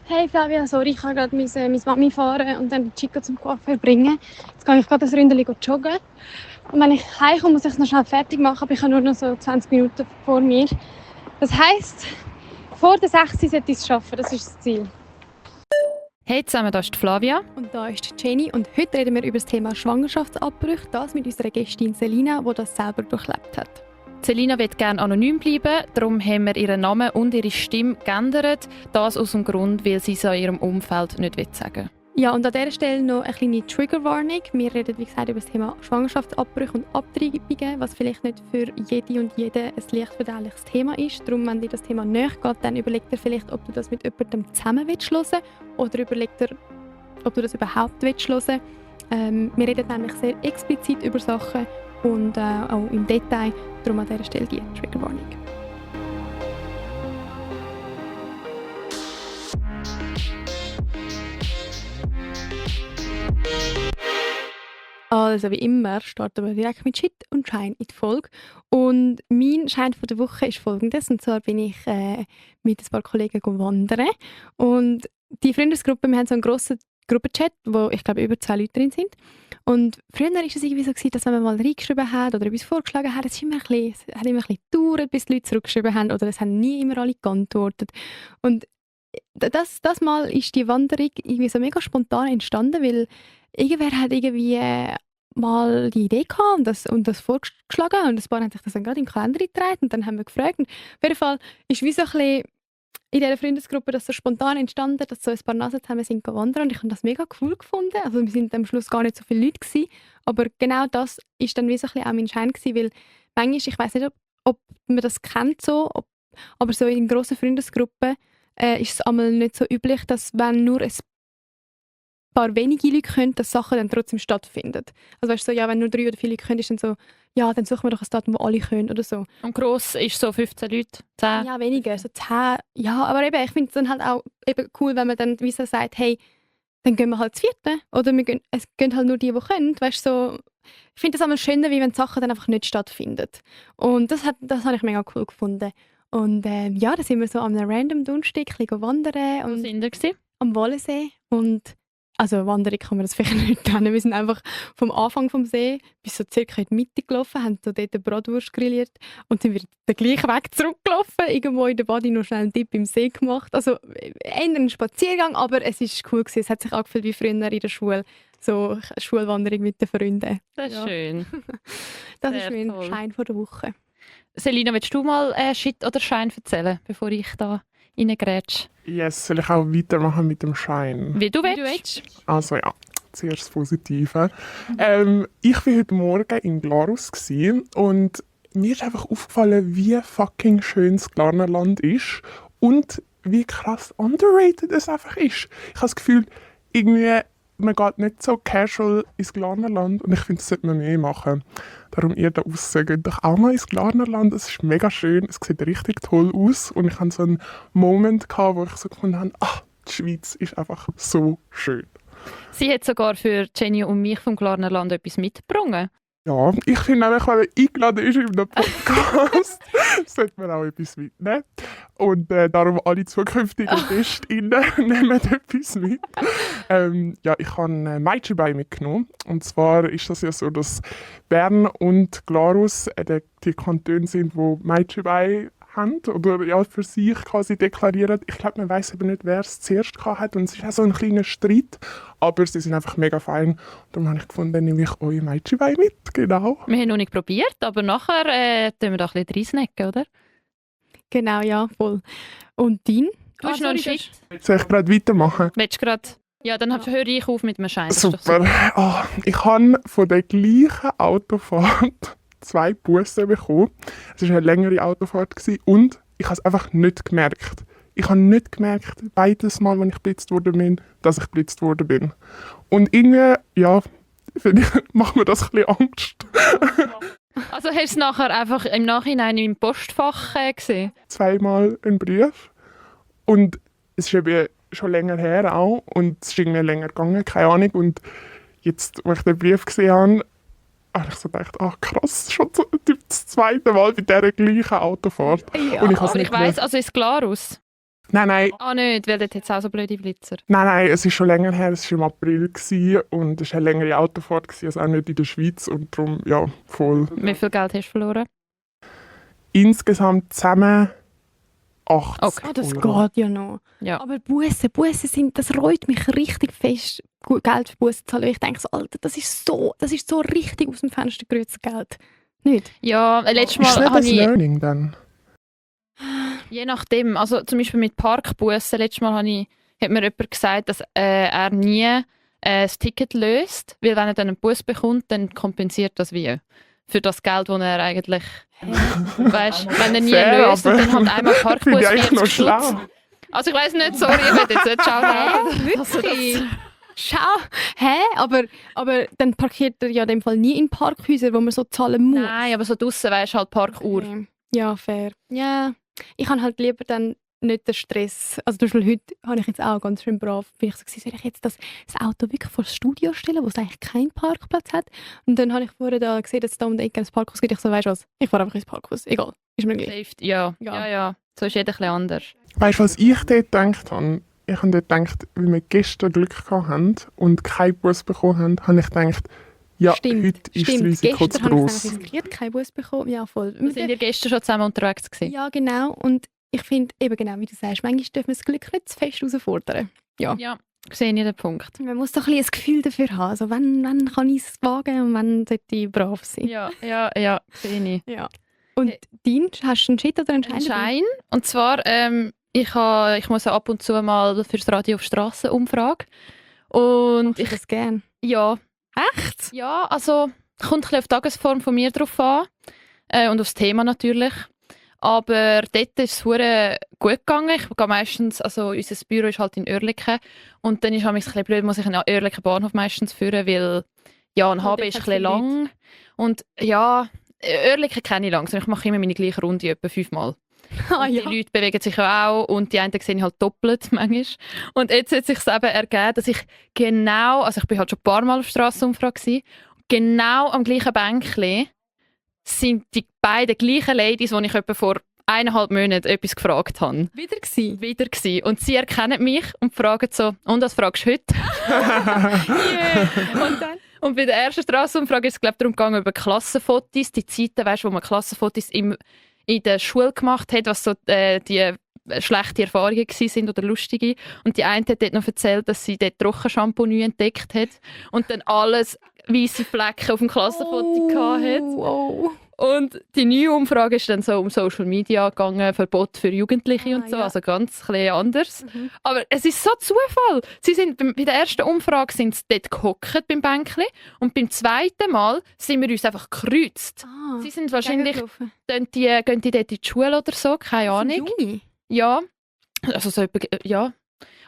Hey Flavia, sorry, ich kann gerade meine Mami fahren und dann Chico zum Coiffeur bringen. Jetzt gehe ich gerade das Ründchen joggen. Und wenn ich heimkomme, muss ich es noch schnell fertig machen, aber ich habe nur noch so 20 Minuten vor mir. Das heisst, vor der 6 sollte ich es schaffen, das ist das Ziel. Hey zusammen, da ist Flavia. Und da ist Jenny und heute reden wir über das Thema Schwangerschaftsabbrüche, das mit unserer Gästin Selina, die das selber durchlebt hat. Selina will gerne anonym bleiben, darum haben wir ihren Namen und ihre Stimme geändert. Das aus dem Grund, weil sie es in ihrem Umfeld nicht sagen will. Ja, und an dieser Stelle noch eine kleine Triggerwarnung. Wir reden, wie gesagt, über das Thema Schwangerschaftsabbrüche und Abtreibungen, was vielleicht nicht für jede und jeden ein leicht verdauliches Thema ist. Darum, wenn dir das Thema näher geht, dann überleg dir vielleicht, ob du das mit jemandem zusammen hören willst oder überleg dir, ob du das überhaupt hören willst. Wir reden nämlich sehr explizit über Sachen und auch im Detail. Darum an dieser Stelle die Triggerwarnung. Also wie immer starten wir direkt mit Shit und Schein in die Folge. Und mein Schein von der Woche ist folgendes. Und zwar bin ich mit ein paar Kollegen wandern. Und die Freundesgruppe, wir haben so einen grossen Gruppenchat, wo ich glaube über 2 Leute drin sind. Und früher war es irgendwie so, dass wenn man mal reingeschrieben hat oder etwas vorgeschlagen hat, es hat immer ein bisschen gedauert, bis die Leute zurückgeschrieben haben oder es haben nie immer alle geantwortet. Und das Mal ist die Wanderung irgendwie so mega spontan entstanden, weil irgendwer hat irgendwie mal die Idee gehabt und das vorgeschlagen und ein paar haben sich das dann gerade im Kalender eingetragen und dann haben wir gefragt. Und auf jeden Fall ist wie so ein bisschen in dieser Freundesgruppe das so spontan entstanden, dass so ein paar Nasen zusammen sind wandern und ich habe das mega cool gefunden. Also wir sind am Schluss gar nicht so viele Leute gewesen, aber genau das ist dann wie so ein bisschen auch mein Schein gewesen, weil manchmal, ich weiß nicht, ob man das kennt so, aber so in grossen Freundesgruppen ist es einmal nicht so üblich, dass wenn nur ein paar wenige Leute können, dass Sachen dann trotzdem stattfinden. Also weißt du, so, ja, wenn nur 3 oder 4 Leute können, ist dann so, ja, dann suchen wir doch ein Datum, wo alle können oder so. Und gross ist so 15 Leute, 10? Ja, weniger, so 10. Ja, aber eben, ich finde es dann halt auch eben cool, wenn man dann wie so sagt, hey, dann gehen wir halt zu 4. Oder es gehen halt nur die können. Weißt, so, ich finde es einmal schöner, wie wenn die Sachen dann einfach nicht stattfinden. Und das habe ich mega cool gefunden. Und ja, da sind wir so an einem random Donnerstag ein bisschen wandern. Wo sind wir? Am Wollensee. Und also Wanderung kann man das vielleicht nicht nennen. Wir sind einfach vom Anfang vom See bis so circa in die Mitte gelaufen, haben so dort eine Bratwurst grilliert und sind wieder den gleichen Weg zurückgelaufen. Irgendwo in der Body noch schnell einen Dip im See gemacht. Also eher ein Spaziergang, aber es war cool gewesen. Es hat sich angefühlt wie früher in der Schule. So eine Schulwanderung mit den Freunden. Das ist schön. Das Sehr ist mein toll. Schein von der Woche. Selina, willst du mal Shit oder Schein erzählen, bevor ich da reingrätsche? Yes, soll ich auch weitermachen mit dem Schein? Wie du willst. Also ja, zuerst das Positive. Ich war heute Morgen in Glarus und mir ist einfach aufgefallen, wie fucking schön das Glarnerland ist und wie krass underrated es einfach ist. Ich habe das Gefühl, irgendwie, man geht nicht so casual ins Glarnerland und ich finde, das sollte man mehr machen. Darum ihr da draussen, geht doch auch mal ins Glarnerland. Es ist mega schön, es sieht richtig toll aus und ich hatte so einen Moment, wo ich so gefunden habe, die Schweiz ist einfach so schön. Sie hat sogar für Jenny und mich vom Glarnerland etwas mitgebracht. Ja, ich finde nämlich, wenn man eingeladen ist in einem Podcast, sollte man auch etwas mitnehmen. Und darum alle zukünftigen GästInnen nehmen etwas mit. Ja, ich habe Meitschenbein mitgenommen. Und zwar ist das ja so, dass Bern und Glarus die Kantone sind, die Meitschenbein haben oder ja, für sich quasi deklarieren. Ich glaube, man weiß aber nicht, wer es zuerst hat und es ist auch so ein kleiner Streit, aber sie sind einfach mega fein. Darum habe ich gefunden, dann nehme ich eure Meitschenbein mit, genau. Wir haben noch nicht probiert, aber nachher tun wir da ein bisschen reinsnacken, oder? Genau, ja, voll. Und dein? Du hast noch einen Shit. Soll ich gerade weitermachen? Willst du gerade? Ja, dann höre ich auf mit dem Schein. Das ist doch Super. Ich habe von der gleichen Autofahrt 2 Bussen bekommen. Es war eine längere Autofahrt und ich habe es einfach nicht gemerkt. Ich habe nicht gemerkt, beides Mal, als ich geblitzt worden bin, dass ich geblitzt worden bin. Und irgendwie, ja, finde ich, macht mir das ein bisschen Angst. Also hast du es nachher einfach im Nachhinein im Postfach gesehen? 2-mal einen Brief. Und es ist eben schon länger her auch. Und es ist irgendwie länger gegangen, keine Ahnung. Und jetzt, als ich den Brief gesehen habe ich so gedacht, krass, schon das 2. Mal bei dieser gleichen Autofahrt. Ja, und ich habe Aber ich weiss, also ist Glarus. Nein, Nicht, weil dort hat es auch so blöde Blitzer. nein, es ist schon länger her, es war im April gewesen, und es war eine längere Autofahrt, gewesen, also auch nicht in der Schweiz, und darum, ja, voll. Wie viel Geld hast du verloren? Insgesamt zusammen 80 Okay. Das Euro. geht ja noch. Ja. Aber Bussen sind, das reut mich richtig fest, Geld für Bussen zu zahlen. Ich denke so, Alter, das ist so richtig aus dem Fenster gerührtes Geld. Nicht? Ja, letztes Ist Mal nicht habe das ich, Learning dann? je nachdem, also zum Beispiel mit Parkbussen, letztes Mal hat mir jemand gesagt, dass er nie das Ticket löst, weil wenn er dann einen Bus bekommt, dann kompensiert das wie für das Geld, das er eigentlich, weißt, wenn er nie Fair, löst und dann halt einmal Finde Parkbus ich eigentlich noch 40 Stutz. schlau. Also ich weiss nicht, sorry, ich will jetzt nicht schauen. Wirklich? Schau, aber dann parkiert er ja in dem Fall nie in Parkhäusern, wo man so zahlen muss. Nein, aber so draussen weisst halt Parkuhr. Okay. Ja, fair. Ja, ich habe halt lieber dann nicht den Stress. Also zum Beispiel heute habe ich jetzt auch ganz schön brav, bin ich so gewesen, soll ich jetzt das Auto wirklich vor das Studio stellen, wo es eigentlich keinen Parkplatz hat? Und dann habe ich vorher da gesehen, dass es da um die Ecke ein Parkhaus gibt. Ich so, weißt du was, ich fahre einfach ins Parkhaus. Egal, ist mir gleich. Safety, ja. So ist jeder ein bisschen anders. Weißt du, was ich dort gedacht habe? Ich habe dort gedacht, weil wir gestern Glück gehabt haben und keinen Bus bekommen haben, habe ich gedacht, ja, heute ist das Risiko zu Gestern habe ich gross. es riskiert, keinen Bus bekommen. Ja, voll. Wir sind ja gestern schon zusammen unterwegs gewesen. Ja, genau. Und ich finde, eben genau wie du sagst, manchmal dürfen wir das Glück nicht zu fest herausfordern. Ja, sehe ich den Punkt. Man muss doch ein bisschen ein Gefühl dafür haben. Also wann kann ich es wagen und wann sollte ich brav sein. Ja, sehe ich. Ja. Und dein, hast du einen Shit oder einen Schein? Ein Schein. Und zwar, ich muss ja ab und zu mal fürs Radio auf Strasse Umfrage. Und Machst du das gern? ja, Echt? ja, also kommt ein bisschen auf die Tagesform von mir drauf an und aufs Thema natürlich. Aber dort ist es verdammt gut gegangen. Ich gehe meistens, also unser Büro ist halt in Oerlikon und dann ist es ein bisschen blöd, muss ich in Oerlikon Bahnhof meistens führen, weil ja, ein HB ist ein bisschen lang. Und ja, Oerlikon kenne ich langsam. Ich mache immer meine gleiche Runde, etwa 5-mal. Ah, Die Leute bewegen sich ja auch und die einen sehe ich halt doppelt manchmal. Und jetzt hat es sich eben ergeben, dass ich genau, also ich bin halt schon ein paar Mal auf Strassenumfrage gewesen, genau am gleichen Bänkchen sind die beiden gleichen Ladies, die ich etwa vor 1,5 Monaten etwas gefragt habe. Wieder gewesen? Wieder gewesen. Und sie erkennen mich und fragen so, und was fragst du heute? Und dann? Und bei der ersten Strassenumfrage ist es, glaube ich, darum gegangen, über Klassenfotos, die Zeiten, weißt, wo man Klassenfotos in der Schule gemacht hat, was so die schlechte Erfahrungen sind oder lustige. Und die eine hat dort noch erzählt, dass sie dort Trockenshampoo neu entdeckt hat und dann alles weisse Flecken auf dem Klassenfoto hatte. Oh. Und die neue Umfrage ist dann so um Social Media gegangen, Verbot für Jugendliche und so, ja. also ganz ein bisschen anders. Aber es ist so Zufall. Sie sind bei der ersten Umfrage sind sie dort gehockt beim Bänkli und beim zweiten Mal sind wir uns einfach gekreuzt. Ah, Sie sind wahrscheinlich, gegengelaufen. gehen die dort in die Schule oder so, keine Ahnung. Junge. Ja, also so etwa, ja.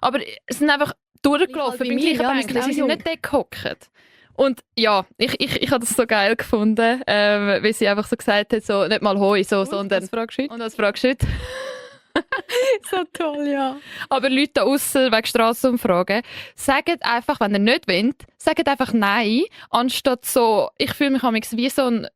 Aber sie sind einfach durchgelaufen Wie beim wir, gleichen ja, wir Bänkli, sind sie auch sind jung. nicht dort gehockt. Und ja, ich habe das so geil gefunden, weil sie einfach so gesagt hat, so nicht mal «Hoi», so, sondern Was fragst du heute? «Und was fragst du heute?» So toll, ja. Aber Leute da aussen wegen Strassenumfragen, sagt einfach, wenn ihr nicht wollt, sagt einfach «Nein», anstatt so, ich fühle mich manchmal wie so ein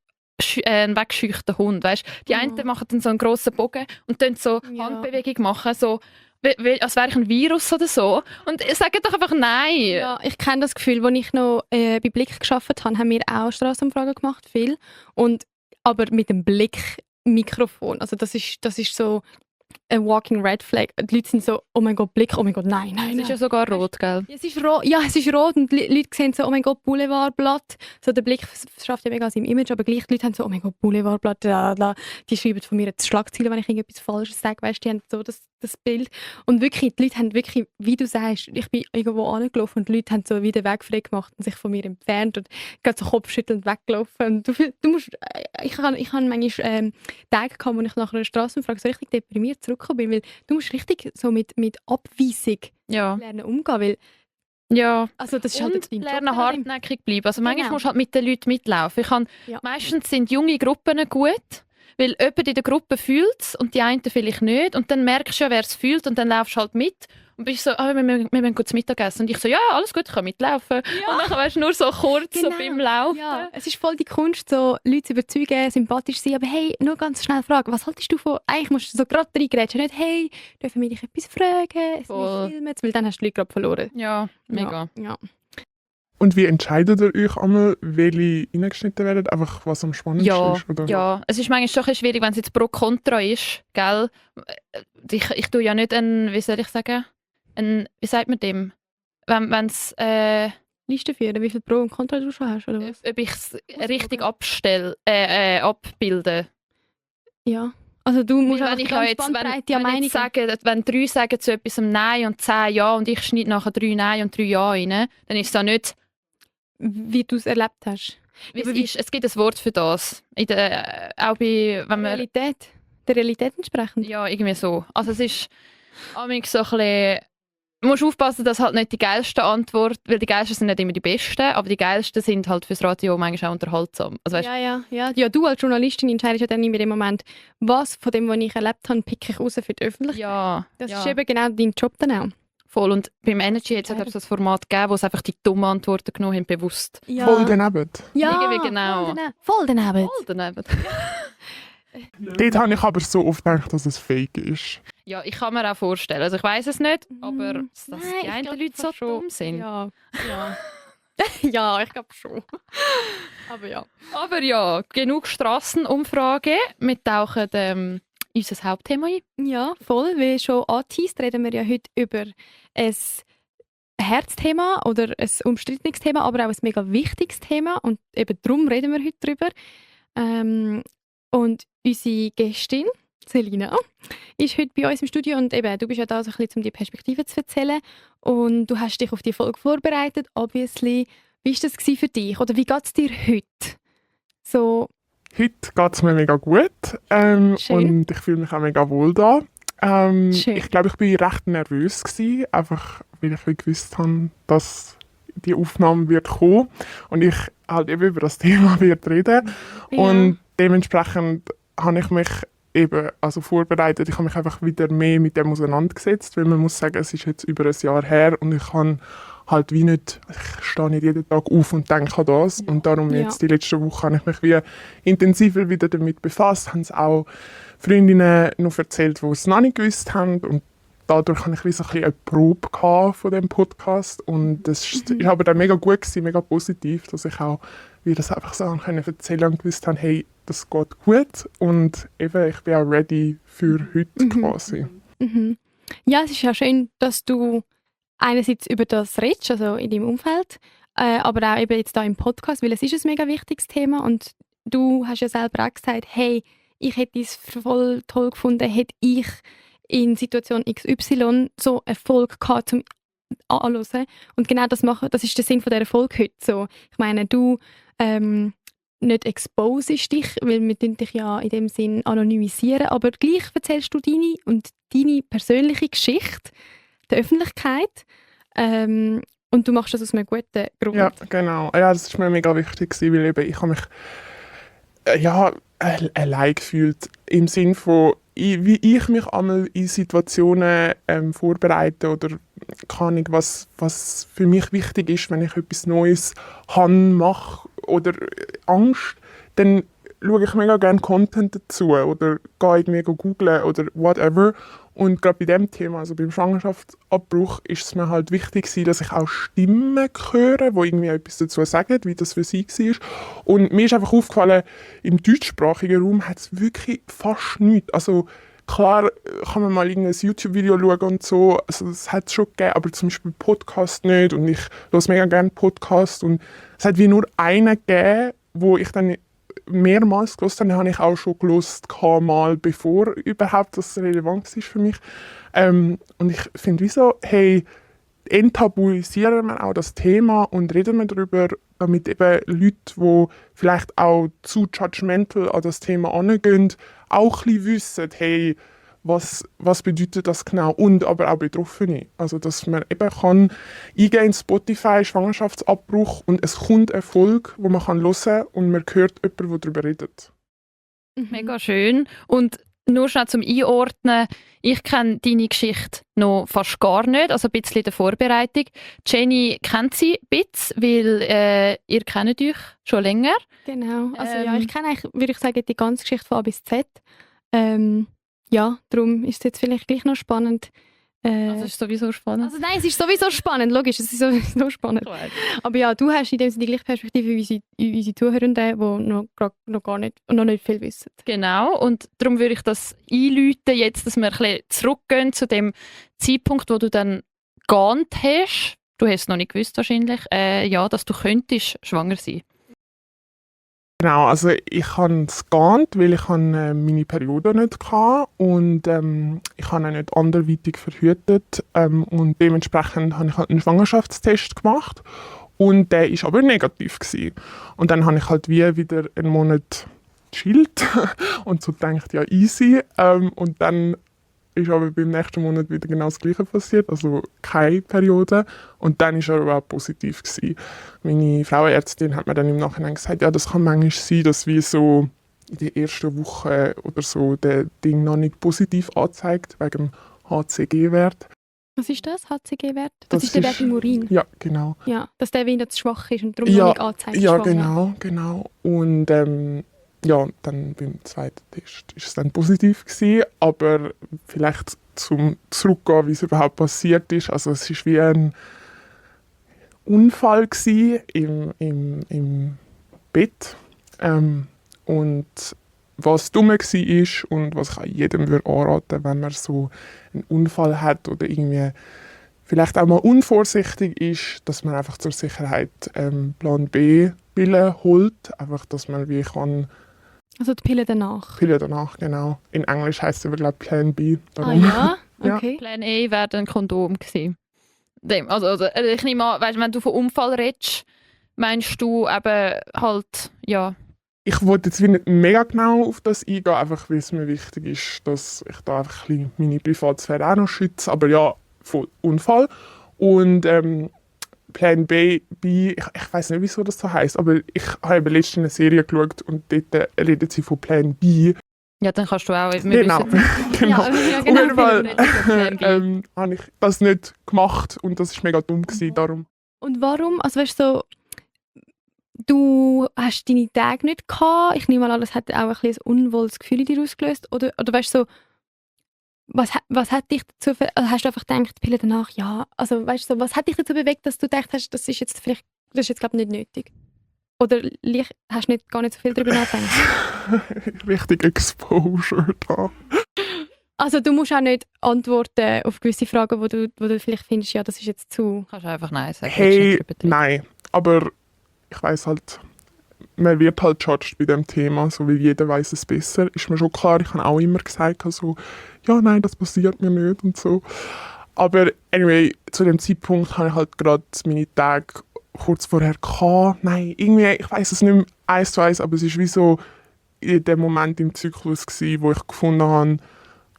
weggescheuchter Hund, weißt? Die einen machen dann so einen grossen Bogen und dann so Ja. Handbewegung machen, so als wäre ich ein Virus oder so. Und sagt doch einfach «Nein». Ja, ich kenne das Gefühl, als ich noch bei Blick gearbeitet habe, haben wir auch Strassenumfragen gemacht, viel. Aber mit dem Blickmikrofon. Also das ist so ein walking red flag. Die Leute sind so, oh mein Gott, Blick, oh mein Gott, nein. Es ist ja sogar rot, gell? Ja, es ist rot, es ist rot und die Leute sehen so, oh mein Gott, Boulevardblatt. So, der Blick schafft ja mega aus im Image, aber gleich die Leute haben so, oh mein Gott, Boulevardblatt, die schreiben von mir jetzt Schlagzeilen, wenn ich irgendetwas Falsches sage, weißt, die haben so das Bild. Und wirklich, die Leute haben wirklich, wie du sagst, ich bin irgendwo angelaufen und die Leute haben so wieder Weg frei gemacht und sich von mir entfernt und gerade so kopfschüttelnd weggelaufen. Und du musst, ich habe manchmal Tage gehabt, wo ich nach einer Strassenumfrage so richtig deprimiert zurückgekommen bin, weil du musst richtig so mit Abweisung Ja. lernen umgehen, weil Ja. also das ist halt Und jetzt dein lernen Job, hartnäckig bleiben. Also manchmal Genau. musst du halt mit den Leuten mitlaufen. Ja. Meistens sind junge Gruppen gut, weil jemand in der Gruppe fühlt es und die einen vielleicht nicht. Und dann merkst du ja, wer es fühlt und dann laufst du halt mit. Und bist so, wir müssen gut zu Mittag essen. Und ich so, ja, alles gut, ich kann mitlaufen. Und dann weißt du nur so kurz so beim Laufen. Ja, es ist voll die Kunst, so Leute zu überzeugen, sympathisch zu sein. Aber hey, nur ganz schnell fragen, was haltest du von... Eigentlich musst du so gerade reingrätschen, nicht «Hey, dürfen wir dich etwas fragen?» Filmen, weil dann hast du die Leute gerade verloren. Ja, mega. Ja. Und wie entscheidet ihr euch einmal, welche reingeschnitten werden? Einfach was am spannendsten ist? Oder? Ja, es ist manchmal schon ein bisschen schwierig, wenn es jetzt pro Kontra ist, gell? Ich tue ja nicht wie soll ich sagen, wie sagt man dem? Wenn es... Liste führen, wie viel Pro und Contra du schon hast, oder was? Ob ich es richtig abbilde. Ja. Also du musst Wenn ich ja jetzt, wenn 3 sagen zu etwas Nein und 10 Ja und ich schneide nachher 3 Nein und 3 Ja rein, dann ist es ja nicht... Wie du es erlebt hast. Es gibt ein Wort für das. Auch bei... Wenn man, der Realität entsprechend. ja, irgendwie so. Also es ist manchmal so ein bisschen... Du musst aufpassen, dass halt nicht die geilsten Antworten, weil die geilsten sind nicht immer die besten, aber die geilsten sind halt fürs Radio manchmal auch unterhaltsam. Also, weißt, Ja, du als Journalistin entscheidest ja dann immer im Moment, was von dem, was ich erlebt habe, picke ich raus für die Öffentlichkeit. ja, Das ist eben genau dein Job dann auch. voll. Und beim Energy hat es halt das Format gegeben, wo es einfach die dummen Antworten genommen haben, bewusst. Ja. Voll daneben. Ja, Irgendwie genau. Voll daneben. Voll daneben. Dort habe ich aber so oft gedacht, dass es fake ist. Ja, ich kann mir auch vorstellen. Also ich weiß es nicht, aber dass Nein, die ich einen glaub Leute so schon. dumm sind. Ja. Ja, ich glaube schon. Aber ja. Aber ja, genug Strassenumfrage. Wir tauchen unser Hauptthema ein. Ja, voll. Wie schon angeteased, reden wir ja heute über ein Herzthema oder ein umstrittenes Thema, aber auch ein mega wichtiges Thema. Und eben darum reden wir heute drüber. Und unsere Gästin, Selina, ist heute bei uns im Studio und eben, du bist ja da so ein bisschen, um die Perspektive zu erzählen und du hast dich auf die Folge vorbereitet, obviously. Wie war das für dich oder wie geht es dir heute? So. Heute geht es mir mega gut und ich fühle mich auch mega wohl da. Ich glaube, ich war recht nervös gewesen, einfach weil ich gewusst habe, dass die Aufnahme wird kommen und ich halt eben über das Thema wird reden. Ja. Und dementsprechend habe ich mich eben vorbereitet. Ich habe mich einfach wieder mehr mit dem auseinandergesetzt, weil man muss sagen, es ist jetzt über ein Jahr her und ich kann halt wie nicht, ich stehe nicht jeden Tag auf und denke an das. Und darum jetzt die letzte Woche habe ich mich wie intensiver wieder damit befasst, haben es auch Freundinnen noch erzählt, die es noch nicht gewusst haben und dadurch hatte ich wie so ein bisschen eine Probe von dem Podcast und das ist aber dann mega gut gewesen, mega positiv, dass ich auch wie das einfach so erzählen und gewusst habe, hey, das geht gut und eben, ich bin auch ready für heute quasi. Mhm. Ja, es ist ja schön, dass du einerseits über das redest, also in deinem Umfeld, aber auch eben jetzt da im Podcast, weil es ist ein mega wichtiges Thema und du hast ja selber auch gesagt, hey, ich hätte es voll toll gefunden, hätte ich in Situation XY so Erfolg gehabt zum Anhören. Und genau das ist der Sinn von dieser Folge heute. So, ich meine, du nicht exposest dich, weil wir dich ja in dem Sinn anonymisieren, aber gleich erzählst du deine persönliche Geschichte der Öffentlichkeit und du machst das aus einem guten Grund. Ja, genau. Ja, das war mir mega wichtig, weil eben ich habe mich allein gefühlt im Sinn von wie ich mich einmal in Situationen vorbereite oder keine Ahnung, was für mich wichtig ist, wenn ich etwas Neues mache oder Angst, dann schaue ich mega gerne Content dazu oder gehe irgendwie googlen oder whatever. Und gerade bei diesem Thema, also beim Schwangerschaftsabbruch, ist es mir halt wichtig, dass ich auch Stimmen höre, die irgendwie etwas dazu sagen, wie das für sie war. Und mir ist einfach aufgefallen, im deutschsprachigen Raum hat es wirklich fast nichts. Also klar kann man mal irgendein YouTube-Video schauen und so, also das hat es schon gegeben, aber zum Beispiel Podcast nicht. Und ich höre mega gerne Podcast. Und es hat wie nur einen gegeben, wo ich dann mehrmals gehört habe, den habe ich auch schon gehört, mal bevor überhaupt das relevant ist für mich. Und ich finde wieso, hey, enttabuisieren wir auch das Thema und reden wir darüber, damit eben Leute, die vielleicht auch zu judgmental an das Thema angehen, auch ein bisschen wissen, hey, was bedeutet das genau und aber auch Betroffene. Also dass man eben kann eingehen in Spotify, Schwangerschaftsabbruch und es kommt eine Folge, wo man kann hören und man hört jemanden, der darüber redet. Mega schön. Und nur schnell zum Einordnen, ich kenne deine Geschichte noch fast gar nicht, also ein bisschen in der Vorbereitung. Jenny kennt sie ein bisschen, weil ihr kennt euch schon länger. Genau. Also ja, ich kenne eigentlich, würde ich sagen, die ganze Geschichte von A bis Z. Ja, darum ist es jetzt vielleicht gleich noch spannend. Also es ist sowieso spannend. Also nein, es ist sowieso spannend, logisch, es ist sowieso spannend. Aber ja, du hast in dem Sinne die gleiche Perspektive wie unsere Zuhörenden, die noch nicht viel wissen. Genau, und darum würde ich das einläuten jetzt, dass wir ein bisschen zurückgehen zu dem Zeitpunkt, wo du dann geahnt hast, du hast es noch nicht gewusst wahrscheinlich, ja, dass du könntest schwanger sein. Genau, also ich habe es geahnt, weil ich meine Periode nicht hatte und ich habe auch nicht anderweitig verhütet und dementsprechend habe ich halt einen Schwangerschaftstest gemacht und der ist aber negativ gewesen. Und dann habe ich halt wieder einen Monat gechillt und so gedacht, ja easy und dann ist aber beim nächsten Monat wieder genau das Gleiche passiert, also keine Periode. Und dann war er aber auch positiv gewesen. Meine Frauenärztin hat mir dann im Nachhinein gesagt, ja, das kann manchmal sein, dass wie so in der ersten Woche oder so der Ding noch nicht positiv anzeigt, wegen dem HCG-Wert. Was ist das, HCG-Wert? Das ist der Wert im Urin? Ja, genau. Ja, dass der wieder zu schwach ist und darum noch nicht anzeigt. Ja, genau. Und ja, dann beim zweiten Test war es dann positiv gewesen, aber vielleicht zum Zurückgehen, wie es überhaupt passiert ist. Also es war wie ein Unfall im Bett. Und was dumm war und was ich auch jedem anraten würde, wenn man so einen Unfall hat oder irgendwie vielleicht auch mal unvorsichtig ist, dass man einfach zur Sicherheit Plan B-Pille holt. Einfach, dass man wie kann. Also die Pille danach? Pille danach, genau. In Englisch heisst es aber, glaube ich, Plan B. Darum. Ah ja? Okay. Ja. Plan A wäre ein Kondom gewesen. Also, ich nehme an, weißt, wenn du von Unfall redest, meinst du eben halt, ja. Ich wollte jetzt nicht mega genau auf das eingehen, einfach weil es mir wichtig ist, dass ich da einfach ein bisschen meine Privatsphäre auch noch schütze. Aber ja, von Unfall. Und Plan B, ich weiß nicht, wieso das so heisst, aber ich habe letztens eine Serie geschaut und dort redet sie von Plan B. Ja, dann kannst du auch... Genau. Ja, Auf jeden Fall habe ich das nicht gemacht und das war mega dumm gewesen, darum. Und warum? Also weißt du, so, du hast deine Tage nicht gehabt, ich nehme mal an, das hat auch ein bisschen ein unwohles Gefühl in dir ausgelöst, oder weißt du, so, was hat dich dazu, also hast du einfach gedacht, Pille danach, ja, also weißt du, so, was hat dich dazu bewegt, dass du gedacht hast, das ist jetzt glaube ich nicht nötig? Oder hast du gar nicht so viel darüber nachgedacht? Richtig Exposure da. Also du musst auch nicht antworten auf gewisse Fragen, wo du vielleicht findest, ja, das ist jetzt zu... Kannst du einfach Nein sagen. Hey, nein, aber ich weiss halt, man wird halt judged bei diesem Thema, so wie jeder weiß es besser. Ist mir schon klar, ich habe auch immer gesagt, also, ja, nein, das passiert mir nicht und so. Aber anyway, zu dem Zeitpunkt habe ich halt gerade meine Tage kurz vorher gehabt. Nein, irgendwie, ich weiss es nicht mehr 1:1, aber es war wie so in dem Moment im Zyklus gewesen, wo ich gefunden habe,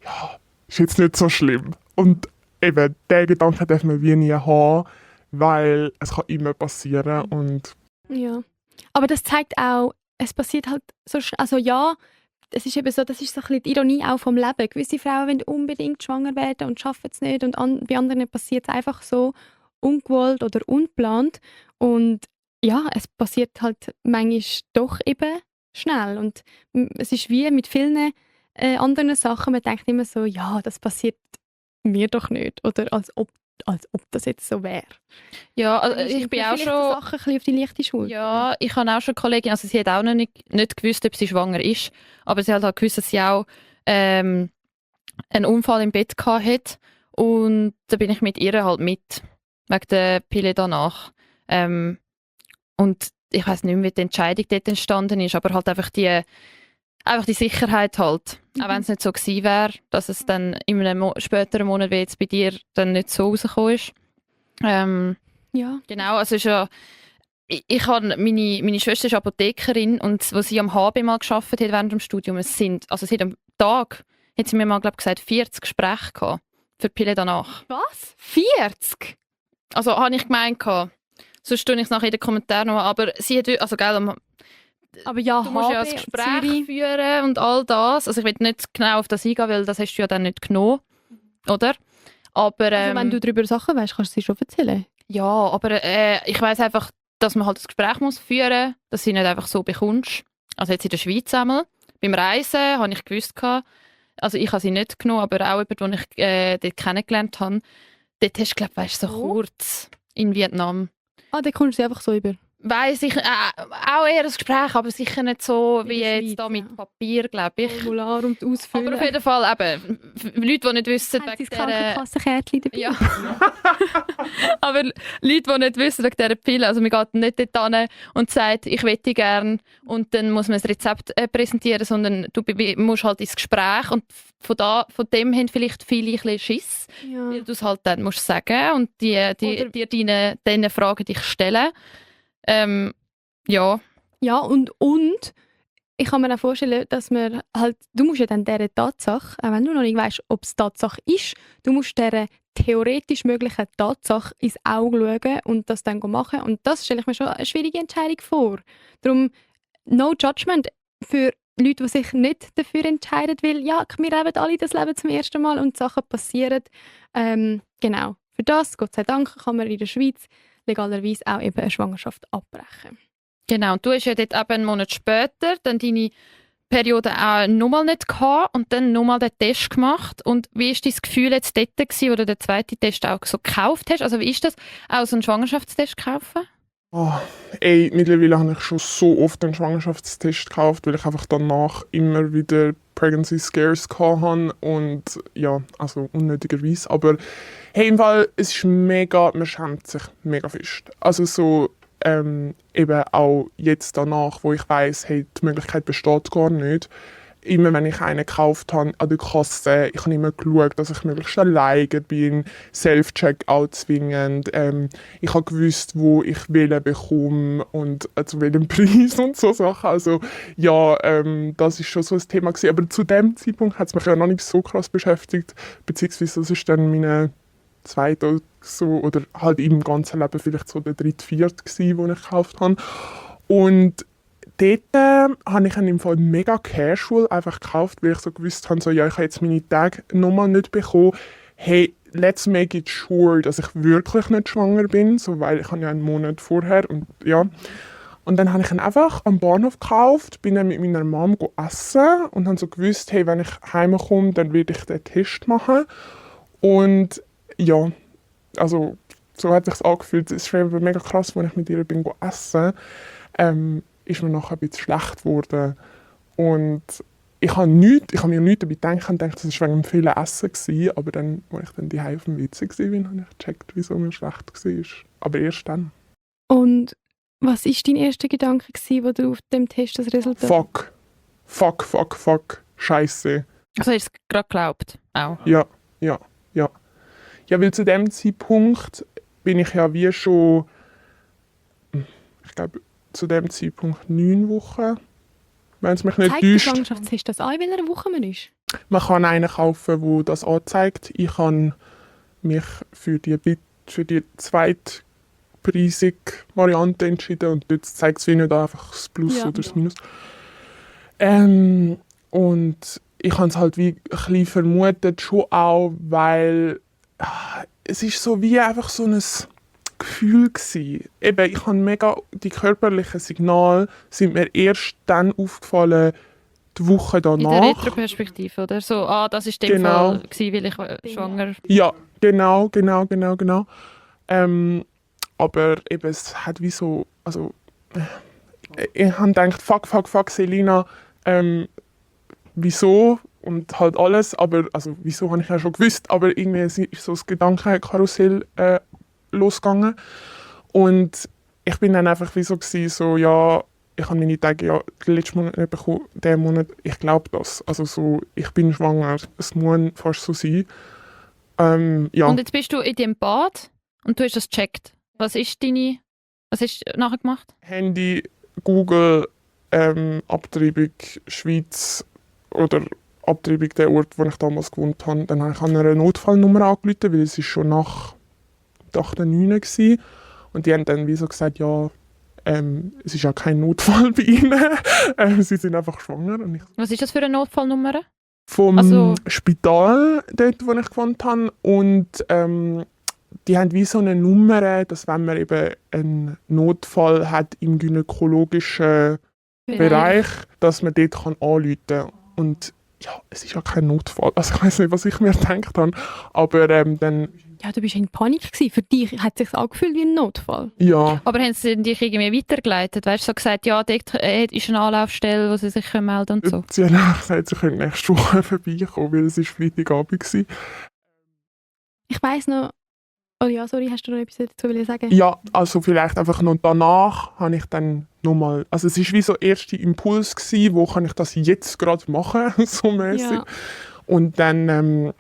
ja, ist jetzt nicht so schlimm. Und eben, diesen Gedanken darf man wie nie haben, weil es kann immer passieren und... Ja, aber das zeigt auch, es passiert halt so schnell, also ja, es ist eben so, das ist so ein bisschen die Ironie auch vom Leben. Gewisse Frauen wollen unbedingt schwanger werden und schaffen es nicht und bei anderen passiert es einfach so ungewollt oder ungeplant und ja, es passiert halt manchmal doch eben schnell und es ist wie mit vielen anderen Sachen, man denkt immer so, ja, das passiert mir doch nicht oder als ob das jetzt so wäre. Ja, also ich bin auch schon... Sachen ein bisschen auf die leichte Schule. Ja, ich habe auch schon eine Kollegin, also sie hat auch noch nicht gewusst, ob sie schwanger ist, aber sie hat halt gewusst, dass sie auch einen Unfall im Bett hatte und da bin ich mit ihr halt mit, wegen der Pille danach. Und ich weiss nicht mehr, wie die Entscheidung dort entstanden ist, aber halt einfach die Sicherheit halt. Auch wenn es nicht so gewesen wäre, dass es dann in einem späteren Monat wie jetzt bei dir dann nicht so rausgekommen ist. Ja. Genau, also ist ja, ich habe meine Schwester ist Apothekerin und wo sie am HB mal gearbeitet hat während dem Studium, sie hat am Tag, hat sie mir mal gesagt, 40 Gespräche gehabt für die Pille danach. Was? 40? Also habe ich gemeint gehabt. Sonst tue ich es nachher in den Kommentaren noch, aber sie hat, also gell, Aber ja, du musst ja das HB, Gespräch Zürich. führen und all das. Also ich will nicht genau auf das eingehen, weil das hast du ja dann nicht genommen, oder? Aber Also wenn du darüber Sachen weißt, kannst du sie schon erzählen. ja, aber ich weiss einfach, dass man halt das Gespräch muss führen, dass du nicht einfach so bekommst. Also jetzt in der Schweiz einmal. Beim Reisen habe ich gewusst, also ich habe sie nicht genommen, aber auch jemand, den ich dort kennengelernt habe, dort hast du, glaube ich, so Wo? kurz in Vietnam. Ah, dann kommst du sie einfach so über. Weiss ich, auch eher ein Gespräch, aber sicher nicht so wie der jetzt Schweiz, da mit ja. Papier, glaube ich. Formular und ausfüllen. Aber auf jeden Fall eben, Leute, die nicht wissen, Haben Sie wegen das dieser... Krankenkassenkärtchen dabei? Ja. Aber Leute, die nicht wissen wegen dieser Pille, also man geht nicht dort hin und sagt, ich möchte gerne und dann muss man ein Rezept präsentieren, sondern du musst halt ins Gespräch und von dem haben vielleicht viele ein bisschen Schiss, Ja. weil du es halt dann musst sagen und dir deine Fragen dich stellen. Ja. Ja, und ich kann mir auch vorstellen, dass man halt, du musst ja dann dieser Tatsache, auch wenn du noch nicht weißt, ob es Tatsache ist, du musst dieser theoretisch möglichen Tatsache ins Auge schauen und das dann machen. Und das stelle ich mir schon eine schwierige Entscheidung vor. Darum, no judgment für Leute, die sich nicht dafür entscheiden, weil ja, wir leben alle das Leben zum ersten Mal und Sachen passieren. Genau. Für das, Gott sei Dank, kann man in der Schweiz legalerweise auch eben eine Schwangerschaft abbrechen. Genau, und du hast ja dort eben einen Monat später dann deine Periode auch nochmal nicht gehabt und dann nochmal den Test gemacht. Und wie war dein Gefühl jetzt dort gewesen, wo du den zweiten Test auch so gekauft hast? Also wie ist das, auch so einen Schwangerschaftstest kaufen? Oh, mittlerweile habe ich schon so oft einen Schwangerschaftstest gekauft, weil ich einfach danach immer wieder Pregnancy Scares hatte und ja, also unnötigerweise. Aber hey, im Fall, es ist mega, man schämt sich mega fest. Also so eben auch jetzt danach, wo ich weiss, hey, die Möglichkeit besteht gar nicht. Immer wenn ich einen gekauft habe an der Kasse, ich habe immer geschaut, dass ich möglichst alleine bin, Self-Checkout zwingend. Ich habe gewusst, wo ich wählen bekomme und zu welchem Preis und so Sachen. Also ja, das ist schon so ein Thema gewesen. Aber zu dem Zeitpunkt hat es mich ja noch nicht so krass beschäftigt, beziehungsweise das ist dann meine zweite so, oder halt im ganzen Leben vielleicht so der dritte, vierte gsi, den ich gekauft habe. Und dort habe ich ihn im Fall mega casual einfach gekauft, weil ich so gewusst habe, so, ja, ich habe jetzt meine Tage nochmal nicht bekommen. Hey, let's make it sure, dass ich wirklich nicht schwanger bin, so, weil ich habe ja einen Monat vorher und ja. Und dann habe ich ihn einfach am Bahnhof gekauft, bin dann mit meiner Mom essen und habe so gewusst, hey, wenn ich heimkomme, dann werde ich den Test machen. Und ja, also so hat es sich angefühlt. Es ist schon mega krass, als ich mit ihr bin essen, ist mir nachher ein bisschen schlecht geworden. Und ich habe mir nichts dabei gedacht. Ich dachte, das war wegen dem vielen Essen gewesen. Aber dann, als ich dann daheim auf dem WC war, habe ich gecheckt, wieso mir schlecht war. Aber erst dann. Und was war dein erster Gedanke, als du auf dem Test das Resultat... Fuck. Scheiße. Also hast du es gerade geglaubt? Auch. Ja. Ja, weil zu dem Zeitpunkt bin ich ja wie schon, ich glaube, zu dem Zeitpunkt 9 Wochen, wenn es mich nicht Zeigt der täuscht. Schwangerschaftstest das an, in welcher Woche man ist? Man kann einen kaufen, der das anzeigt. Ich habe mich für die zweitpreisige Variante entschieden und dort zeigt es wie nicht einfach das Plus oder das Minus. Und ich habe es halt wie ein bisschen vermutet, schon auch, weil es ist so wie einfach so ein Gefühl gewesen. Eben, ich habe mega, die körperlichen Signale sind mir erst dann aufgefallen, die Woche danach. In der Retroperspektive, oder? So, das war der Fall, gewesen, weil ich schwanger... Ja, genau. Aber eben, es hat wie so, also ich habe gedacht, fuck, Selina, wieso? Und halt alles, aber, also wieso habe ich ja schon gewusst, aber irgendwie ist so das Gedankenkarussell losgegangen. Und ich bin dann einfach wie so gewesen, so, ja, ich habe meine Tage ja den letzten Monat nicht bekommen, diesen Monat, ich glaube das. Also so, ich bin schwanger, es muss fast so sein. Ja. Und jetzt bist du in dem Bad und du hast das gecheckt. Was hast du nachher gemacht? Handy, Google, Abtreibung, Schweiz oder Abtreibung, der Ort, wo ich damals gewohnt habe. Dann habe ich an eine Notfallnummer angerufen, weil es ist schon nach der 8. 9. war. Und die haben dann wie so gesagt, ja, es ist ja kein Notfall bei ihnen. Sie sind einfach schwanger. Und ich Was ist das für eine Notfallnummer? vom Also- Spital, dort, wo ich gewohnt habe. Und die haben wie so eine Nummer, dass wenn man eben einen Notfall hat im gynäkologischen Bereich, dass man dort anrufen kann. Und ja, es ist ja kein Notfall. Also ich weiß nicht, was ich mir gedacht habe. Aber dann, Ja, du bist in Panik gewesen. Für dich hat es sich angefühlt wie ein Notfall. ja. Aber haben sie dich irgendwie weitergeleitet? Weißt du, so gesagt, ja, dort ist eine Anlaufstelle, wo sie sich melden können und so? Sie haben auch gesagt, sie können nächste Woche vorbeikommen, weil es ist Freitagabend war. Ich weiss noch... Oh ja, sorry, hast du noch etwas dazu sagen? Ja, also vielleicht einfach noch danach habe ich dann nochmal, also es war wie so der erste Impuls gewesen, wo kann ich das jetzt gerade machen, so mäßig. Ja. Und dann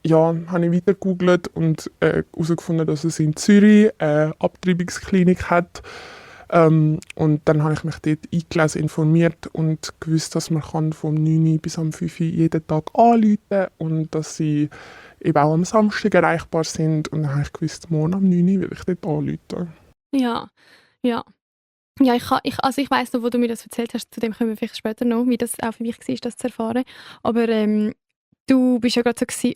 ja, habe ich weiter gegoogelt und herausgefunden, dass es in Zürich eine Abtreibungsklinik hat. Und dann habe ich mich dort eingelesen, informiert und gewusst, dass man kann vom 9 Uhr bis am 5 Uhr jeden Tag anrufen kann und dass sie eben auch am Samstag erreichbar sind. Und dann habe ich gewusst, morgen am 9 Uhr will ich dort anrufen. Ja, ja. Ja, ich weiss noch, wo du mir das erzählt hast, zu dem kommen wir vielleicht später noch, wie das auch für mich war, das zu erfahren. Aber du bist ja gerade so gewesen,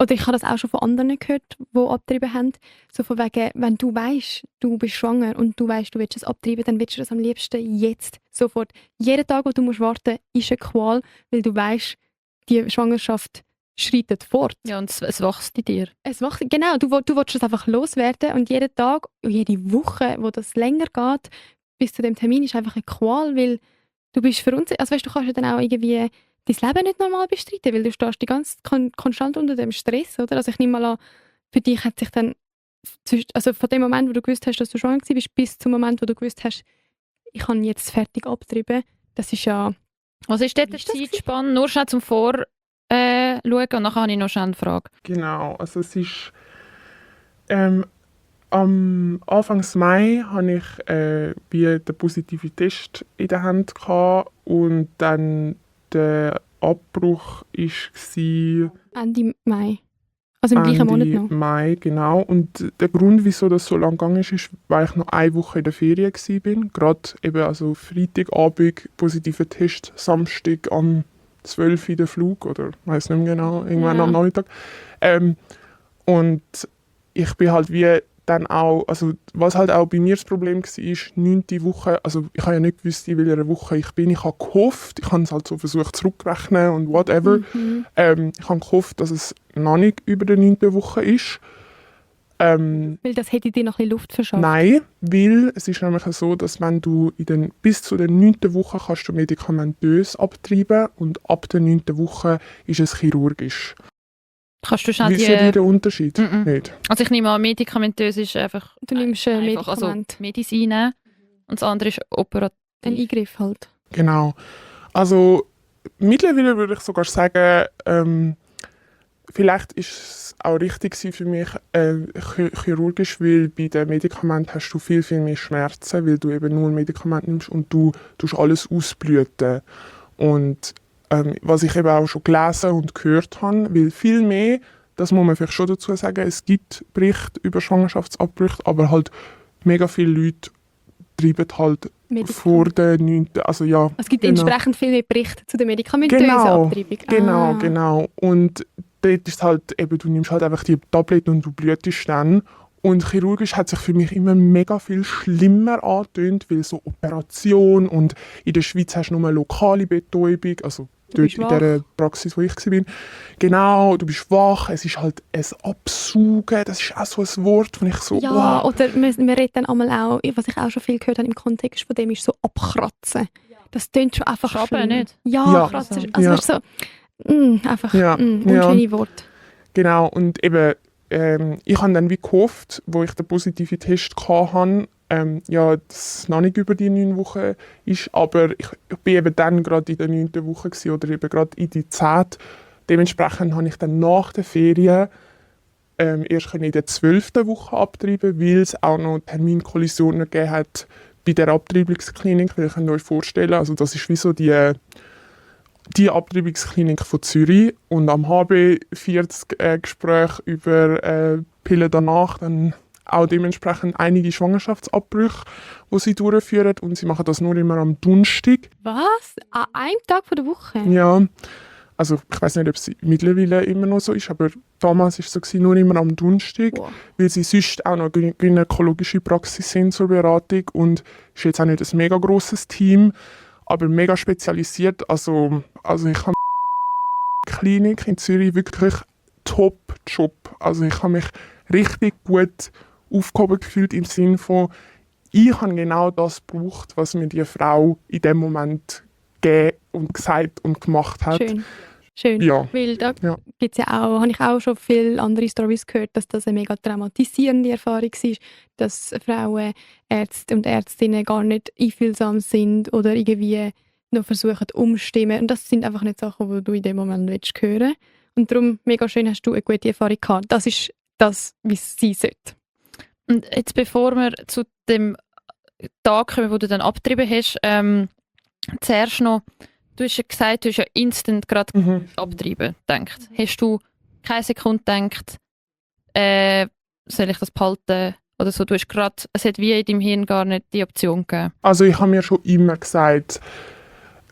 oder ich habe das auch schon von anderen gehört, die abgetrieben haben, so von wegen, wenn du weißt, du bist schwanger und du weißt, du willst es abtreiben, dann willst du das am liebsten jetzt, sofort. Jeden Tag, wo du musst warten, ist eine Qual, weil du weißt, die Schwangerschaft schreitet fort. Ja, und es wächst in dir. Es macht, genau, du willst es einfach loswerden und jeden Tag, jede Woche, wo das länger geht, bis zu dem Termin, ist einfach eine Qual, weil du bist verunsichert. Also weißt, du kannst ja dann auch irgendwie dein Leben nicht normal bestreiten, weil du stehst die ganze konstant unter dem Stress, oder? Also ich nehme mal an, für dich hat sich dann, also von dem Moment, wo du gewusst hast, dass du schwanger bist, bis zum Moment, wo du gewusst hast, ich kann jetzt fertig abtreiben, das ist ja... Was ist dort Wie der ist das Zeitspanne? Nur schnell zum Schauen und nachher habe ich noch schnell eine Frage. Genau, also es ist am Anfang Mai hatte ich wie den positiven Test in der Hand gehabt und dann der Abbruch war Ende Mai. Also im gleichen Monat Ende noch. Mai, genau. Und der Grund, wieso das so lang gegangen ist, weil ich noch eine Woche in der Ferien war. Gerade eben also Freitagabend, positiver Test, Samstag am 12 Uhr der Flug, oder ich weiß nicht mehr genau, irgendwann Ja. am Nachmittag. Und ich bin halt wie dann auch, also was halt auch bei mir das Problem war, 9. Woche, also ich habe ja nicht gewusst, in welcher Woche ich bin. Ich habe gehofft, ich habe es halt so versucht zurückrechnen und whatever. Mhm. Ich habe gehofft, dass es noch nicht über der 9. Woche ist. Weil das hätte dir noch ein bisschen Luft verschafft. Nein, weil es ist nämlich so, dass wenn du bis zu der 9. Woche kannst du medikamentös abtreiben und ab der 9. Woche ist es chirurgisch. Kannst du schnell Wisst ihr den Unterschied? Mhm. Nicht? Also ich nehme an, medikamentös ist einfach... Du nimmst ein einfach, Medikament. Also Medizin nehmen. Und das andere ist operativ. Ein Eingriff halt. Genau. Also mittlerweile würde ich sogar sagen, vielleicht ist es auch richtig gewesen für mich chirurgisch, weil bei den Medikamenten hast du viel, viel mehr Schmerzen, weil du eben nur Medikamente nimmst und du tust alles ausblüten. Und was ich eben auch schon gelesen und gehört habe, weil viel mehr, das muss man vielleicht schon dazu sagen, es gibt Berichte über Schwangerschaftsabbrüche, aber halt mega viele Leute treiben halt vor der 9. Also ja, Es gibt genau. entsprechend viel mehr Berichte zu der medikamentösen Genau, Abtreibung. Genau, Ah. genau. Und dort ist halt eben, du nimmst halt einfach die Tabletten und du blütest dann. Und chirurgisch hat sich für mich immer mega viel schlimmer angetönt, weil so Operation und in der Schweiz hast du nur lokale Betäubung, also Du dort bist in wach. der Praxis, wo ich war. Genau, du bist wach, es ist halt ein Absaugen, das ist auch so ein Wort, wo ich so, Ja, wow. oder wir reden dann einmal auch, was ich auch schon viel gehört habe im Kontext von dem, ist so abkratzen. Das tönt schon einfach Schaben schlimm. nicht? Ja, Ja. kratzen. Also Ja. weißt du, so, einfach Ja, ja. unschöne Worte. Genau, und eben, ich habe dann wie gehofft, wo ich den positiven Test hatte, ja, dass es noch nicht über die 9 Wochen ist, aber ich bin eben dann gerade in der 9. Woche gewesen, oder eben gerade in die 10. Dementsprechend habe ich dann nach der Ferien erst in der 12. Woche abtreiben, weil es auch noch Terminkollisionen gegeben hat bei der Abtreibungsklinik, weil ihr könnt euch vorstellen, also das ist wie so die Abtreibungsklinik von Zürich, und am HB 40 Gespräche über Pillen danach, dann auch dementsprechend einige Schwangerschaftsabbrüche, die sie durchführen. Und sie machen das nur immer am Donnerstag. Was? An einem Tag von der Woche? Ja, also ich weiß nicht, ob es mittlerweile immer noch so ist, aber damals war es so, nur immer am Donnerstag, Wow. weil sie sonst auch noch gynäkologische Praxis sind zur Beratung und ist jetzt auch nicht ein mega grosses Team, aber mega spezialisiert. Also ich habe Klinik in Zürich wirklich Top-Job. Also ich habe mich richtig gut aufgehoben gefühlt im Sinne von, ich habe genau das gebraucht, was mir die Frau in dem Moment gegeben und gesagt und gemacht hat. Schön. Ja. Weil da Ja. gibt's ja auch, habe ich auch schon viele andere Storys gehört, dass das eine mega traumatisierende Erfahrung war, dass Frauen, Ärzte und Ärztinnen gar nicht einfühlsam sind oder irgendwie noch versuchen umstimmen. Und das sind einfach nicht Sachen, die du in dem Moment hören willst. Und darum, mega schön, hast du eine gute Erfahrung gehabt. Das ist das, wie es sein sollte. Und jetzt, bevor wir zu dem Tag kommen, wo du dann abgetrieben hast, zuerst noch, du hast ja gesagt, du hast ja instant gerade abtreiben gedacht. Hast du keine Sekunde gedacht, soll ich das behalten oder so? Du hast gerade, es hat wie in deinem Hirn gar nicht die Option gegeben. Also ich habe mir schon immer gesagt,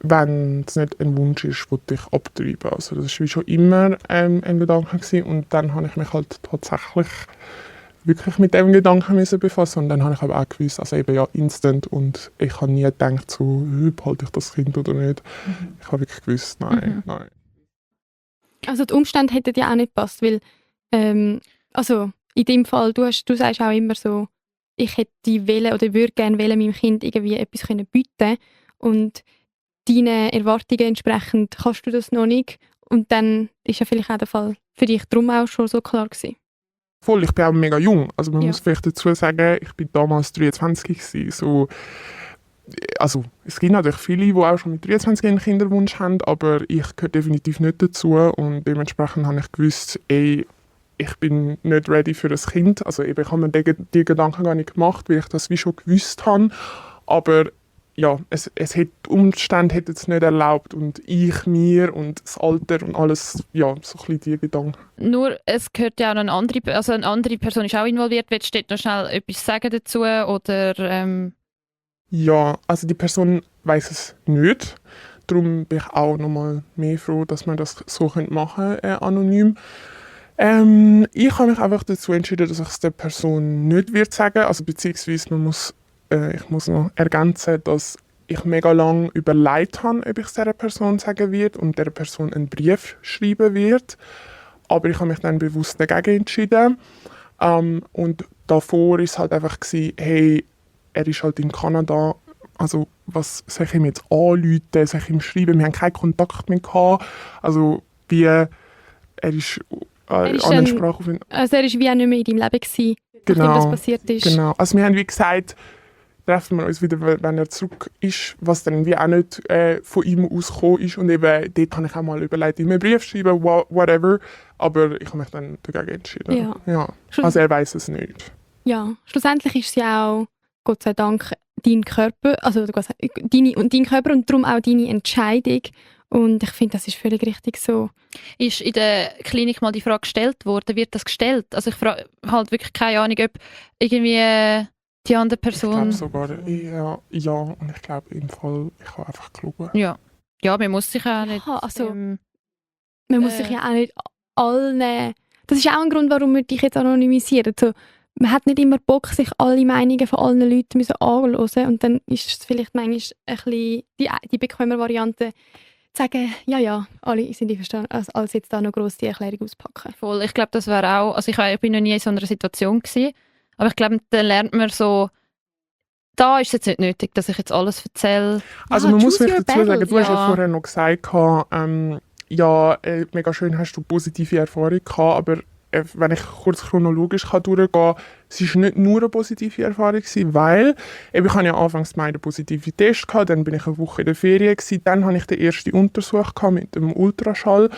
wenn es nicht ein Wunsch ist, will ich abtreiben. Also das war wie schon immer ein Gedanke gewesen. Und dann habe ich mich halt tatsächlich wirklich mit dem Gedanken müssen befassen. Und dann habe ich aber auch gewusst, also eben ja instant, und ich habe nie gedacht, so, behalte ich das Kind oder nicht. Ich habe wirklich gewusst, nein. Also die Umstände hätten ja auch nicht gepasst, weil also in dem Fall, du sagst auch immer so, ich hätte oder würde gerne meinem Kind irgendwie etwas bieten können und deinen Erwartungen entsprechend kannst du das noch nicht und dann ist ja vielleicht auch der Fall für dich darum auch schon so klar gewesen. Voll, ich bin auch mega jung. Also man Ja. muss vielleicht dazu sagen, ich bin damals 23 gewesen. So, also es gibt natürlich viele, die auch schon mit 23 einen Kinderwunsch haben, aber ich gehöre definitiv nicht dazu und dementsprechend habe ich gewusst, ich bin nicht ready für ein Kind. Also eben, ich habe mir die Gedanken gar nicht gemacht, weil ich das wie schon gewusst habe. Aber ja, die Umstände hätten es nicht erlaubt und ich mir und das Alter und alles, ja, so ein bisschen die Gedanken. Nur, es gehört ja auch noch eine andere Person ist auch involviert. Willst du dort noch schnell etwas sagen dazu? Oder, Ja, also die Person weiss es nicht. Darum bin ich auch noch mal mehr froh, dass man das so machen könnte, anonym. Ich habe mich einfach dazu entschieden, dass ich es der Person nicht würde sagen. Also beziehungsweise ich muss noch ergänzen, dass ich mega lange überlegt habe, ob ich es dieser Person sagen werde und dieser Person einen Brief schreiben werde. Aber ich habe mich dann bewusst dagegen entschieden. Und davor war es halt einfach, hey, er ist halt in Kanada, also was soll ich ihm jetzt anrufen, soll ich ihm schreiben? Wir haben keinen Kontakt mehr gehabt. Also er ist Er an den Sprachaufnahmen. Also er war wie auch nicht mehr in deinem Leben gewesen, Genau, nachdem das passiert ist. Genau. Also wir haben wie gesagt, treffen wir uns wieder, wenn er zurück ist, was dann wie auch nicht von ihm ausgekommen ist. Und eben dort habe ich auch mal überlegt, ihm einen Brief schreiben, whatever. Aber ich habe mich dann dagegen entschieden. Ja. Also er weiß es nicht. Ja, schlussendlich ist es ja auch, Gott sei Dank, dein Körper, also dein Körper und darum auch deine Entscheidung. Und ich finde, das ist völlig richtig so. ist in der Klinik mal die Frage gestellt worden? Wird das gestellt? Also ich frage halt wirklich keine Ahnung, ob irgendwie die andere Ich Person... glaube sogar, ja. Und ich glaube im Fall, ich habe einfach gelogen. Ja, man muss sich auch nicht... Ja, also, man muss sich ja auch nicht allen... Das ist auch ein Grund, warum wir dich jetzt anonymisieren. Also, man hat nicht immer Bock, sich alle Meinungen von allen Leuten anzuhören. Und dann ist es vielleicht manchmal ein bisschen die bequeme Variante, zu sagen, ja, alle sind einverstanden, als jetzt da noch gross die Erklärung auspacken. Voll, ich glaube, das wäre auch... Also ich bin noch nie in so einer Situation gewesen, aber ich glaube, dann lernt man so... Da ist es jetzt nicht nötig, dass ich jetzt alles erzähle. Also Ja, man muss choose vielleicht your dazu sagen, battles, du hast ja ja. vorher noch gesagt, mega schön hast du positive Erfahrungen gehabt, aber wenn ich kurz chronologisch durchgehen kann, es war nicht nur eine positive Erfahrung gewesen, weil ich hatte ja anfangs einen positiven Test gehabt, dann bin ich eine Woche in der Ferien gewesen, dann hatte ich den ersten Untersuch gehabt mit dem Ultraschall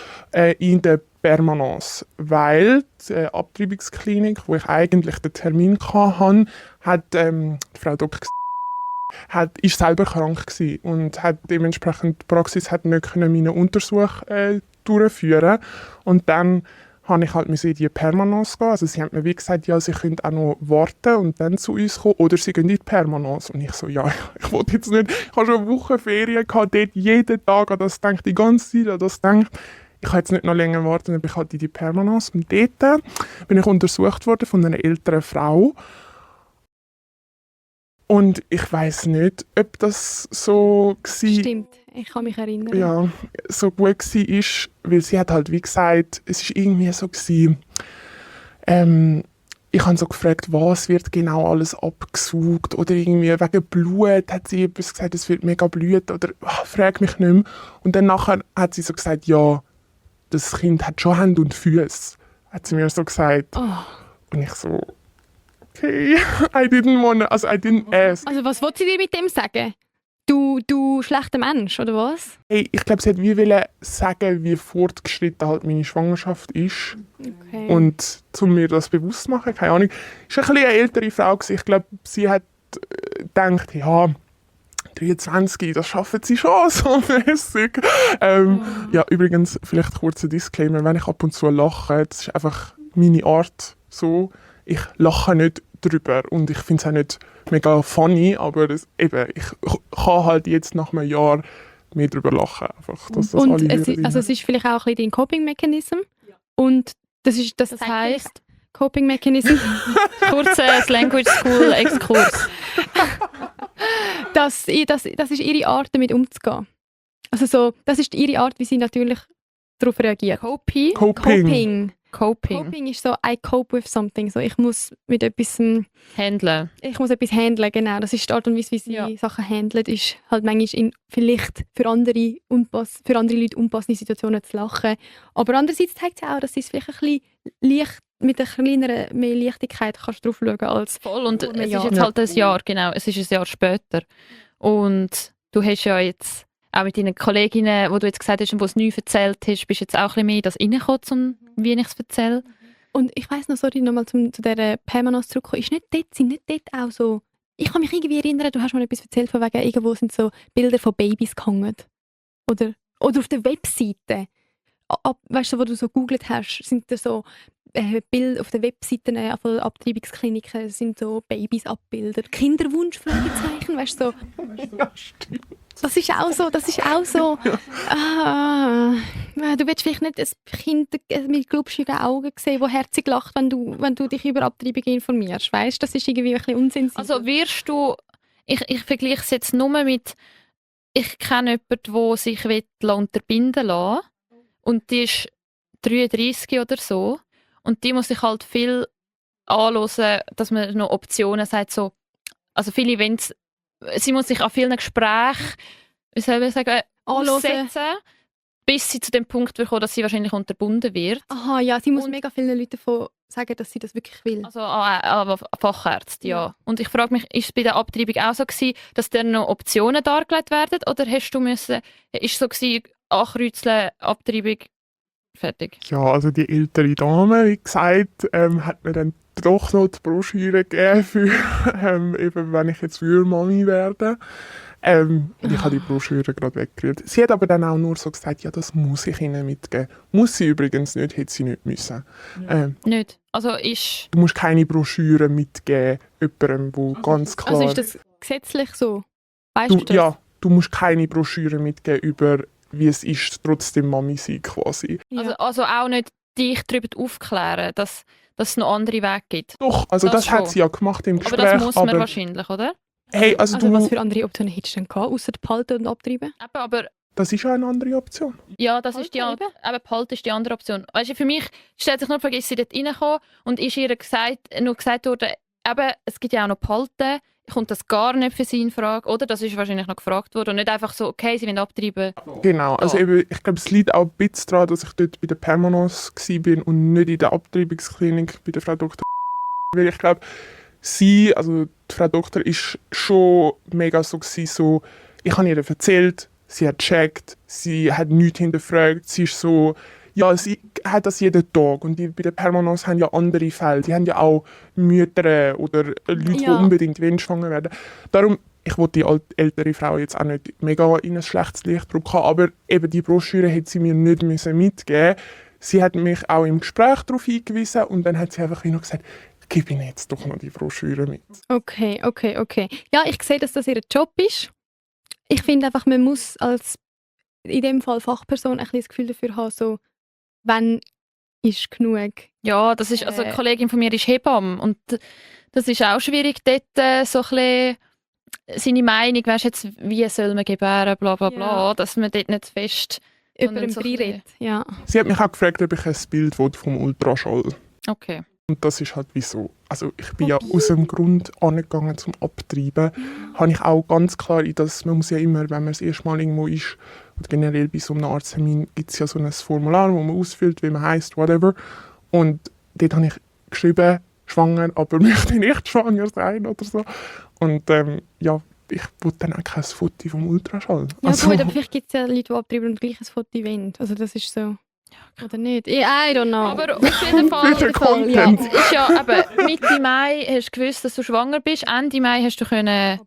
in der Permanence, weil die Abtreibungsklinik, wo ich eigentlich den Termin hatte, hat die Frau Dr. ist selber krank gewesen und hat dementsprechend die Praxis hat nicht meinen Untersuch durchführen. Und dann habe ich halt in die Permanence gehen. Also sie haben mir wie gesagt, ja, sie können auch noch warten und dann zu uns kommen oder sie gehen in die Permanence. Und ich so, ja, ich wollte jetzt nicht, ich habe schon eine Woche Ferien gehabt, dort jeden Tag an das gedacht, die ganze Zeit an das gedacht. Ich kann jetzt nicht noch länger warten, dann bin ich halt in die Permanence. Und dort bin ich untersucht worden von einer älteren Frau. Und ich weiss nicht, ob das so war. Stimmt, ich kann mich erinnern. Ja, so gut war, weil sie hat halt wie gesagt, es war irgendwie so gewesen, ich habe so gefragt, was wird genau alles abgesaugt oder irgendwie wegen Blut hat sie etwas gesagt, es wird mega Blut oder frag mich nicht mehr. Und dann nachher hat sie so gesagt, ja, das Kind hat schon Hände und Füße, hat sie mir so gesagt. Oh. Und ich so, okay, I didn't ask. Also was wollte sie dir mit dem sagen? Du schlechter Mensch, oder was? Hey, ich glaube, sie hat wie wollen sagen, wie fortgeschritten halt meine Schwangerschaft ist. Okay. Und um mir das bewusst zu machen, keine Ahnung. Es war ein bisschen eine ältere Frau gewesen. Ich glaube, sie hat gedacht, ja, 23, das schaffen sie schon so mäßig. Ja, übrigens, vielleicht kurz ein Disclaimer, wenn ich ab und zu lache, das ist einfach meine Art so. Ich lache nicht drüber und ich finde es auch nicht mega funny, aber ich kann halt jetzt nach einem Jahr mehr drüber lachen. Einfach, dass das und alle es ist vielleicht auch ein bisschen dein Coping-Mechanism. Und das heisst Coping-Mechanism. Kurzer Language School Exkurs. das ist ihre Art, damit umzugehen. Also so, das ist ihre Art, wie sie natürlich darauf reagiert. Coping. Coping ist so, I cope with something. So, ich muss mit etwas Handeln. Ich muss etwas handeln, genau. Das ist die Art und Weise, wie sie Sachen handelt, ist halt manchmal vielleicht für andere Leute unpassende Situationen zu lachen. Aber andererseits zeigt sie auch, dass sie es vielleicht ein bisschen leicht, mit einer kleineren mehr Leichtigkeit kannst drauf schauen als voll. Und es ist jetzt halt ein Jahr, genau. Es ist ein Jahr später. Und du hast ja jetzt auch mit deinen Kolleginnen, wo du jetzt gesagt hast, wo du es neu erzählt hast, bist du jetzt auch ein bisschen mehr in das reingekommen, wie ich es erzähle. Und ich weiss noch, sorry, nochmal zu dieser Permanence zurückkommen, sind nicht dort auch so, ich kann mich irgendwie erinnern, du hast mal etwas erzählt, von wegen irgendwo sind so Bilder von Babys gehangen. Oder auf der Webseite. Weißt du, wo du so gegoogelt hast, sind da so Bilder auf den Webseiten von Abtreibungskliniken, sind so Babys abbilder. Kinderwunsch, Fragezeichen, weißt du, so. Ja, stimmt. Das ist auch so. Du willst vielleicht nicht ein Kind mit glubschigen Augen sehen, das herzig lacht, wenn du dich über Abtreibung informierst. Weißt? Das ist irgendwie ein bisschen unsensibel. Also wirst du, ich vergleiche es jetzt nur mit, ich kenne jemanden, der sich unterbinden lassen und die ist 33 oder so und die muss sich halt viel anhören, dass man noch Optionen sagt, so, also viele Events, sie muss sich an vielen Gesprächen, wie soll ich sagen, aussetzen, bis sie zu dem Punkt kommt, dass sie wahrscheinlich unterbunden wird. Aha, ja, sie muss mega vielen Leuten davon sagen, dass sie das wirklich will. Also Fachärzte, ja. Und ich frage mich, ist es bei der Abtreibung auch so gewesen, dass dir noch Optionen dargelegt werden? Oder ist es so gewesen, ankreuzeln, Abtreibung, fertig? Ja, also die ältere Dame, wie gesagt, hat mir dann doch noch die Broschüre gegeben, für, eben, wenn ich jetzt Mami werde. Und ich habe die Broschüre gerade weggerührt. Sie hat aber dann auch nur so gesagt, ja, das muss ich Ihnen mitgeben. Muss sie übrigens nicht, hätte sie nicht müssen. Nicht? Also ist... Du musst keine Broschüre mitgeben, jemandem, wo ganz klar... Also ist das gesetzlich so? Weißt du das? Ja, du musst keine Broschüre mitgeben über, wie es ist, trotzdem Mami sein quasi. Ja. Also auch nicht dich darüber aufklären, dass es noch andere Wege gibt. Doch, also das hat schon. sie ja gemacht im Gespräch. Aber das muss man wahrscheinlich, oder? Hey, also was für andere Optionen hättest du denn gehabt, außer behalten und abtreiben? Aber das ist ja eine andere Option. ja, das ist behalten ist die andere Option. Weißt du, für mich stellt sich nur die Frage, ist sie dort reingekommen und ist ihr nur gesagt worden, eben, es gibt ja auch noch behalten, kommt das gar nicht für sie in Frage, oder? Das ist wahrscheinlich noch gefragt worden und nicht einfach so, okay, sie wollen abtreiben. Genau, also Ja. eben, ich glaube, es liegt auch ein bisschen daran, dass ich dort bei der Permanence war und nicht in der Abtreibungsklinik bei der Frau Dr. Weil ich glaube, sie, also die Frau Doktor, ist schon mega so gewesen, so, ich habe ihr erzählt, sie hat gecheckt, sie hat nichts hinterfragt, sie ist so, ja, sie hat das jeden Tag und die bei der Permanence haben ja andere Fälle, die haben ja auch Mütter oder Leute, die unbedingt schwanger werden. Darum, ich wollte die ältere Frau jetzt auch nicht mega in ein schlechtes Licht drücken, aber eben die Broschüre hätte sie mir nicht mitgeben müssen. sie hat mich auch im Gespräch darauf hingewiesen und dann hat sie einfach wie noch gesagt, gib Ihnen jetzt doch noch die Broschüre mit. Okay. Ja, ich sehe, dass das ihr Job ist. Ich finde einfach, man muss als in dem Fall Fachperson ein bisschen das Gefühl dafür haben, so, wann ist genug. Ja, das ist, also eine Kollegin von mir ist Hebamme und das ist auch schwierig, dort so ein bisschen seine Meinung, weißt jetzt, wie soll man gebären, bla bla bla, dass man dort nicht fest Über den so redet. Ja. Sie hat mich auch gefragt, ob ich ein Bild will vom Ultraschall. Okay. Und das ist halt wieso. Also ich bin ja aus dem Grund angegangen zum Abtreiben. Habe ich auch ganz klar in das, man muss ja immer, wenn man das erste Mal irgendwo ist, oder generell bei so einem Arzttermin, gibt es ja so ein Formular, wo man ausfüllt, wie man heisst, whatever. Und dort habe ich geschrieben, schwanger, aber möchte nicht schwanger sein oder so. Und ja, ich wollte dann auch kein Foto vom Ultraschall. Ja gut, aber vielleicht gibt es ja Leute, die abtreiben und gleich ein Foto wollen. Also das ist so. Oder nicht? I don't know. Aber auf jeden Fall, Für den Content. ist ja eben, Mitte Mai hast du gewusst, dass du schwanger bist, Ende Mai hast du können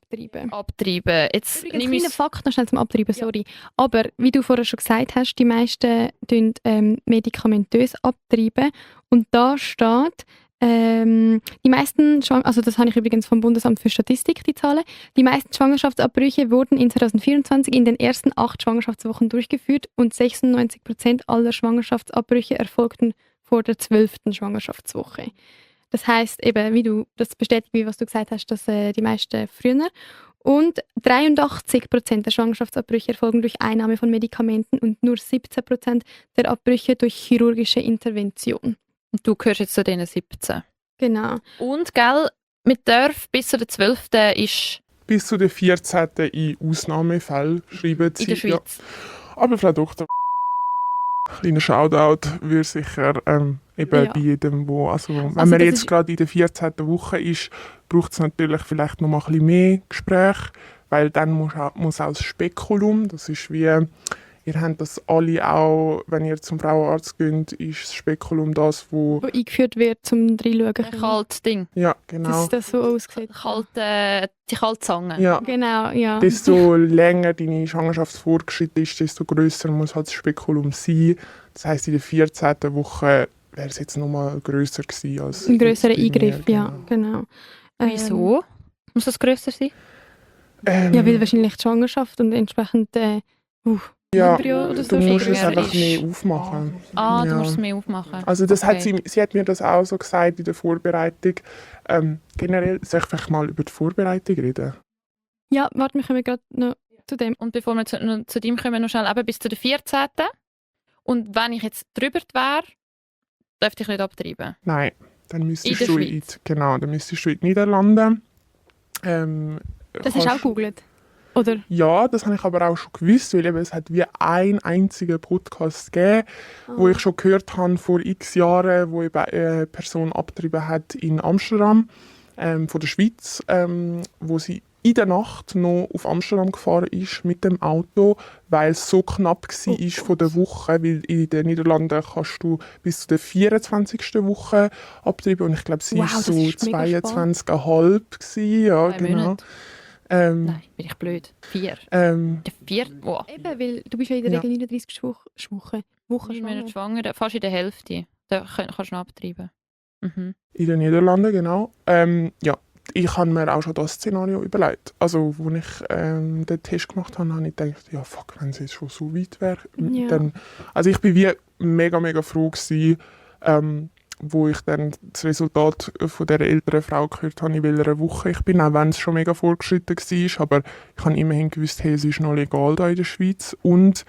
abtreiben. Jetzt Übrigens, nimm kleiner es- Fakt noch schnell zum Abtreiben, sorry. Aber wie du vorher schon gesagt hast, die meisten medikamentös abtreiben. Und da steht, die meisten also das habe ich übrigens vom Bundesamt für Statistik, die Zahlen, die meisten Schwangerschaftsabbrüche wurden in 2024 in den ersten 8 Schwangerschaftswochen durchgeführt und 96% aller Schwangerschaftsabbrüche erfolgten vor der 12. Schwangerschaftswoche. Das heisst eben, wie du das bestätigt, wie was du gesagt hast, dass die meisten früher. Und 83% der Schwangerschaftsabbrüche erfolgen durch Einnahme von Medikamenten und nur 17% der Abbrüche durch chirurgische Intervention. Und du gehörst jetzt zu diesen 17. Genau. Und, gell, mit darf bis zu der 12. ist Bis zu der 14. in Ausnahmefällen schreiben sie. in der Schweiz. Ja. Aber Frau Doktor, kleiner Shoutout würde sicher eben Ja. bei jedem, wo, also wenn Also man das jetzt ist- gerade in der 14. Woche ist, braucht es natürlich vielleicht noch mal ein bisschen mehr Gespräch, weil dann muss auch das Spekulum, das ist wie, ihr habt das alle auch, wenn ihr zum Frauenarzt geht, ist das Spekulum das, wo, Wo eingeführt wird, zum reinschauen. Ein kaltes Ding. ja genau, Dass das so aussieht. Die kalte Zange. ja. Genau, ja. Desto länger deine Schwangerschaft fortgeschritten ist, desto grösser muss halt das Spekulum sein. Das heisst, in der 14. Woche wäre es jetzt nochmal grösser gewesen als Ein grösserer jetzt bei mir, Eingriff, ja, genau. Wieso? Muss das grösser sein? Ja, weil wahrscheinlich die Schwangerschaft und entsprechend ja, Embryo oder so du musst viel es mehr einfach ist. mehr aufmachen. Ah, du Ja. musst es mehr aufmachen. Also das hat Okay. sie hat mir das auch so gesagt in der Vorbereitung. Generell, soll ich vielleicht mal über die Vorbereitung reden? Ja, warte, wir kommen gerade noch zu dem. Und bevor wir zu dem kommen, noch schnell eben bis zu der 14. Und wenn ich jetzt drüber wäre, dürfte ich nicht abtreiben. Nein, dann müsstest der du Schweiz. dann müsstest du in die Niederlande. Das hast du auch gegoogelt? Oder? Ja, das habe ich aber auch schon gewusst, weil eben, es hat wie einen einzigen Podcast gegeben, wo ich schon gehört habe vor x Jahren, wo eben eine Person abgetrieben hat in Amsterdam, von der Schweiz, wo sie in der Nacht noch auf Amsterdam gefahren ist mit dem Auto, weil es so knapp war von der Woche, weil in den Niederlanden kannst du bis zu der 24. Woche abtreiben und ich glaube, sie Wow, war das so ist mega 22,5 gewesen, ja, 2 genau. Monate. Nein, bin ich blöd. 4. Der 4. Wow. Eben, weil du bist ja in der Ja. Regel 39. Woche Ich bin schwanger. nicht schwanger, fast in der Hälfte. Da kannst du noch abtreiben. Mhm. In den Niederlanden, genau. Ja, ich habe mir auch schon das Szenario überlegt. Also, als ich den Test gemacht habe, habe ich gedacht, ja, fuck, wenn es jetzt schon so weit wäre. Ja. Dann, also ich bin wie mega, mega froh gewesen, wo ich dann das Resultat von dieser älteren Frau gehört habe, in welcher Woche ich bin, auch wenn es schon mega fortgeschritten war. Aber ich habe immerhin gewusst, hey, es ist noch legal da in der Schweiz. Und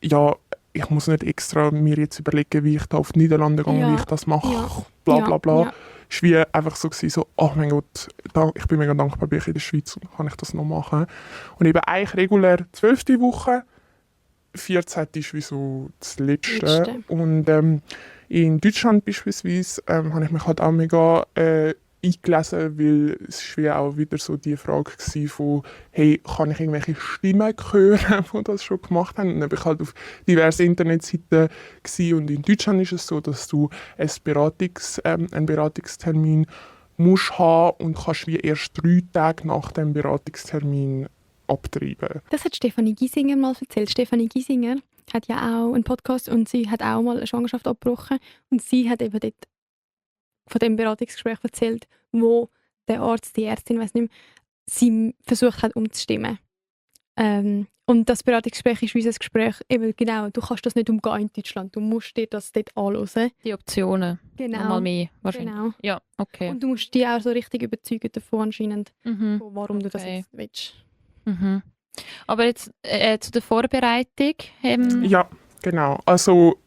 ja, ich muss nicht extra mir jetzt überlegen, wie ich da auf die Niederlande gehe, Ja. wie ich das mache, Ja. bla bla bla. Ja. Es war wie einfach so, so, oh mein Gott, ich bin mega dankbar, bin ich in der Schweiz und kann ich das noch machen. Und eben eigentlich regulär 12. Woche, 14. ist wie so das Letzte. Letzte. Und in Deutschland beispielsweise habe ich mich halt auch mega eingelesen, weil es war wie auch wieder so die Frage gewesen von, hey, kann ich irgendwelche Stimmen hören, die das schon gemacht haben? Und dann bin ich halt auf diversen Internetseiten gewesen. Und in Deutschland ist es so, dass du einen Beratungstermin musst haben und kannst wie erst 3 Tage nach dem Beratungstermin abtreiben. Das hat Stefanie Giesinger mal erzählt. Stefanie Giesinger hat ja auch einen Podcast und sie hat auch mal eine Schwangerschaft abgebrochen und sie hat eben dort von dem Beratungsgespräch erzählt, wo der Arzt, die Ärztin, weiß nicht mehr, sie versucht hat umzustimmen. Und das Beratungsgespräch ist wie ein Gespräch, eben genau, du kannst das nicht umgehen in Deutschland, du musst dir das dort anschauen. Die Optionen. Genau. Nochmal mehr wahrscheinlich. Genau. Ja, okay. Und du musst dich auch so richtig überzeugen davon anscheinend, Mhm. warum du das Okay. jetzt willst. Mhm. Aber jetzt zu der Vorbereitung. Ja, genau. Also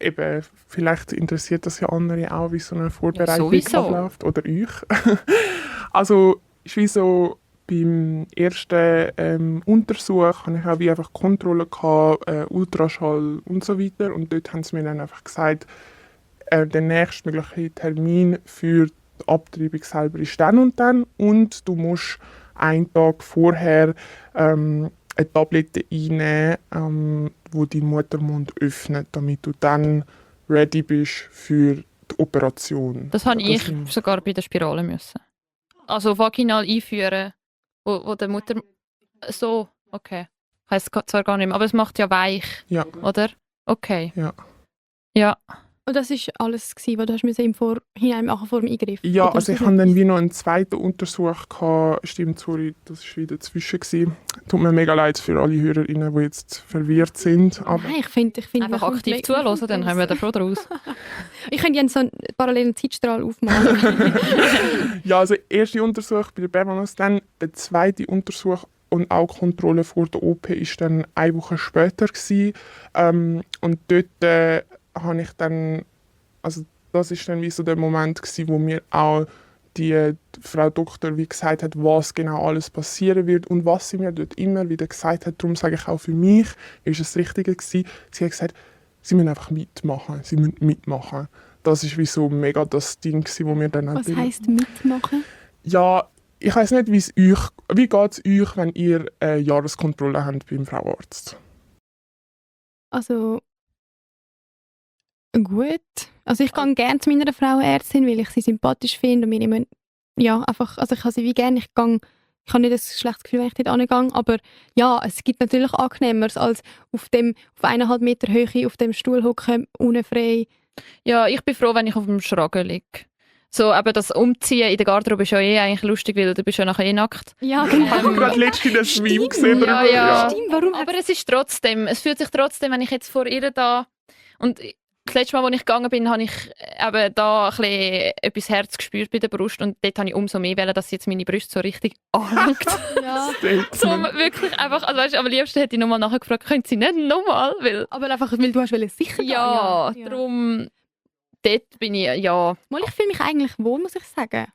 eben, vielleicht interessiert das ja andere auch, wie so eine Vorbereitung sowieso. abläuft. Oder euch. Also ist wie so, beim ersten Untersuch hatte ich auch wie einfach Kontrolle gehabt, Ultraschall und so weiter. Und dort haben sie mir dann einfach gesagt, der nächstmögliche Termin für die Abtreibung selber ist dann und dann. Und du musst einen Tag vorher eine Tablette einnehmen, wo dein Muttermund öffnet, damit du dann ready bist für die Operation. Das habe ich sind- sogar bei der Spirale müssen. Also vaginal einführen, wo der Mutter... So, okay. Ich weiss es zwar gar nicht mehr, aber es macht ja weich, Ja. oder? Okay. Ja. Ja. Und das war alles, was du hast im Vorhinein machen vor dem Eingriff? Ja, Oder also ist ich das hatte dann etwas? wie noch einen zweiten Untersuch gehabt. Stimmt, sorry, das war wieder dazwischen gewesen. Tut mir mega leid für alle HörerInnen, die jetzt verwirrt sind. Aber Nein, ich finde, Einfach man kommt aktiv weg- zuhören, dann haben wir da schon draus. Ich könnte ja so einen parallelen Zeitstrahl aufmalen. ja, also der erste Untersuch bei der Bebanos, dann der zweite Untersuch und auch Kontrolle vor der OP ist dann eine Woche später gewesen. Und dort habe ich dann, also das ist dann wie so der Moment gewesen, wo mir auch die Frau Doktor wie gesagt hat, was genau alles passieren wird und was sie mir dort immer wieder gesagt hat. Darum sage ich auch für mich, ist es das Richtige gewesen. Sie hat gesagt, sie müssen einfach mitmachen. Sie müssen mitmachen. Das ist wie so mega das Ding gewesen, wo mir dann Was heisst mitmachen? ja, ich weiß nicht, wie geht es euch, wenn ihr eine Jahreskontrolle habt beim Frauenarzt? Also gut. Also ich gehe gerne zu meiner Frauenärztin, weil ich sie sympathisch finde und mir immer, ja, einfach, also ich habe sie wie gerne, ich habe nicht ein schlechtes Gefühl, wenn ich dort hingehe, aber ja, es gibt natürlich Angenehmeres als auf 1,5 Meter Höhe auf dem Stuhl hocken, unfrei. Ja, ich bin froh, wenn ich auf dem Schragen liege. So, eben das Umziehen in der Garderobe ist ja eigentlich lustig, weil du bist ja nachher nackt. Ja, Ich habe gerade letztens einen Meme gesehen Ja, darüber. ja. Stimmt, warum? Aber es ist trotzdem, es fühlt sich trotzdem, wenn ich jetzt vor ihr da und das letzte Mal, als ich gegangen bin, habe ich eben da ein bisschen etwas Herz gespürt bei der Brust und dort habe ich umso mehr wollen, dass sie jetzt meine Brust so richtig anlangt. Ja. So Statement. wirklich einfach, also weißt, am liebsten hätte ich nochmal nachgefragt, können Sie nicht nochmal? Weil, Aber einfach, weil du hast sicher gehen. ja, darum, dort bin ich, ja. Mal, ich fühle mich eigentlich wohl, muss ich sagen.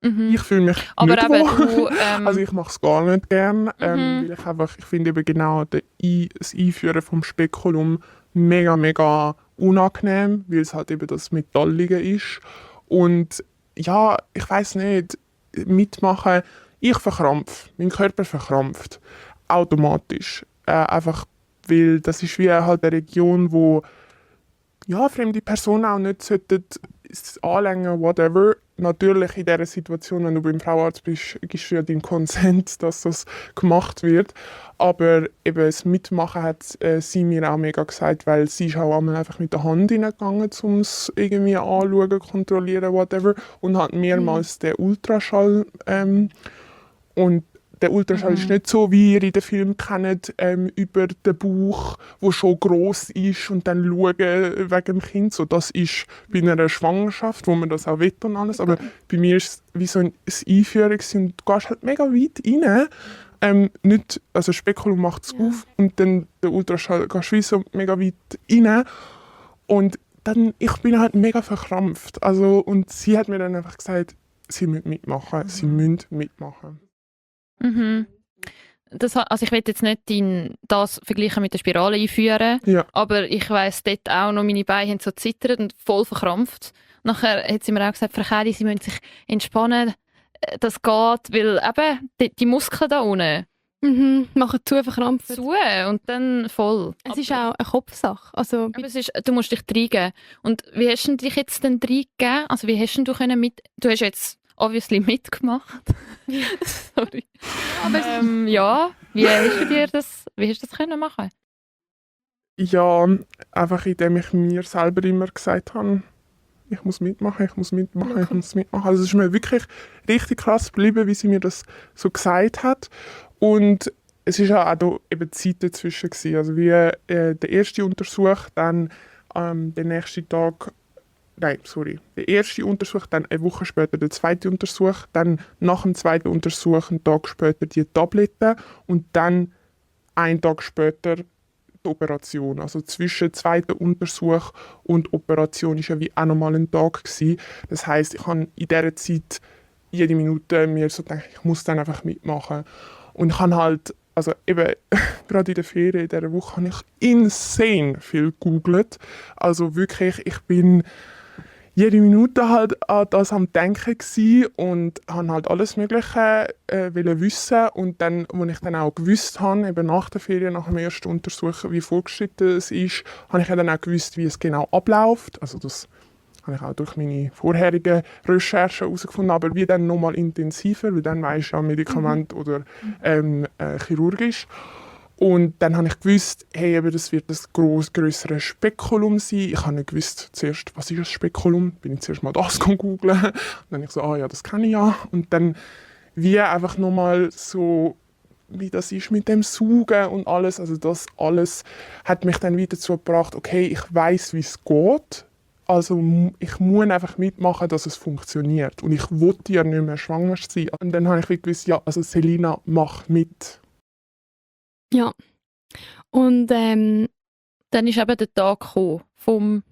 Mhm. Ich fühle mich Aber nicht eben, wohl. du, Also ich mache es gar nicht gern, Mhm. weil ich finde eben genau das Einführen vom Spekulum mega, mega unangenehm, weil es halt eben das Metallige ist. Und ja, ich weiß nicht, mitmachen, ich verkrampfe, mein Körper verkrampft, automatisch. Einfach, weil das ist wie halt eine Region, wo ja, fremde Personen auch nicht sollten es anlängen, whatever. Natürlich in dieser Situation, wenn du beim Frauenarzt bist, gibst du ja deinen Consent, dass das gemacht wird. Aber eben das Mitmachen hat sie mir auch mega gesagt, weil sie ist auch einmal einfach mit der Hand reingegangen, um es irgendwie anschauen, kontrollieren, whatever. Und hat mehrmals den Ultraschall. Und der Ultraschall ist nicht so, wie ihr in den Filmen kennt, über den Bauch, der schon gross ist und dann schauen wegen dem Kind. So, das ist bei einer Schwangerschaft, wo man das auch will und alles. Aber bei mir ist es wie so ein Einführung und du gehst halt mega weit rein. Nicht, also Spekulum macht es auf und dann der Ultraschall gehst du wie so mega weit rein. Und dann, ich bin halt mega verkrampft. Also, und sie hat mir dann einfach gesagt, sie müssen mitmachen, sie müssen mitmachen. Mhm. Also ich will jetzt nicht das vergleichen mit der Spirale einführen, Ja. aber ich weiss dort auch noch, meine Beine haben so zittert und voll verkrampft. Nachher hat sie mir auch gesagt, Frau Kelly, Sie müssen sich entspannen, das geht, weil eben die Muskeln da unten Machen zu, verkrampfen. zu und dann voll. Es ist auch eine Kopfsache. Also, Aber du musst dich reingeben. Und wie hast du dich jetzt denn reingegeben? Also wie hast du können du hast jetzt obviously mitgemacht. Sorry. aber Ja, wie hast du das können machen? Ja, einfach indem ich mir selber immer gesagt habe, ich muss mitmachen, ich muss mitmachen, ich muss mitmachen. Also es ist mir wirklich richtig krass geblieben, wie sie mir das so gesagt hat. Und es ist ja auch da eben Zeit dazwischen gewesen. Also wie der erste Untersuch, dann der nächste Tag, nein, sorry, der erste Untersuch, dann eine Woche später der zweite Untersuch, dann nach dem zweiten Untersuch einen Tag später die Tabletten und dann einen Tag später die Operation. Also zwischen zweiten Untersuch und Operation ist ja wie auch nochmal ein Tag gewesen. Das heisst, ich habe in dieser Zeit jede Minute mir so gedacht, ich muss dann einfach mitmachen. Und ich habe halt, also eben gerade in der Ferien, in dieser Woche, habe ich insane viel gegoogelt. Also wirklich, ich bin jede Minute halt an das am Denken gsi und habe halt alles Mögliche wollen wissen. Und dann, als ich dann auch gewusst habe, eben nach der Ferien, nach dem ersten Untersuchen, wie vorgeschritten es ist, habe ich ja dann auch gewusst, wie es genau abläuft. Also das habe ich auch durch meine vorherigen Recherchen herausgefunden, aber wie dann nochmal intensiver, weil dann weisst du ja Medikament oder chirurgisch. Und dann habe ich gewusst, hey, eben, das wird ein grösseres Spekulum sein. Ich habe nicht gewusst, zuerst, was ist ein Spekulum? Bin ich zuerst mal das googeln. Und dann ich so, ja, das kenne ich ja. Und dann wie einfach nochmal so, wie das ist mit dem Saugen und alles. Also das alles hat mich dann wieder dazu gebracht, okay, ich weiß, wie es geht. Also ich muss einfach mitmachen, dass es funktioniert. Und ich wollte ja nicht mehr schwanger sein. Und dann habe ich wirklich gewusst, ja, also Selina, mach mit. Ja. Und Dann ist eben der Tag gekommen vom,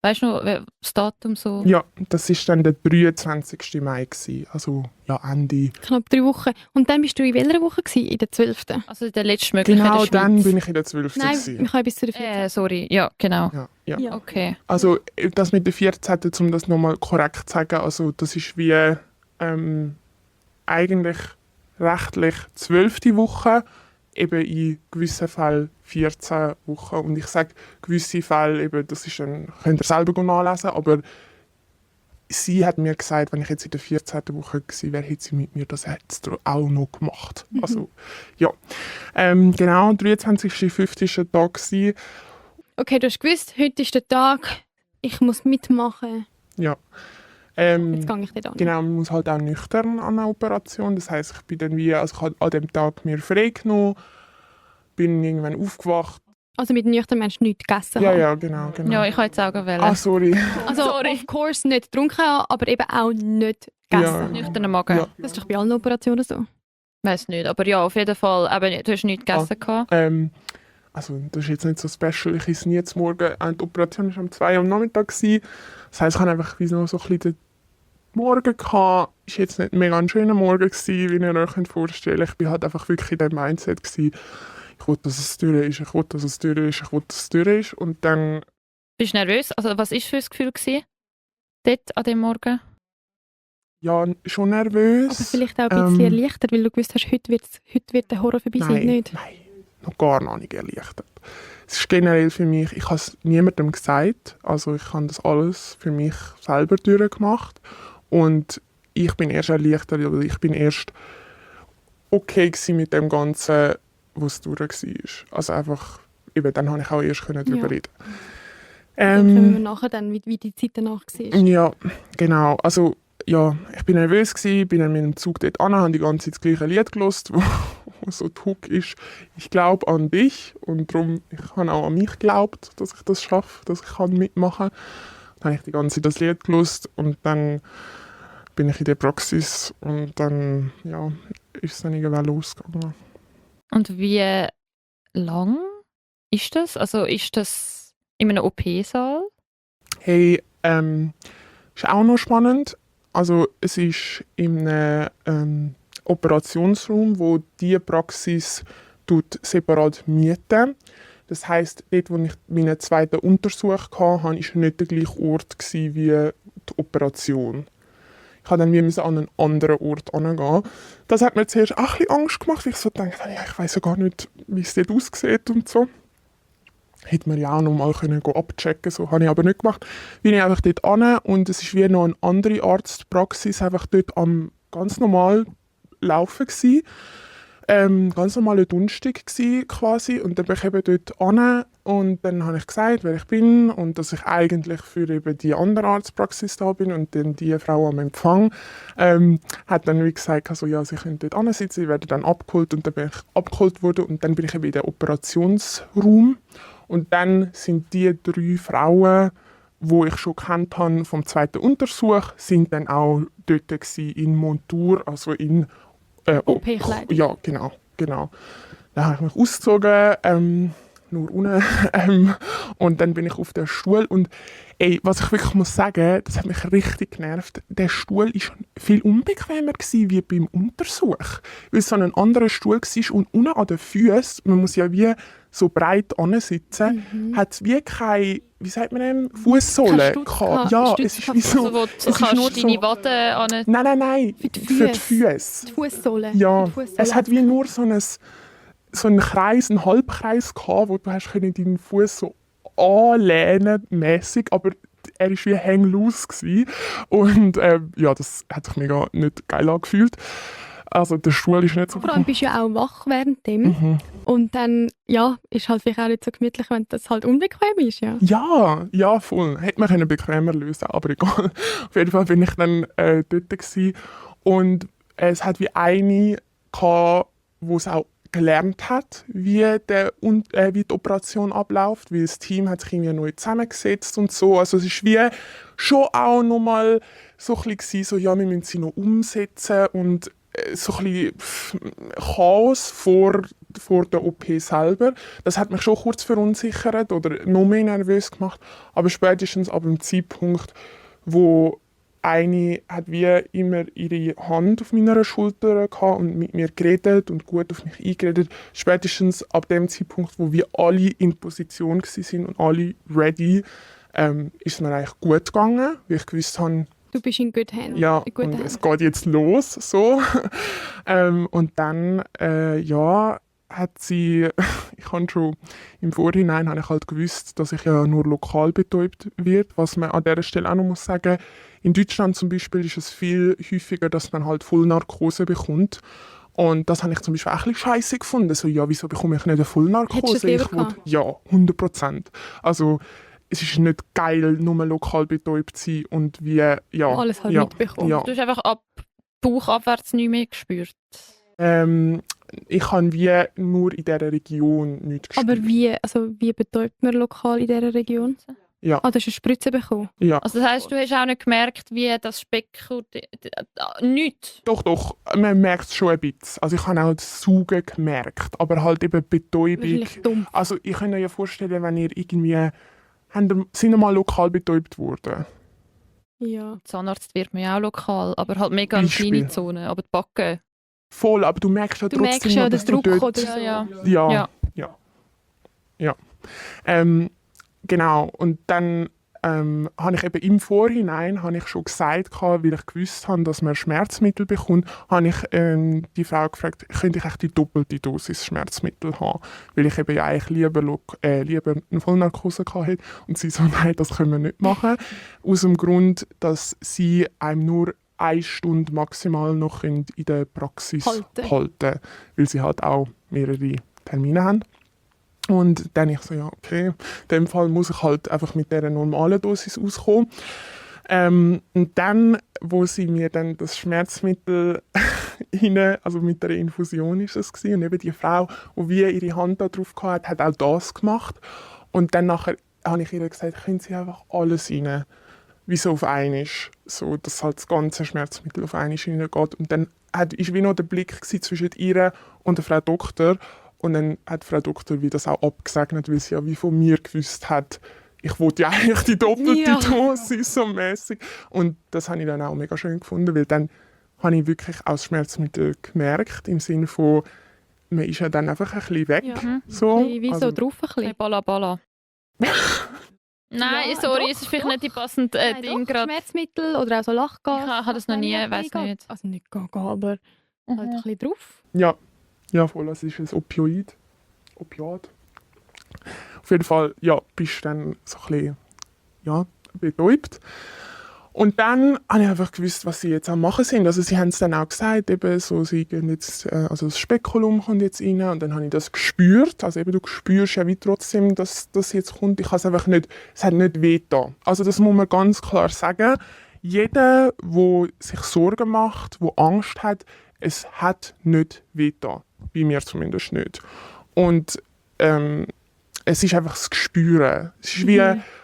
weißt du noch, das Datum so? Ja, das war dann der 23. Mai gewesen. Also ja, Ende. knapp 3 Wochen. Und dann bist du in welcher Woche gewesen? In der 12.? Also der letztmögliche Genau, in der Schweiz. dann bin ich in der 12. Nein, gewesen. ich habe bis zu der 14. Sorry, ja, genau. Ja. Ja. Okay. Also das mit der 14., um das nochmal korrekt zu sagen, also das ist wie eigentlich rechtlich 12. Woche, eben in gewissen Fällen 14 Wochen. Und ich sage gewisse Fälle, eben, das ist dann, könnt ihr selber nachlesen, aber sie hat mir gesagt, wenn ich jetzt in der 14. Woche gewesen wäre, hätte sie mit mir das jetzt auch noch gemacht. Also, ja. Genau, 23.05. war der Tag gewesen. Okay, du hast gewusst, heute ist der Tag, ich muss mitmachen. Ja. Jetzt gehe ich dort an. Genau, man muss halt auch nüchtern an eine Operation. Das heisst, ich bin dann wie, also ich habe an dem Tag mir frei genommen, bin irgendwann aufgewacht. Also mit nüchtern meinst du nichts gegessen Ja, haben? ja, genau. Ja, ich kann jetzt sagen, wählen. Ah, sorry. Also of course nicht getrunken haben, aber eben auch nicht gegessen. Ja. Nüchterner Magen. Ja. Das ist doch bei allen Operationen so. Weiß nicht, aber ja, auf jeden Fall, eben, du hast nichts gegessen gehabt. Also das ist jetzt nicht so special. Ich esse nie zum Morgen. Die Operation war um 2 Uhr am Nachmittag gewesen. Das heisst, ich hatte einfach wie noch so ein bisschen den Morgen gehabt. Es war jetzt nicht mega ein schöner Morgen gewesen, wie ihr euch vorstellen könnt. Ich war halt einfach wirklich in dem Mindset gewesen. Ich wollte, dass es durch ist, ich wollte, dass es durch ist, ich wollte, dass es durch ist. Und dann... Bist du nervös? Also was war für ein Gefühl gewesen? Dort an dem Morgen? Ja, schon nervös. Aber vielleicht auch ein bisschen erleichtert, weil du gewusst hast, heute wird der Horror vorbei sein, nicht? Nein, noch gar noch nicht erleichtert. Es ist generell für mich, ich habe es niemandem gesagt, also ich habe das alles für mich selber durchgemacht und ich bin erst erleichtert, oder ich bin erst okay gewesen mit dem Ganzen, was durch war. Also einfach, eben, dann habe ich auch erst darüber reden. Dann können wir nachher dann, wie die Zeit danach war. Ja, genau. Also, ja, ich bin nervös gewesen, bin dann mit dem Zug dort an, habe die ganze Zeit das gleiche Lied gehört, wo so der Hook ist, ich glaube an dich und darum, ich habe auch an mich geglaubt, dass ich das schaffe, dass ich mitmachen kann. Dann habe ich die ganze Zeit das Lied gehört und dann bin ich in der Praxis und dann, ja, ist es dann irgendwann losgegangen. Und wie lang ist das? Also ist das in einem OP-Saal? Hey, ist auch noch spannend. Also es ist in einem Operationsraum, wo die Praxis separat mieten. Das heisst, dort, wo ich meinen zweiten Untersuch hatte, war nicht der gleiche Ort wie die Operation. Ich musste dann an einen anderen Ort hingehen. Das hat mir zuerst auch ein bisschen Angst gemacht, weil ich so dachte, ja, ich weiss ja gar nicht, wie es dort aussieht und so. Hätte man ja auch noch mal abchecken können, so habe ich aber nicht gemacht. Bin ich einfach dort hin und es war wie noch eine andere Arztpraxis, einfach dort am ganz normal laufen gewesen. ganz normaler Donnerstag quasi und dann bin ich eben dort an und dann habe ich gesagt, wer ich bin und dass ich eigentlich für eben die andere Arztpraxis da bin und dann die Frau am Empfang hat dann wie gesagt, also, ja, sie können dort ansitzen, ich werde dann abgeholt und dann bin ich abgeholt worden und dann bin ich eben in den Operationsraum und dann sind die 3 Frauen, wo ich schon kennt habe vom zweiten Untersuch, sind dann auch dort gewesen, in Montur, also in OP-Kleidung. ja, genau. Dann habe ich mich ausgezogen, nur unten, und dann bin ich auf der Stuhl und was ich wirklich muss sagen, das hat mich richtig genervt. Der Stuhl war viel unbequemer gewesen, wie beim Untersuch, weil es so ein anderer Stuhl war und unten an den Füßen, man muss ja wie so breit sitzen, hat es wie keine, wie sagt man dem, Fußsohle gehabt. Ja, es ist wie so. Also, wo du kannst deine Wade an. Nein. Für die Füße. Die Fußsohle. Ja, Die Fußsohle. es hat wie nur so einen Kreis, einen Halbkreis gehabt, wo du hast deinen Fuß so anlehnen mäßig, aber er war wie hangloose gewesen. Und ja, das hat sich mega nicht geil angefühlt. Also der Stuhl ist nicht so Vor allem bist du ja auch wach während dem. Und dann, ja, ist halt vielleicht auch nicht so gemütlich, wenn das halt unbequem ist, ja. Ja, voll. Hätte man bequemer lösen können, aber egal. Auf jeden Fall bin ich dann dort gewesen. Und es hat wie eine gehabt, die es auch gelernt hat, wie die Operation abläuft, weil das Team hat sich irgendwie neu zusammengesetzt und so. Also es ist wie schon auch nochmal so ein bisschen so, ja, wir müssen sie noch umsetzen und so ein bisschen Chaos vor der OP selber. Das hat mich schon kurz verunsichert oder noch mehr nervös gemacht, aber spätestens ab dem Zeitpunkt, wo eine hat wie immer ihre Hand auf meiner Schulter gehabt und mit mir geredet und gut auf mich eingeredet. Spätestens ab dem Zeitpunkt, wo wir alle in Position waren und alle ready, ist es mir eigentlich gut gegangen, weil ich gewusst habe, du bist in good hands. ja, und es geht jetzt los. So. Und dann, ja, hat sie, ich habe schon im Vorhinein habe ich halt gewusst, dass ich ja nur lokal betäubt werde. Was man an dieser Stelle auch noch muss sagen, in Deutschland zum Beispiel ist es viel häufiger, dass man halt Vollnarkose bekommt. Und das habe ich zum Beispiel auch ein bisschen scheisse gefunden. So, ja, wieso bekomme ich nicht eine Vollnarkose? Hättest du das lieber Ja, 100%. Also, es ist nicht geil, nur lokal betäubt zu sein und wie, ja. Alles halt ja, mitbekommen. ja. Du hast einfach ab Bauch abwärts nicht mehr gespürt. Ich habe wie nur in dieser Region nichts gespürt. Aber wie betäubt man lokal in dieser Region? Ja. Ah, du hast eine Spritze bekommen? Ja. Also das heisst, du hast auch nicht gemerkt, wie das Speckgurt... Nichts? Doch, man merkt es schon ein bisschen. Also ich habe auch das Saugen gemerkt, aber halt eben Betäubung. Wahrscheinlich dumm. Also ich kann mir ja vorstellen, wenn ihr irgendwie... Sind ihr mal lokal betäubt worden? Ja. Zahnarzt wird man ja auch lokal, aber halt mega in Beispiel. kleine Zonen. Aber die Backen... Voll, aber du merkst ja Du trotzdem merkst ja noch, den dass du Druck dort... oder so. Ja. Ja. Genau, und dann habe ich eben im Vorhinein schon gesagt, weil ich gewusst habe, dass man Schmerzmittel bekommt, habe ich die Frau gefragt, könnte ich echt die doppelte Dosis Schmerzmittel haben? Weil ich eben ja eigentlich lieber eine Vollnarkose hatte. Und sie so, nein, das können wir nicht machen. Aus dem Grund, dass sie einem nur 1 Stunde maximal noch in der Praxis halten, weil sie halt auch mehrere Termine haben. Und dann ich so, ja, okay, in dem Fall muss ich halt einfach mit dieser normalen Dosis auskommen. Und dann, wo sie mir dann das Schmerzmittel also mit der Infusion ist es gewesen, und eben die Frau, die wie ihre Hand da drauf hatte, hat auch das gemacht. Und dann nachher habe ich ihr gesagt, können Sie einfach alles rein, wie so auf einmal, so dass halt das ganze Schmerzmittel auf einmal reingeht. Und dann war wie noch der Blick zwischen ihr und der Frau Doktor. Und dann hat Frau Doktor wie das auch abgesegnet, weil sie ja wie von mir gewusst hat, ich wollte ja eigentlich die doppelte Dosis so mäßig. Und das habe ich dann auch mega schön gefunden, weil dann habe ich wirklich auch das Schmerzmittel gemerkt, im Sinne von, man ist ja dann einfach ein bisschen weg. Ja. So. Wie so drauf ein bisschen. Balla Balla. Nein, Ja, sorry, doch, es ist vielleicht doch. nicht die passende Nein, Ding doch, gerade. Schmerzmittel oder auch so Lachgas. Ich habe das noch nie, weiß nicht. Also nicht gehen, aber halt ein bisschen drauf. Ja, voll, es ist ein Opioid. Auf jeden Fall, ja, bist du dann so ein bisschen, ja, betäubt. Und dann habe ich einfach gewusst, was sie jetzt am machen sind. Also sie haben es dann auch gesagt, eben so, sie gehen jetzt, also das Spekulum kommt jetzt rein und dann habe ich das gespürt. Also eben, du spürst ja wie trotzdem, dass das jetzt kommt. Ich habe es einfach nicht, es hat nicht wehgetan. Also das muss man ganz klar sagen. Jeder, der sich Sorgen macht, der Angst hat, es hat nicht wehgetan. Bei mir zumindest nicht. Und es ist einfach das Gespüren. Es ist wie,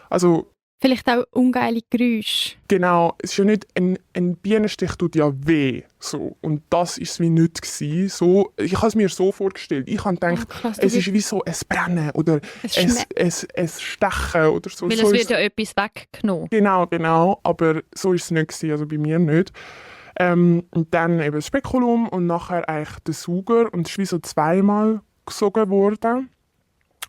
also Vielleicht auch ungeile Geräusche. genau, es ist ja nicht, ein Bienenstich tut ja weh. So. Und das war es wie nicht gewesen. So, ich habe es mir so vorgestellt. Ich habe gedacht, Krass, es ist wie so ein Brennen oder ein Stechen oder so. Weil so es ist- wird ja etwas weggenommen. Genau, aber so ist es nicht gewesen, also bei mir nicht. Und dann eben das Spekulum und nachher eigentlich der Sauger und es ist wie so zweimal gesogen worden.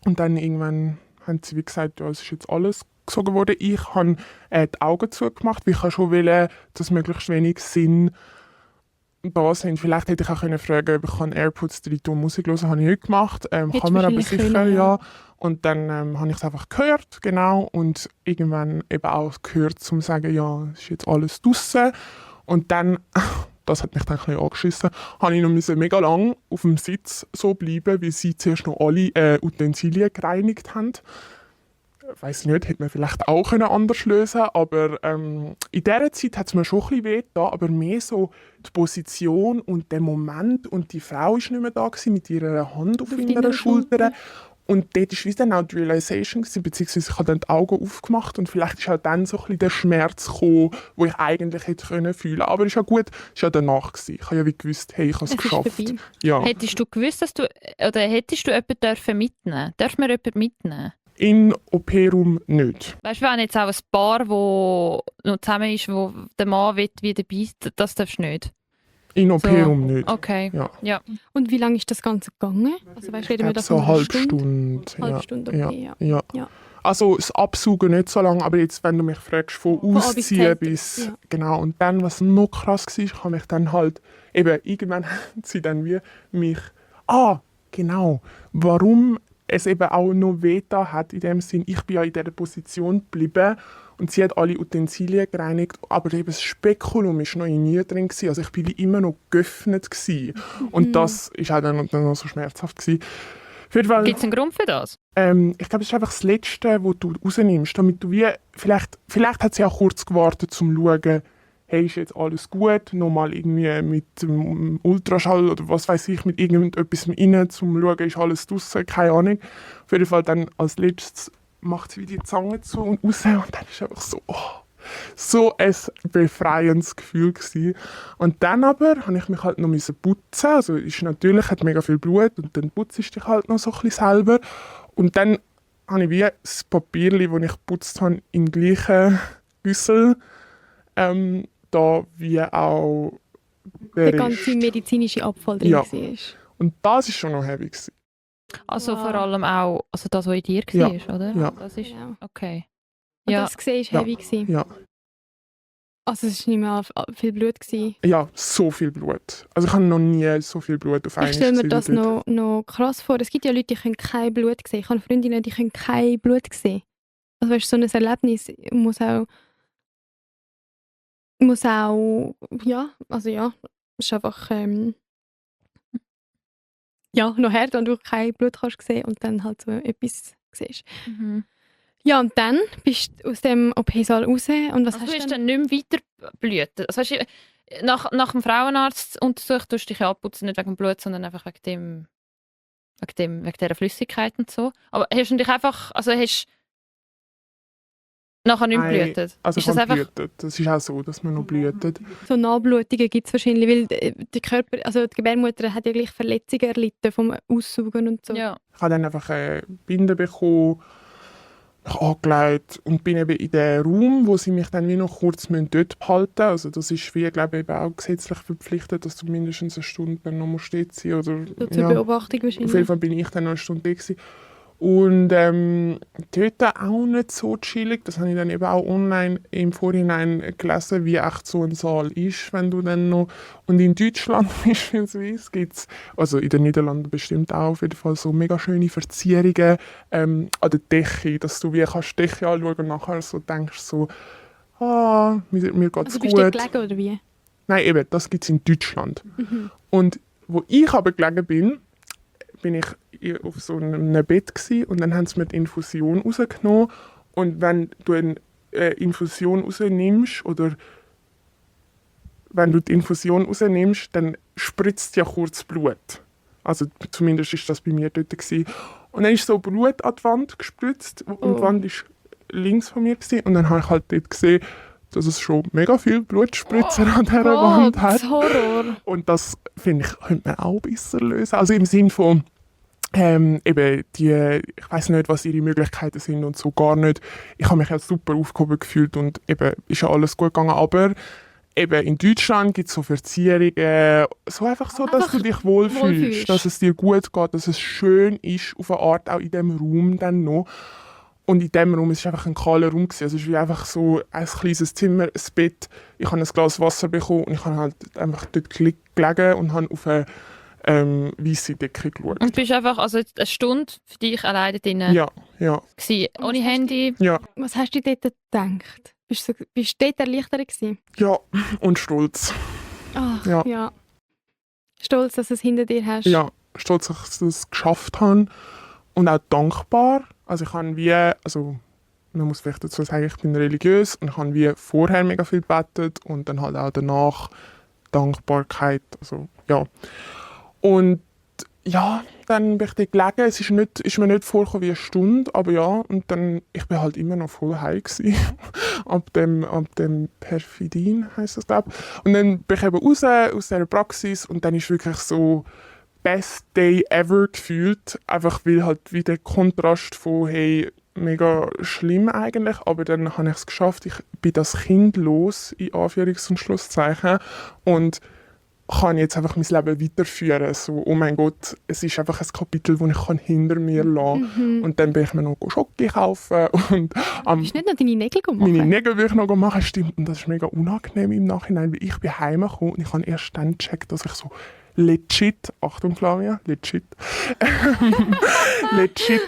Und dann irgendwann haben sie wie gesagt, ja, es ist jetzt alles gesogen worden. Ich habe die Augen zugemacht, weil ich schon wollte, dass möglichst wenig Sinn da sind. Vielleicht hätte ich auch können fragen, ob ich kann AirPods drin tun, Musik hören, habe ich nicht gemacht. Hättest Kann man aber wahrscheinlich sicher, können, ja. ja. Und dann habe ich es einfach gehört, genau. Und irgendwann eben auch gehört, um zu sagen, ja, es ist jetzt alles draussen. Und dann, das hat mich dann ein bisschen angeschissen, habe ich noch mega lang auf dem Sitz so bleiben, weil sie zuerst noch alle Utensilien gereinigt haben. Weiß nicht, hätte man vielleicht auch anders lösen können, aber in dieser Zeit hat es mir schon ein bisschen wehgetan, aber mehr so die Position und der Moment und die Frau war nicht mehr da gewesen, mit ihrer Hand auf deiner ihrer Schulter. Schulter. Und dort war wie dann auch die Realisation gewesen, beziehungsweise ich habe dann die Augen aufgemacht und vielleicht ist auch dann so ein bisschen der Schmerz gekommen, den ich eigentlich hätte fühlen können. Aber es ist ja gut, es war ja danach gewesen. Ich habe ja wie gewusst, hey, ich habe es Es ist geschafft. vorbei. Ja. Hättest du gewusst, dass du, oder hättest du jemanden dürfen mitnehmen? Darf man jemanden mitnehmen? In OP-Raum nicht. Weißt du, wenn jetzt auch ein Paar, das noch zusammen ist, wo der Mann will, wie dabei ist, das darfst du nicht. In OP-Raum nicht. Okay. Ja. Ja. Und wie lange ist das Ganze gegangen? Also weißt, Ich reden wir glaube da so von eine einer halbe Stunde. Halbe Ja. Stunde, okay, ja. Ja. Ja. Also das Absaugen nicht so lange, aber jetzt, wenn du mich fragst, von A bis Ausziehen Z, bis... ja. Genau, und dann, was noch krass war, ich habe mich dann halt... Eben, irgendwann haben sie dann wie mich... Genau. Warum es eben auch noch wehgetan hat, in dem Sinn, ich bin ja in dieser Position geblieben und sie hat alle Utensilien gereinigt, aber eben das Spekulum war noch in mir drin gewesen. Also ich bin wie immer noch geöffnet gewesen. Und das war auch dann noch so schmerzhaft gewesen. Auf jeden Fall, Gibt es einen Grund für das? ich glaube, es ist einfach das Letzte, was du rausnimmst, damit du wie, vielleicht hat sie auch kurz gewartet, um zu schauen, hey, ist jetzt alles gut, nochmal irgendwie mit dem Ultraschall oder was weiß ich, mit irgendetwas rein, um zu schauen, ist alles draussen, keine Ahnung. Auf jeden Fall dann als letztes macht sie wie die Zange zu und raus und dann ist einfach so ein befreiendes Gefühl gewesen. Und dann aber habe ich mich halt noch putzen, also ist natürlich, hat mega viel Blut und dann putzt ich dich halt noch so ein bisschen selber. Und dann habe ich wie das Papierchen, das ich geputzt habe, im gleichen Güssel, da wie auch Der der ganze Rest. medizinische Abfall drin Ja. war. Und das war schon noch heavy gewesen. Also Wow. vor allem auch also das, was in dir Ja. war, oder? Ja. Das ist, Genau. okay. Und Ja. das gesehen Ja. war heavy. Gewesen. Ja. Also es war nicht mehr viel Blut. Gewesen. Ja, so viel Blut. Also ich habe noch nie so viel Blut auf einmal Ich stelle mir gesehen das wie dort. noch krass vor. Es gibt ja Leute, die können kein Blut sehen. Ich habe Freundinnen, die können kein Blut sehen. Also weißt, so ein Erlebnis muss auch ja, also ja, ist einfach ja, noch härter, wenn du kein Blut kannst sehen und dann halt so etwas siehst. Mhm. Ja, und dann bist du aus dem OP-Saal raus und was Also hast du du hast dann? dann nicht mehr weiter blüten. Also, weißt du, nach dem Frauenarzt untersucht, tust du dich ja abputzen, nicht wegen dem Blut, sondern einfach wegen dieser Flüssigkeit und so. Aber hast du dich einfach, also hast nachher nicht mehr Nein, geblutet? Also ist ich das habe einfach, blutet. Das ist auch so, dass man noch blutet. So Nachblutungen gibt es wahrscheinlich, weil der Körper, also die Gebärmutter hat ja gleich Verletzungen erlitten vom Aussaugen und so. ja. Ich habe dann einfach eine Binde bekommen, mich angelegt und bin eben in den Raum, wo sie mich dann wie noch kurz dort behalten müssen. Also das ist wie, glaube ich, eben auch gesetzlich verpflichtet, dass du mindestens eine Stunde dann noch dort sein musst. Oder, So zur Beobachtung wahrscheinlich. auf jeden Fall bin ich dann noch eine Stunde da gewesen. Und dort auch nicht so chillig. Das habe ich dann eben auch online im Vorhinein gelesen, wie echt so ein Saal ist, wenn du dann noch... Und in Deutschland beispielsweise gibt es, also in den Niederlanden bestimmt auch, auf jeden Fall so mega schöne Verzierungen an der Decke, dass du wie kannst die Decke anschauen und nachher so denkst so, mir geht's Also bist du gut. dort gelegen oder wie? Nein, eben, das gibt es in Deutschland. Und wo ich aber gelegen bin ich auf so einem Bett gewesen, und dann haben sie mir die Infusion rausgenommen. Und wenn du eine Infusion rausnimmst, oder wenn du die Infusion rausnimmst, dann spritzt ja kurz Blut. Also zumindest ist das bei mir dort gewesen. Und dann ist so Blut an die Wand gespritzt, und die Wand war links von mir gewesen. Und dann habe ich halt dort gesehen, dass es schon mega viel Blutspritzer an dieser Wand hat. Horror. Und das, finde ich, könnte man auch besser lösen. Also im Sinne von, eben ich weiß nicht, was ihre Möglichkeiten sind und so gar nicht. Ich habe mich ja super aufgehoben gefühlt und eben ist ja alles gut gegangen. Aber eben in Deutschland gibt es so Verzierungen, so einfach so, dass du dich wohlfühlst, dass es dir gut geht, dass es schön ist, auf eine Art auch in diesem Raum dann noch. Und in diesem Raum, es war einfach ein kahler Raum. Also es ist wie einfach so ein kleines Zimmer, ein Bett. Ich habe ein Glas Wasser bekommen und ich habe halt einfach dort gelegen und habe auf eine weisse Decke geschaut. Und bist einfach also eine Stunde für dich alleine drin Ja. gewesen, ohne Handy? Ja. Was hast du dort gedacht? Bist du dort erleichtert gewesen? Ja, und stolz. Ach, Ja. ja. Stolz, dass du es hinter dir hast. Ja, stolz, dass ich das geschafft habe. Und auch dankbar. Also ich habe man muss vielleicht dazu sagen, ich bin religiös und ich habe wie vorher mega viel gebetet und dann halt auch danach Dankbarkeit. Also, ja. Und ja, dann bin ich dort gelegen. Es ist mir nicht vorgekommen wie eine Stunde, aber ja. Und dann, ich bin halt immer noch voll high gewesen. ab dem Perfidin heisst das, glaube ich. Und dann bin ich eben raus aus dieser Praxis und dann ist wirklich so best day ever gefühlt. Einfach weil halt wie der Kontrast von hey, mega schlimm eigentlich, aber dann habe ich es geschafft. Ich bin das Kind los, in Anführungs- und Schlusszeichen. Und kann jetzt einfach mein Leben weiterführen. So, oh mein Gott, es ist einfach ein Kapitel, das ich hinter mir lassen kann. Und dann bin ich mir noch Schoki kaufen. Und Bist du nicht noch deine Nägel gemacht? meine Nägel will ich noch machen, stimmt. Und das ist mega unangenehm im Nachhinein, weil ich bin heimgekommen und ich habe erst dann gecheckt, dass ich so legit, Achtung Flavia, legit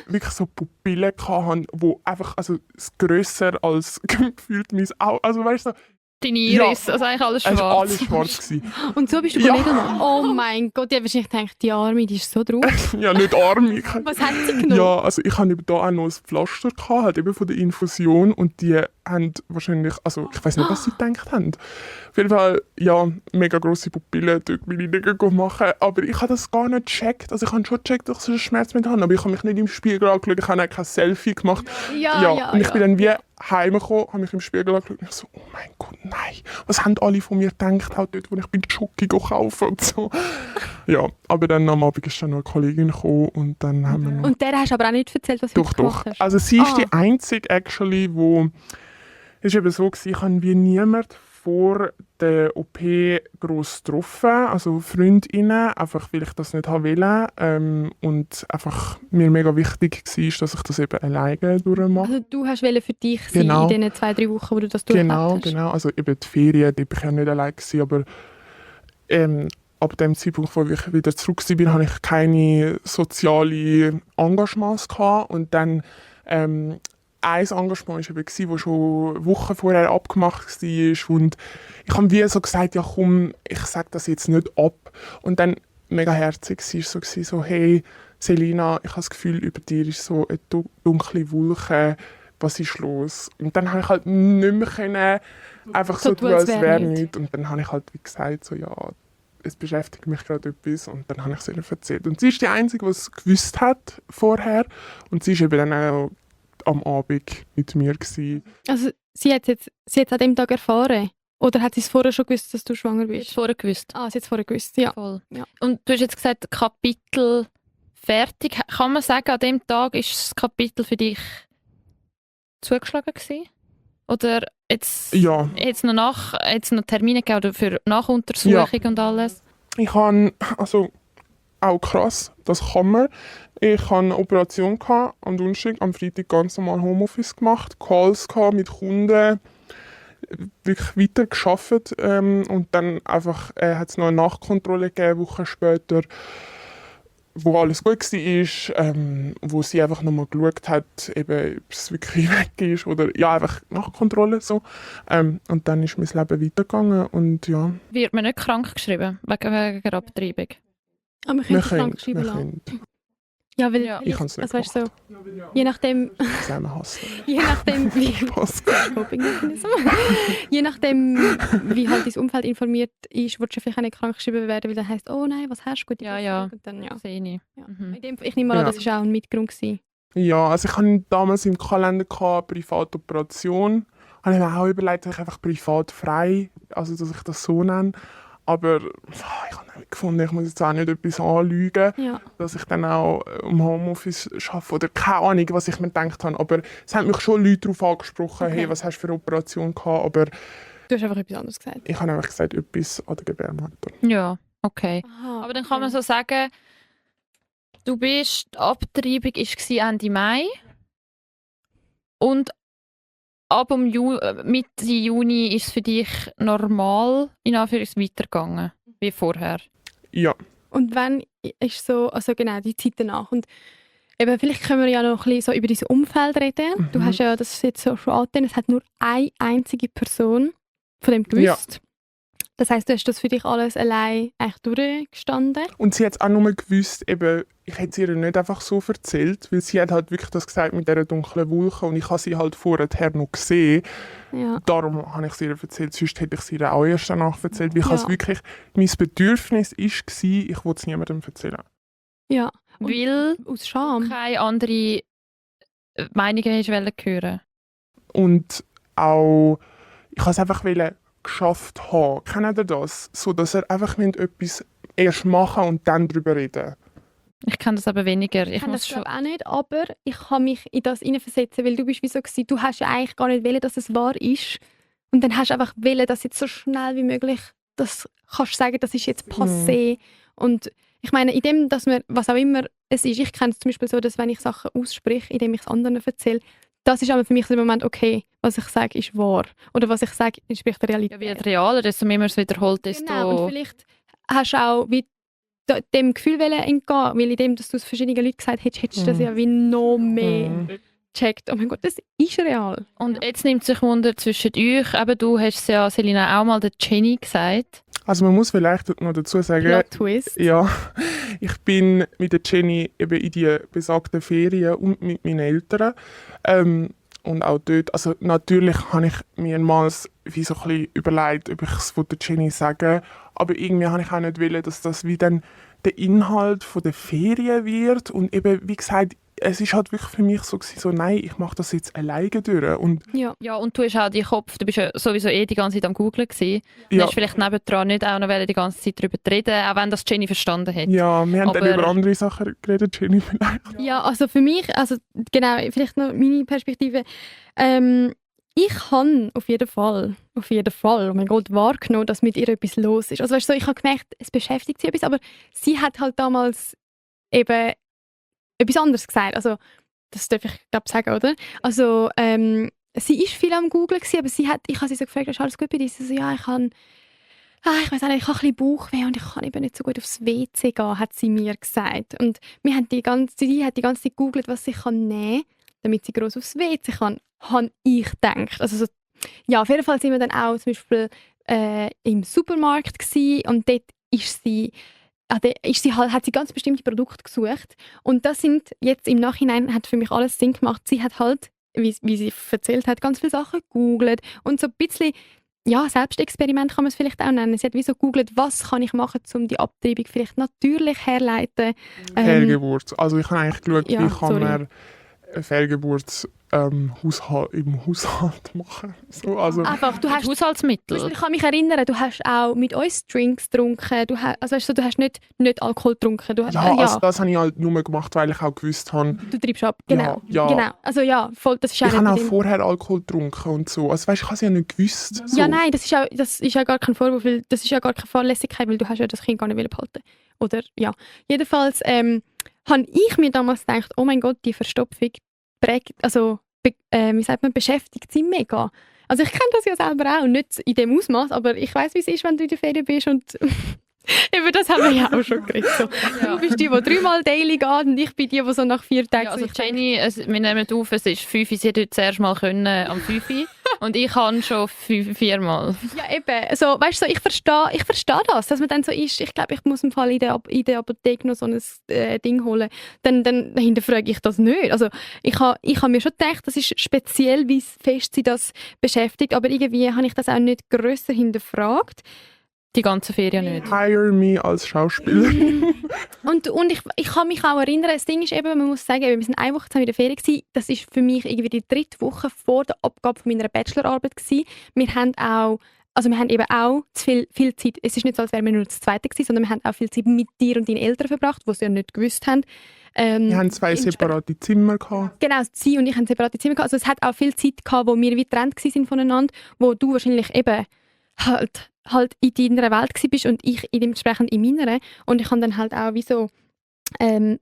wirklich so Pupillen hatte, die einfach, also grösser als gefühlt mein Auge, also weißt du, Deine Iris, also eigentlich alles es schwarz. war alles schwarz gewesen. Und so bist du Ja. Nägel machen? Oh mein Gott, ich habe wahrscheinlich gedacht, die Arme, die ist so drauf. Ja, nicht arm. Was hat sie genommen? Ja, also ich hatte da auch noch ein Pflaster gehabt, halt eben von der Infusion, und die haben wahrscheinlich, also ich weiß nicht, was sie gedacht haben. Auf jeden Fall, ja, mega grosse Pupillen, dort meine Nägel machen, aber ich habe das gar nicht gecheckt. Also ich habe schon gecheckt, dass ich einen Schmerzmittel habe, aber ich habe mich nicht im Spiegel angeschaut, ich habe auch kein Selfie gemacht. Ja, und ich bin dann wie heimgekommen, habe mich im Spiegel angeschaut und ich so, oh mein Gott, nein, was haben alle von mir gedacht, halt dort, wo ich bin Schoki kaufen und so. Ja, aber dann am Abend ist dann noch eine Kollegin gekommen und dann haben wir noch... Und der hast du aber auch nicht erzählt, was du Doch. gemacht hast? Also sie ist die einzige, actually, wo... Es war eben so, ich habe wie niemand vor der OP gross getroffen, also Freundinnen, einfach weil ich das nicht wollte. Und einfach mir mega wichtig war, dass ich das eben alleine durchmache. Also du hast für dich sein Genau. in diesen 2-3 Wochen, wo du das durchgemacht hast? Genau. Also eben die Ferien, da war ich ja nicht alleine gewesen, aber ab dem Zeitpunkt, wo ich wieder zurück war, hatte ich keine sozialen Engagements gehabt. Und dann ein Engagement war eben, das schon Wochen vorher abgemacht war. Und ich habe wie so gesagt, ja komm, ich sage das jetzt nicht ab. Und dann mega herzig war so, hey Selina, ich habe das Gefühl, über dir ist so eine dunkle Wolke. Was ist los? Und dann habe ich halt nicht mehr können, einfach so tun, als wäre nichts. Und dann habe ich halt wie gesagt, so ja, es beschäftigt mich gerade etwas. Und dann habe ich es ihr erzählt. Und sie ist die Einzige, die es gewusst hat vorher. Und sie war eben dann auch am Abend mit mir gewesen. Also sie hat es an dem Tag erfahren? Oder hat sie es vorher schon gewusst, dass du schwanger Du hast bist? es vorher gewusst. Ah, sie hat es vorher gewusst, ja. Voll. Ja. Und du hast jetzt gesagt, Kapitel fertig. Kann man sagen, an dem Tag ist das Kapitel für dich zugeschlagen gewesen? Oder jetzt Ja, noch Termine gegeben oder für Nachuntersuchung und alles? ich habe, also auch krass, das kann man. Ich hatte eine Operation gehabt, am Donnerstag, am Freitag ganz normal Homeoffice gemacht, Calls gehabt mit Kunden, wirklich weiter gearbeitet. Und dann einfach hat es noch eine Nachkontrolle gegeben, Wochen später, wo alles gut war, wo sie einfach nochmal geschaut hat, eben, ob es wirklich weg ist oder ja, einfach Nachkontrolle so. Und dann ist mein Leben weitergegangen und ja. Wird man nicht krank geschrieben wegen der Abtreibung? Aber man könnte krank geschrieben lassen. Ja, weil Ja. Ich habe es nicht weißt du, gemacht. je nachdem, Zusammen hassen. je nachdem wie Spaß. Coping-Mechanism. Je nachdem, wie halt dein Umfeld informiert ist, willst du vielleicht auch nicht krank geschrieben werden, weil dann heisst, oh nein, was hast du, gute Ja, ja. Besserung. Und dann, ja. Sehe ich. Ja. Mhm. Ich nehme mal an, Ja. das war auch ein Mitgrund gewesen. Ja, also ich hatte damals im Kalender Privatoperation. Habe ich mir auch überlegt, dass ich einfach privat frei, also dass ich das so nenne. Aber ich habe nicht gefunden, ich muss jetzt auch nicht etwas anlügen, Ja. dass ich dann auch im Homeoffice arbeite oder keine Ahnung, was ich mir gedacht habe. Aber es haben mich schon Leute darauf angesprochen, Okay. hey, was hast du für eine Operation gehabt? Aber Du hast einfach etwas anderes gesagt. ich habe einfach gesagt, etwas an der Gebärmutter. Ja, okay. Aha, Aber dann kann man so sagen, die Abtreibung war Ende Mai und ab Mitte Juni ist es für dich normal, in Anführungszeichen, weitergegangen, wie vorher. Ja, Und wenn ist so, also genau, die Zeit danach. Und eben, vielleicht können wir ja noch ein bisschen so über dein Umfeld reden. Du Mhm. hast ja das ist jetzt so schon angetan, es hat nur eine einzige Person von dem gewusst. Das heisst, du hast das für dich alles allein eigentlich durchgestanden. und sie hat es auch nur gewusst, eben, ich hätte es ihr nicht einfach so erzählt, weil sie hat halt wirklich das gesagt mit dieser dunklen Wolke und ich habe sie halt vorher noch gesehen. Ja. Darum habe ich es ihr erzählt, sonst hätte ich es ihr auch erst danach erzählt, weil ich Ja. es wirklich, mein Bedürfnis war, ich wollte es niemandem erzählen. Ja. Und Weil aus Scham. keine andere Meinungen hören. Und auch, ich wollte es einfach geschafft haben. Kennt ihr das? So, dass ihr einfach etwas erst machen und dann darüber reden. Ich kenne das aber weniger. Ich Ich kann muss das schon. glaube auch nicht, aber ich kann mich in das hineinversetzen, weil du bist wie so gewesen, du hast ja eigentlich gar nicht wollen, dass es wahr ist. Und dann hast du einfach wollen, dass jetzt so schnell wie möglich das kannst du sagen, das ist jetzt passé. Und ich meine, in dem, dass man, was auch immer es ist, ich kenne es zum Beispiel so, dass wenn ich Sachen ausspreche, indem ich es anderen erzähle, das ist aber für mich so der Moment, okay, was ich sage, ist wahr. Oder was ich sage, entspricht der Realität. Ja, wie realer, desto mehr man es wiederholt, desto... Genau, und vielleicht hast du auch wie dem Gefühl entgehen, weil in dem, dass du es verschiedenen Leuten gesagt hättest, hättest du das ja wie noch mehr gecheckt. Oh mein Gott, das ist real. Und jetzt nimmt sich Wunder zwischen euch. Eben, du hast es ja, Selina, auch mal der Jenny gesagt. Also man muss vielleicht noch dazu sagen, Plot Twist. ja, ich bin mit der Jenny eben in die besagten Ferien und mit meinen Eltern. Und auch dort, also natürlich habe ich mir mal wie so ein bisschen überlegt, ob ich es der Jenny sagen, aber irgendwie habe ich auch nicht wollen, dass das wie dann der Inhalt von der Ferien wird. Und eben, wie gesagt, es ist halt wirklich für mich so gewesen, so nein, ich mache das jetzt alleine durch. Und Ja. Ja, und du hast auch deinen Kopf, du bist ja sowieso die ganze Zeit am Googlen gewesen. Du ja, hast vielleicht nebendran nicht auch noch die ganze Zeit darüber reden, auch wenn das Jenny verstanden hat. ja, wir haben dann Aber- über andere Sachen geredet, Jenny vielleicht. Ja, also für mich, also genau, vielleicht noch meine Perspektive. Ich habe auf jeden Fall, oh mein Gott, wahrgenommen, dass mit ihr etwas los ist. Also weißt du, ich habe gemerkt, es beschäftigt sie etwas, aber sie hat halt damals eben etwas anderes gesagt. Also das darf ich glaube sagen, oder? Also sie ist viel am Googlen gewesen, aber ich habe sie so gefragt, ist alles gut bei dir? Sie so, ja, ich habe ich weiß nicht, ich habe ein bisschen Bauchweh und ich kann eben nicht so gut aufs WC gehen, hat sie mir gesagt. Und sie hat die ganze Zeit gegoogelt, was sie nehmen kann, damit sie gross aufs WC kann, habe ich gedacht. Also so, ja, auf jeden Fall sind wir dann auch zum Beispiel im Supermarkt gewesen, und dort ist sie, hat sie ganz bestimmte Produkte gesucht. Und das sind jetzt im Nachhinein, hat für mich alles Sinn gemacht. Sie hat halt, wie sie erzählt hat, ganz viele Sachen gegoogelt und so ein bisschen, ja, Selbstexperiment kann man es vielleicht auch nennen. Sie hat wie so gegoogelt, was kann ich machen, um die Abtreibung vielleicht natürlich herleiten. Fehlgeburt. Also ich habe eigentlich geschaut, ja, wie kann sorry. man eine Fehlgeburt im Haushalt machen. So, also, Einfach, du Mit hast Zum Haushaltsmittel. Beispiel, ich kann mich erinnern, du hast auch mit uns Drinks getrunken. Also weißt du hast nicht Alkohol getrunken. Du hast, ja, also das habe ich halt nur gemacht, weil ich auch gewusst habe, du treibst ab. Genau. Ja, ja. Genau. Also ja, voll, das ist auch ich habe nicht auch mit dem- vorher Alkohol getrunken und so. Also weißt, ich habe es ja nicht gewusst. So. Ja, nein, das ist ja gar kein Vorwurf, weil das ist ja gar keine Fahrlässigkeit, weil du hast ja das Kind gar nicht behalten. Oder ja. Jedenfalls habe ich mir damals gedacht, oh mein Gott, die Verstopfung wie sagt man, beschäftigt sie mega. Also ich kenne das ja selber auch, nicht in dem Ausmaß, aber ich weiß, wie es ist, wenn du in der Ferien bist und Über das haben wir ja auch schon geredet. So. Ja. Du bist die 3-mal daily geht und ich bin die so nach 4 Tagen... Ja, so, also ich Jenny, wir nehmen auf, es ist 5 Uhr, sie hat heute zuerst mal können, am 5 Uhr. Und ich kann schon 4 Mal. Ja, eben. So, weißt du, so, ich verstehe das, dass man dann so ist, ich glaube, ich muss im Fall in der Apotheke noch so ein Ding holen. Dann hinterfrage ich das nicht. Also, ich ha mir schon gedacht, das ist speziell, wie fest sie das beschäftigt, aber irgendwie habe ich das auch nicht grösser hinterfragt. Die ganze Ferien nicht. Hire me als Schauspielerin. Und ich kann mich auch erinnern, das Ding ist eben, man muss sagen, wir sind eine Woche zusammen in der Ferien gewesen. Das ist für mich irgendwie die 3. Woche vor der Abgabe von meiner Bachelorarbeit gewesen. Wir haben eben auch zu viel Zeit, es ist nicht so, als wären wir nur das Zweite gewesen, sondern wir haben auch viel Zeit mit dir und deinen Eltern verbracht, die sie ja nicht gewusst haben. Wir haben 2 separate Zimmer gehabt. Genau, sie und ich haben separate Zimmer gehabt. Also es hat auch viel Zeit gehabt, wo wir wie getrennt waren voneinander, wo du wahrscheinlich eben halt in deiner Welt gsi bist und ich dementsprechend in meiner. Und ich habe dann halt auch wie so eben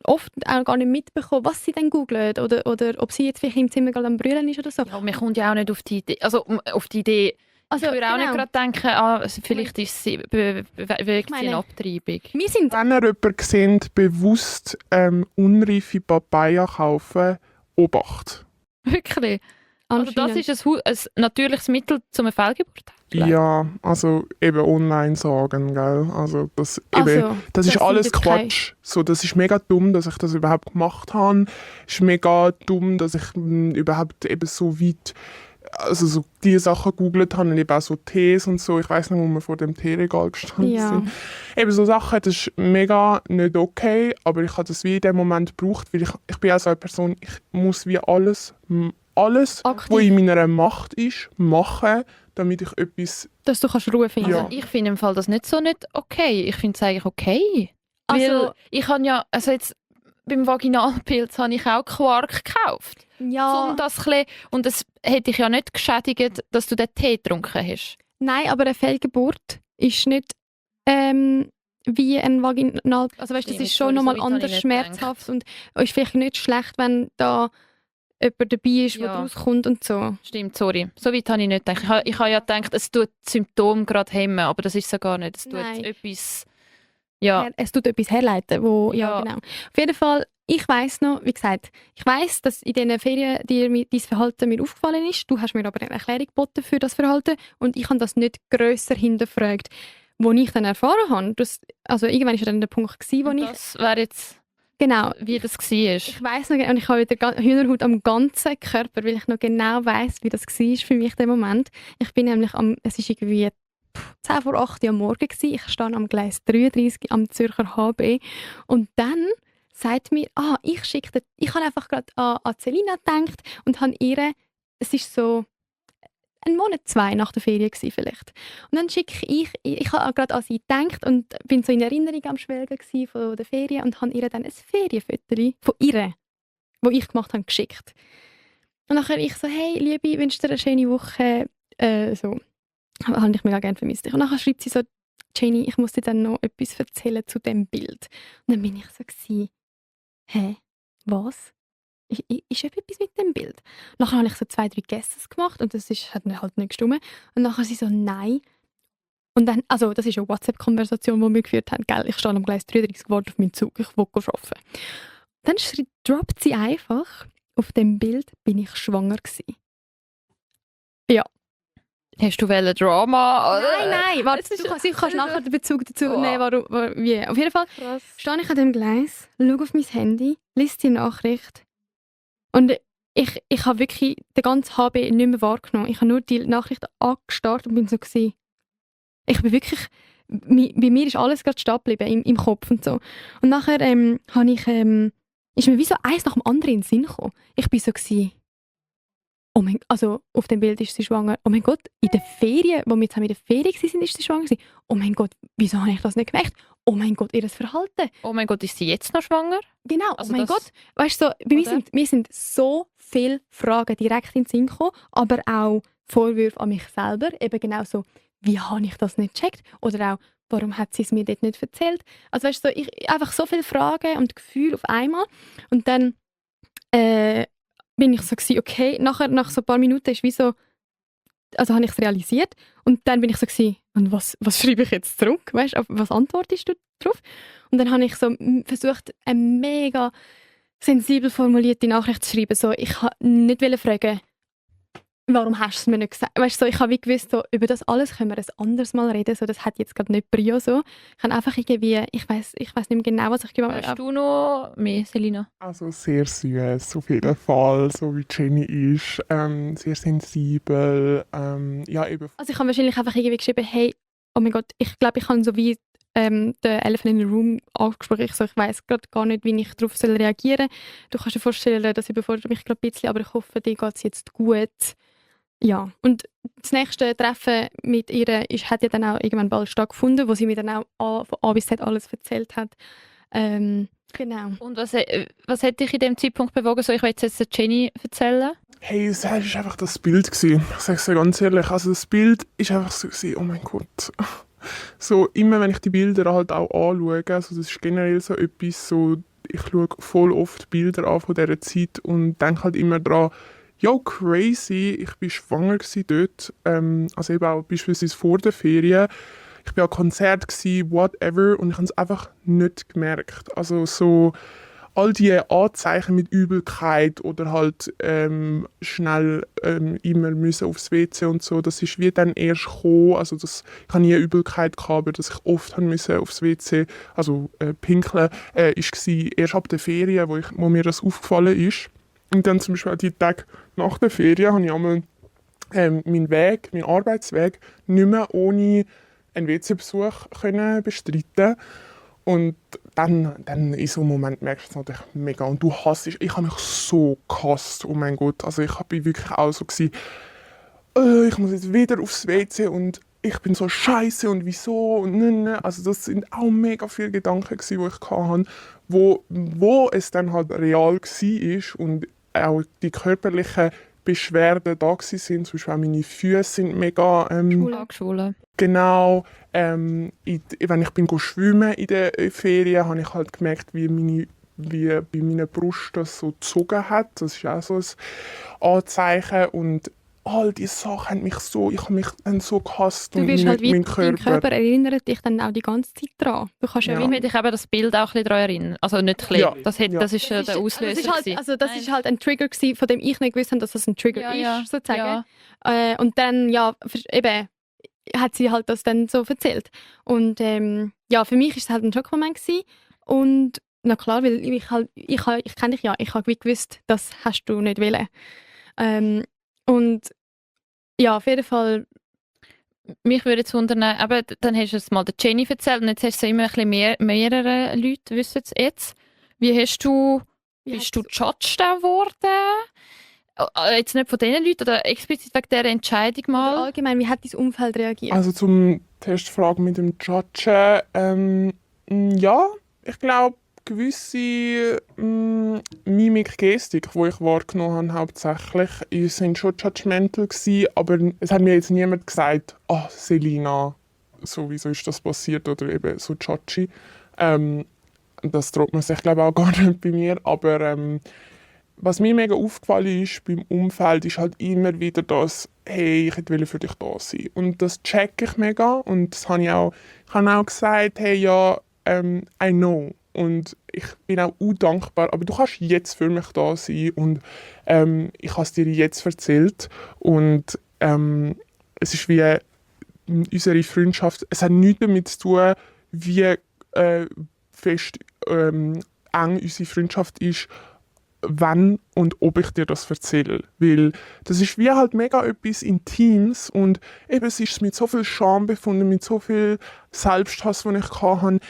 oft auch gar nicht mitbekommen, was sie dann googelt oder ob sie jetzt vielleicht im Zimmer gerade am Brüllen ist oder so. Ja, man kommt ja auch nicht auf die Idee. Also auf die Idee. Also, ich würde auch nicht gerade denken, vielleicht ist sie, bewegt sie eine Abtreibung. Wir sind... Wenn ihr jemanden seht, bewusst unreife Papaya kaufen, Obacht. Wirklich. Also das anscheinend- ist ein natürliches Mittel zum Fehlgeburt. Ja, also eben online sagen, gell? Also das, Also, eben, das ist sind alles jetzt keine- Quatsch. So, das ist mega dumm, dass ich das überhaupt gemacht habe. Es ist mega dumm, dass ich überhaupt eben so weit, also so diese Sachen gegoogelt habe und eben auch so Tees und so. Ich weiss nicht, wo wir vor dem Teeregal gestanden Ja. Also, sind. Eben so Sachen, das ist mega nicht okay, aber ich habe das wie in dem Moment gebraucht, weil ich bin auch so eine Person, ich muss wie alles, Aktiv. was in meiner Macht ist, machen, damit ich etwas... dass du kannst Ruhe finden. Ja. Also ich finde im Fall das nicht okay. Ich finde es eigentlich okay. Also- Weil ich habe ja, also jetzt beim Vaginalpilz habe ich auch Quark gekauft. Ja, Und das hätte ich ja nicht geschädigt, dass du den Tee getrunken hast. nein, aber eine Fehlgeburt ist nicht wie ein Vaginal... Also weißt, das Stimmt, ist schon sorry, nochmal so weit habe ich anders nicht schmerzhaft und ist vielleicht nicht schlecht, wenn da jemand dabei ist, der Ja. rauskommt und so. Stimmt, sorry. So weit habe ich nicht gedacht. Ich habe ja gedacht, es tut die Symptome gerade hemmen, aber das ist es ja gar nicht. Es tut Nein. etwas... Ja, Es tut etwas herleiten, wo... Ja, Ja. genau. Auf jeden Fall, ich weiss noch, wie gesagt, ich weiss, dass in diesen Ferien dein Verhalten mir aufgefallen ist. Du hast mir aber eine Erklärung geboten für das Verhalten und ich habe das nicht grösser hinterfragt. Wo ich dann erfahren habe, also irgendwann war ja dann der Punkt, wo ich... das wäre jetzt, Genau. wie das war. Ich weiss noch, und ich habe wieder Hühnerhaut am ganzen Körper, weil ich noch genau weiss, wie das war für mich in dem Moment. Ich bin nämlich es ist irgendwie 10 vor 8 Uhr am Morgen gewesen. Ich stand am Gleis 33 am Zürcher HB und dann sagt mir, ich habe einfach gerade an Celina gedacht und habe ihr, es ist so 1 Monat, 2 nach der Ferien gewesen vielleicht. Und dann schicke ich habe gerade an sie gedacht und bin so in Erinnerung am Schwelgen gewesen von der Ferien und habe ihr dann ein Ferienfoto von ihr, das ich gemacht habe, geschickt. Und nachher ich so, hey Liebe, wünsche dir eine schöne Woche, so, habe ich mega gerne vermisst dich. Und nachher schreibt sie so, Jenny, ich muss dir dann noch etwas erzählen zu dem Bild. Und dann bin ich so gewesen, hä, was? Ist etwas mit dem Bild? Nachher habe ich so 2, 3 Guesses gemacht und hat mir halt nicht gestimmt. Und nachher sie so, nein. Und dann, also das ist eine WhatsApp-Konversation, die wir geführt haben. Gell? Ich stand am Gleis 33, warte auf meinen Zug, ich will arbeiten. Dann droppt sie einfach, auf dem Bild bin ich schwanger gewesen. Ja. Hast du Drama? Nein, warte, du kannst nachher den Bezug dazu nehmen, wie. Auf jeden Fall Krass. stehe ich an dem Gleis, schaue auf mein Handy, lese die Nachricht und ich habe wirklich den ganzen HB nicht mehr wahrgenommen. Ich habe nur die Nachricht angestarrt und bin so gewesen. Ich bin wirklich, bei mir ist alles gerade stehen geblieben im Kopf und so. Und nachher ist mir wie so eins nach dem anderen in den Sinn gekommen. Ich bin so gewesen, oh mein, also auf dem Bild ist sie schwanger. Oh mein Gott, in den Ferien, wo wir jetzt in der Ferien waren, ist sie schwanger gewesen. Oh mein Gott, wieso habe ich das nicht gemerkt? Oh mein Gott, ihr Verhalten. Oh mein Gott, ist sie jetzt noch schwanger? Genau, Also oh mein das- Gott. Weißt du, so, mir sind so viele Fragen direkt in den Sinn gekommen, aber auch Vorwürfe an mich selber. Eben genau so, wie habe ich das nicht gecheckt? Oder auch, warum hat sie es mir dort nicht erzählt? Also weißt du, so, einfach so viele Fragen und Gefühle auf einmal. Und dann bin ich so gewesen, okay, nachher, nach so ein paar Minuten ist wie so, also habe ich es realisiert und dann bin ich so gewesen, und was schreibe ich jetzt zurück, weißt, auf was antwortest du drauf? Und dann habe ich so versucht, eine mega sensibel formulierte Nachricht zu schreiben, so, ich wollte nicht fragen, warum hast du es mir nicht gesagt? Weißt, so, ich habe wie gewusst, so, über das alles können wir ein anderes Mal reden, so, das hat jetzt gerade nicht Prio so. Ich habe einfach irgendwie, ich weiß nicht mehr genau, was ich gemacht habe. Hast du noch mehr, Selina? Also sehr süß, auf jeden Fall, so wie Jenny ist. Sehr sensibel. Ja, eben. Also ich habe wahrscheinlich einfach irgendwie geschrieben, hey, oh mein Gott, ich glaube, ich habe so wie den Elephant in the Room angesprochen. Ich weiss gerade gar nicht, wie ich darauf reagieren soll. Du kannst dir vorstellen, das überfordert mich gerade ein bisschen, aber ich hoffe, dir geht es jetzt gut. Ja, und das nächste Treffen mit ihr hat ja dann auch irgendwann bald stattgefunden, wo sie mir dann auch von A bis Z alles erzählt hat. Genau. Und was hat dich in dem Zeitpunkt bewogen, so ich will jetzt Jenny erzählen? Hey, es war einfach das Bild gewesen. Ich sage es dir ganz ehrlich. Also das Bild ist einfach so gewesen, oh mein Gott. So, immer wenn ich die Bilder halt auch anschaue, also das ist generell so etwas, so, ich schaue voll oft Bilder an von dieser Zeit und denke halt immer daran, ja, crazy, ich war schwanger dort, also eben auch beispielsweise vor der Ferien. Ich war an Konzert, whatever, und ich habe es einfach nicht gemerkt. Also so all die Anzeichen mit Übelkeit oder halt schnell immer müssen aufs WC und so, das ist wie dann erst gekommen. Also ich hatte nie Übelkeit gehabt, aber dass ich oft haben müssen aufs WC, also pinkeln, war erst ab der Ferien, wo mir das aufgefallen ist. Und dann zum Beispiel auch die Tage nach der Ferien habe ich einmal meinen Arbeitsweg nicht mehr ohne einen WC-Besuch bestreiten. Und dann in so einem Moment merkst du es natürlich mega. Und du hasst es. Ich habe mich so gehasst, oh mein Gott. Also ich war wirklich auch so gewesen, ich muss jetzt wieder aufs WC und ich bin so scheiße und wieso und ne. Also das sind auch mega viele Gedanken gewesen, die ich hatte, wo es dann halt real war und auch die körperlichen Beschwerden da waren. Zum Beispiel auch meine Füße sind mega... Schule. Genau. Wenn ich bin schwimmen in den Ferien, habe ich halt gemerkt, wie bei meiner Brust das so gezogen hat. Das ist auch so ein Anzeichen. Und all diese Sachen haben mich so, ich habe mich dann so gehasst. Du wirst halt wie dein Körper erinnert dich dann auch die ganze Zeit daran. Du kannst ja. Ich mich eben das Bild auch ein bisschen daran erinnern. Also nicht ein bisschen. Ja. Das ist der Auslöser. Das ist halt ein Trigger gewesen, von dem ich nicht gewusst habe, dass das ein Trigger ist, sozusagen. Ja. Und dann, ja, eben, hat sie halt das dann so erzählt. Und ja, für mich war es halt ein Schockmoment gewesen. Und na klar, weil ich kenne dich ja, ich habe gewusst, das hast du nicht wollen. Und ja, auf jeden Fall. Mich würde jetzt wundern, aber dann hast du es mal der Jenny erzählt und jetzt hast du immer ein bisschen mehrere Leute, wissen es jetzt. Bist du Judge geworden? Jetzt nicht von diesen Leuten oder explizit wegen dieser Entscheidung mal? Oder allgemein, wie hat dein Umfeld reagiert? Also zum Testfrage mit dem Judgen, ja, ich glaube, gewisse Mimik-Gestik, die ich wahrgenommen habe, hauptsächlich, sind schon judgmental gewesen, aber es hat mir jetzt niemand gesagt, Selina, so wieso ist das passiert oder eben so judgy. Das traut man sich, glaube ich, auch gar nicht bei mir, aber was mir mega aufgefallen ist beim Umfeld, ist halt immer wieder das, hey, ich will für dich da sein. Und das check ich mega und das habe ich habe auch gesagt, hey, ja, I know. Und ich bin auch dankbar, aber du kannst jetzt für mich da sein und ich habe es dir jetzt erzählt und es ist wie unsere Freundschaft, es hat nichts damit zu tun, wie fest eng unsere Freundschaft ist, wann und ob ich dir das erzähle. Weil das ist wie halt mega etwas Intimes und eben es ist mit so viel Scham befunden, mit so viel Selbsthass, den ich hatte.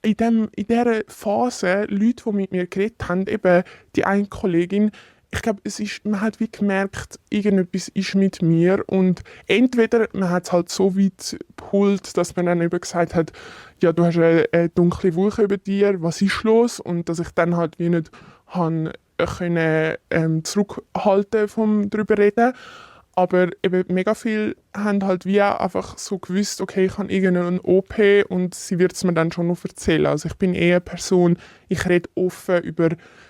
In dieser Phase, Leute, die mit mir geredet haben, eben die eine Kollegin, ich glaube, man hat wie gemerkt, irgendetwas ist mit mir und entweder man hat es halt so weit geholt, dass man dann eben gesagt hat, ja, du hast eine dunkle Wolke über dir, was ist los? Und dass ich dann halt wie nicht zurückhalten vom darüber reden. Aber eben mega viele haben halt wie auch einfach so gewusst, okay, ich habe irgendeinen OP und sie wird es mir dann schon noch erzählen. Also ich bin eher eine Person, ich rede offen über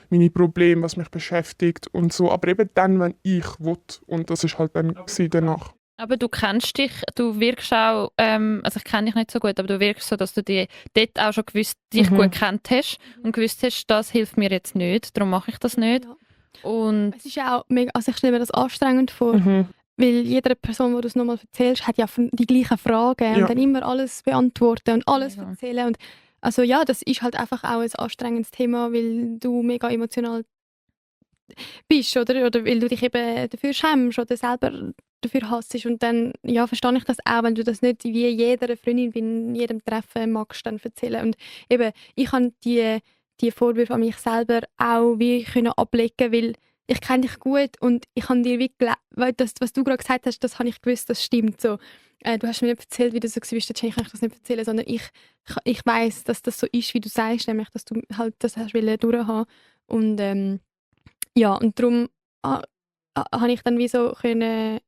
meine Probleme, was mich beschäftigt und so. Aber eben dann, wenn ich will. Und das ist halt dann danach. Aber du kennst dich, du wirkst auch, also ich kenne dich nicht so gut, aber du wirkst so, dass du dich dort auch schon dich gut kennt hast und gewusst hast, das hilft mir jetzt nicht, darum mache ich das nicht. Ja. Und Es ist ja auch mega, also ich stelle mir das anstrengend vor, weil jede Person, die du es nochmal erzählst, hat ja die gleichen Fragen und dann immer alles beantworten und alles erzählen. Und also ja, das ist halt einfach auch ein anstrengendes Thema, weil du mega emotional bist oder weil du dich eben dafür schämst oder selber dafür hasst. Und dann ja, verstehe ich das auch, wenn du das nicht wie jeder Freundin bei jedem Treffen magst dann erzählen. Und eben, ich kann die Vorwürfe an mich selber auch wie können ablegen, weil ich kenne dich gut und ich habe dir wie weil das, was du gerade gesagt hast, das habe ich gewusst, das stimmt so. Du hast mir nicht erzählt, wie du so warst, dann kann ich das nicht erzählen, sondern ich weiss, dass das so ist, wie du sagst, nämlich, dass du halt das hast durchhaben. Und ja, und darum habe ich dann wie so können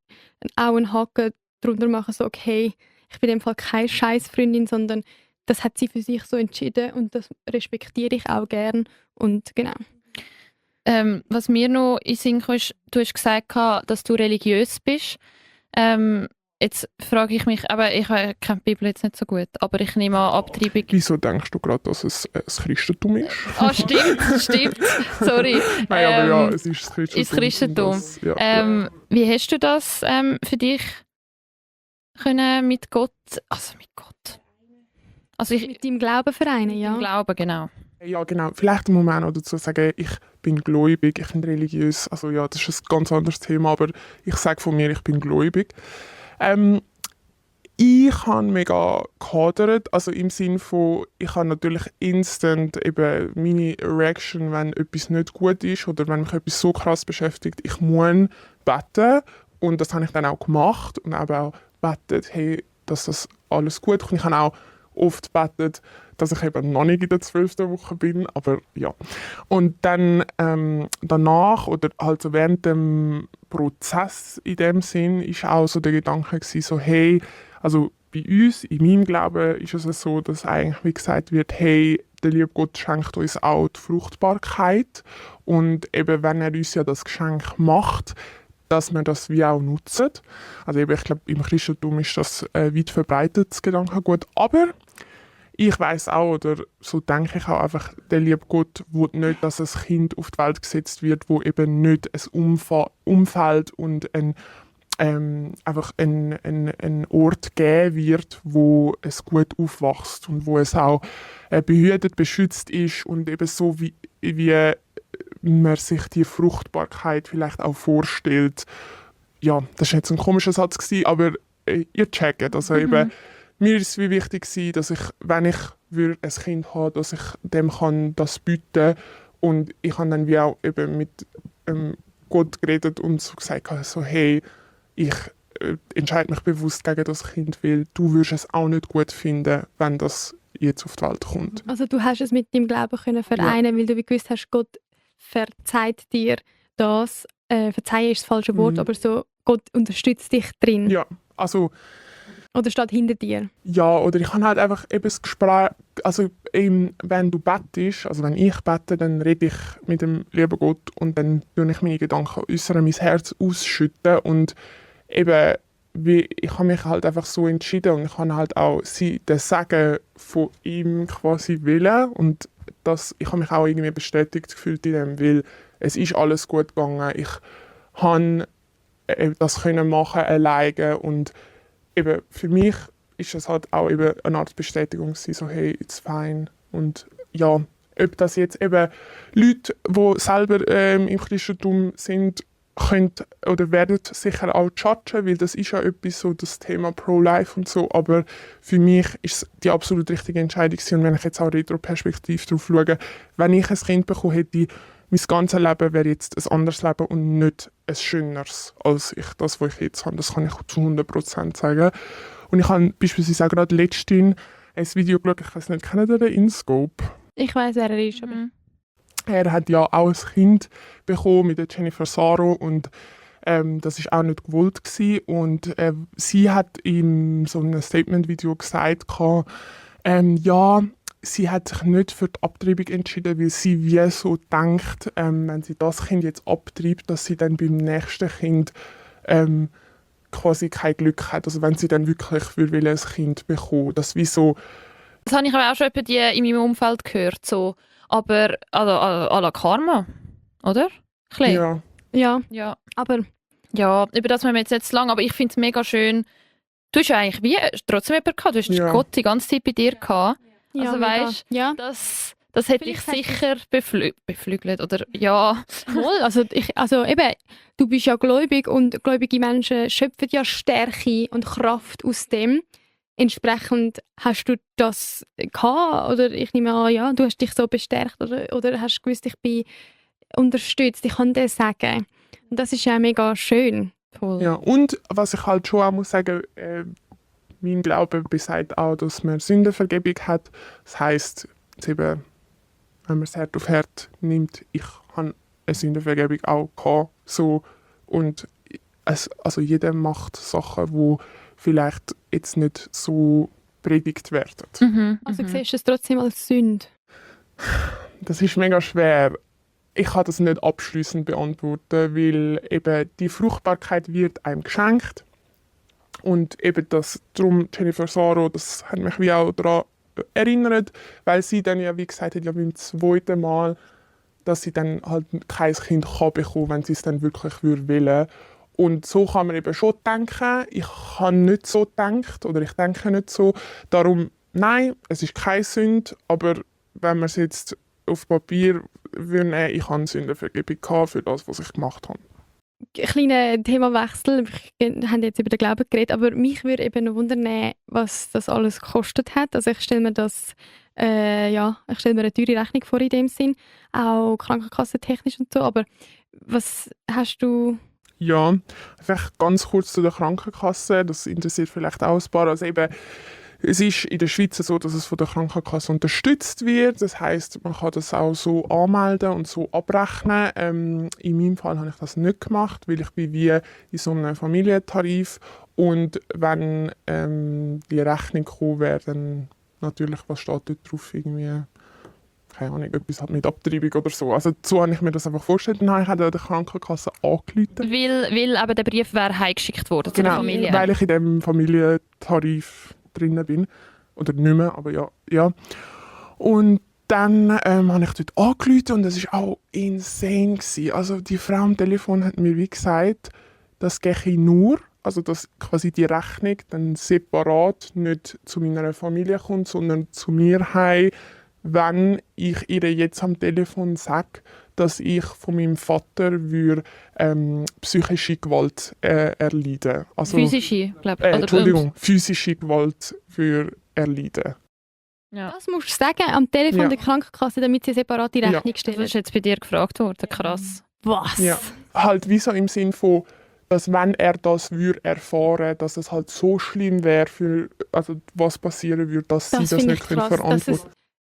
auch einen Haken drunter machen, so okay, ich bin in dem Fall keine Scheißfreundin, sondern das hat sie für sich so entschieden und das respektiere ich auch gern und genau. Was mir noch in den Sinn kam, ist, du hast gesagt, dass du religiös bist. Jetzt frage ich mich, aber ich kenne die Bibel jetzt nicht so gut, aber ich nehme an, Abtreibung... Wieso denkst du gerade, dass es das Christentum ist? Stimmt, sorry. Nein, aber ja, es ist das Christentum. Ist Christentum. Das, ja. Wie hast du das für dich können mit Gott... Also mit deinem Glauben vereinen, ja? Mit dem Glauben, genau. Ja, genau. Vielleicht im Moment noch dazu sagen, ich bin gläubig, ich bin religiös. Also ja, das ist ein ganz anderes Thema, aber ich sage von mir, ich bin gläubig. Ich habe mega gehadert, also im Sinne von, ich habe natürlich instant eben meine Reaction, wenn etwas nicht gut ist oder wenn mich etwas so krass beschäftigt, ich muss beten und das habe ich dann auch gemacht und auch betet, hey, dass das alles gut kommt. Ich habe auch oft betet, dass ich eben noch nicht in der 12. Woche bin, aber ja. Und dann danach oder halt so während dem Prozess in dem Sinn ist auch so der Gedanke gewesen, so hey, also bei uns, in meinem Glauben ist es so, dass eigentlich wie gesagt wird, hey, der liebe Gott schenkt uns auch die Fruchtbarkeit und eben wenn er uns ja das Geschenk macht, dass wir das wie auch nutzen. Also eben, ich glaube, im Christentum ist das weit verbreitet, das Gedankengut. Aber ich weiss auch, oder so denke ich auch einfach, der liebe Gott will nicht, dass ein Kind auf die Welt gesetzt wird, wo eben nicht ein Umfeld und einfach ein Ort geben wird, wo es gut aufwächst und wo es auch behütet, beschützt ist und eben so wie man sich die Fruchtbarkeit vielleicht auch vorstellt. Ja, das war jetzt ein komischer Satz gewesen, aber ihr checkt. Also eben, mir ist es wie wichtig gewesen, dass ich, wenn ich ein Kind habe, dass ich dem kann das bieten und ich habe dann wie auch eben mit Gott geredet und so gesagt, so hey, ich entscheide mich bewusst gegen das Kind, weil du würdest es auch nicht gut finden, wenn das jetzt auf die Welt kommt. Also du hast es mit deinem Glauben können vereinen, weil du gewusst hast, Gott verzeiht dir das. Verzeihen ist das falsche Wort, aber so, Gott unterstützt dich drin. Ja, also... Oder steht hinter dir. Ja, oder ich habe halt einfach eben das Gespräch, also wenn du betest, also wenn ich bete, dann rede ich mit dem lieben Gott und dann tue ich meine Gedanken äußern, mein Herz ausschütten und eben, ich habe mich halt einfach so entschieden und ich habe halt auch den Segen von ihm quasi wollen und ich habe mich auch irgendwie bestätigt gefühlt in dem, weil es ist alles gut gegangen. Ich habe das können machen alleine und eben für mich ist es halt auch eben eine Art Bestätigung gewesen, so hey, it's fine. Und ja, ob das jetzt eben Leute, die selber im Christentum sind, können oder werden sicher auch judgen, weil das ist ja etwas so das Thema Pro-Life und so, aber für mich ist es die absolut richtige Entscheidung gewesen. Und wenn ich jetzt auch retroperspektiv darauf schaue, wenn ich ein Kind bekommen hätte, mein ganzes Leben wäre jetzt ein anderes Leben und nicht ein schöneres als das, was ich jetzt habe. Das kann ich zu 100% sagen. Und ich habe beispielsweise auch gerade letztens ein Video geschaut, ich weiß nicht, kennt ihr den InScope? Ich weiss, wer er ist. Aber Er hat ja auch ein Kind bekommen mit der Jennifer Saro und Das ist auch nicht gewollt gewesen. Und sie hat in so einem Statement-Video gesagt, ja, sie hat sich nicht für die Abtreibung entschieden, weil sie wie so denkt, wenn sie das Kind jetzt abtreibt, dass sie dann beim nächsten Kind quasi kein Glück hat. Also wenn sie dann wirklich will ein Kind bekommen. Das wie so. Das habe ich aber auch schon in meinem Umfeld gehört. So. Aber à la Karma, oder? Ja. Ja. Aber Ja, über das haben wir jetzt nicht zu lang, aber ich finde es mega schön. Du hast ja eigentlich wie trotzdem jemanden gehabt. Du hast Gott die ganze Zeit bei dir gehabt. ja, Also mega. weißt, ja. das hätte ich Vielleicht sicher beflügelt. Oder ja. Voll. Also eben, du bist ja gläubig und gläubige Menschen schöpfen ja Stärke und Kraft aus dem. Entsprechend hast du das gehabt, oder ich nehme an, ja, du hast dich so bestärkt oder hast gewusst, ich bin unterstützt, ich kann das sagen. Und das ist ja mega schön. Voll. Ja, und was ich halt schon auch muss sagen, mein Glaube besagt auch, dass man Sündenvergebung hat. Das heisst, jetzt eben, wenn man es Herd auf Herd nimmt, ich habe eine Sündenvergebung auch gehabt, so. Und also jeder macht Sachen, die vielleicht jetzt nicht so predigt werden. Also siehst du es trotzdem als Sünde? Das ist mega schwer. Ich kann das nicht abschließend beantworten, weil eben die Fruchtbarkeit wird einem geschenkt. Und eben das, darum Jennifer Saro, das hat mich wie auch daran erinnert, weil sie dann ja, wie gesagt hat, ja beim zweiten Mal, dass sie dann halt kein Kind kann bekommen, wenn sie es dann wirklich wollen. Und so kann man eben schon denken. Ich habe nicht so gedacht oder ich denke nicht so. Darum, nein, es ist keine Sünde, aber wenn man es jetzt auf Papier würde, ich habe Sündenvergebung gehabt für das, was ich gemacht habe. Kleiner Themawechsel. Wir haben jetzt über den Glauben geredet, aber mich würde eben noch wundern, was das alles gekostet hat. Also ich stelle mir ich stelle mir eine teure Rechnung vor in dem Sinn, auch krankenkassentechnisch und so. Aber was hast du? Ja, vielleicht ganz kurz zu der Krankenkasse. Das interessiert vielleicht auch ein paar. Also eben, es ist in der Schweiz so, dass es von der Krankenkasse unterstützt wird. Das heisst, man kann das auch so anmelden und so abrechnen. In meinem Fall habe ich das nicht gemacht, weil ich bin wie in so einem Familientarif. Und wenn die Rechnung gekommen wäre, dann natürlich, was steht dort drauf, irgendwie, keine Ahnung, etwas halt mit Abtreibung oder so. Also so habe ich mir das einfach vorgestellt. Dann habe ich der Krankenkasse angerufen. Weil aber der Brief wäre heimgeschickt worden zu der Genau, Familie. weil ich in diesem Familientarif drin bin. Oder nicht mehr, aber ja. Und dann habe ich dort angerufen und das war auch insane gewesen. Also die Frau am Telefon hat mir wie gesagt, das gehe nur, also dass quasi die Rechnung dann separat nicht zu meiner Familie kommt, sondern zu mir heim, wenn ich ihr jetzt am Telefon sage, dass ich von meinem Vater psychische Gewalt erleiden. Also, Physische, glaube ich. Entschuldigung, physische Gewalt erleiden. Ja. Das musst du sagen am Telefon Ja. der Krankenkasse, damit sie eine separate Rechnung Das stellen. ist jetzt bei dir gefragt worden. Krass. Was? Ja. Halt wie so im Sinn von, dass wenn er das erfahren, dass es halt so schlimm wäre, also was passieren würde, dass sie das finde nicht ich können krass, dass verantworten.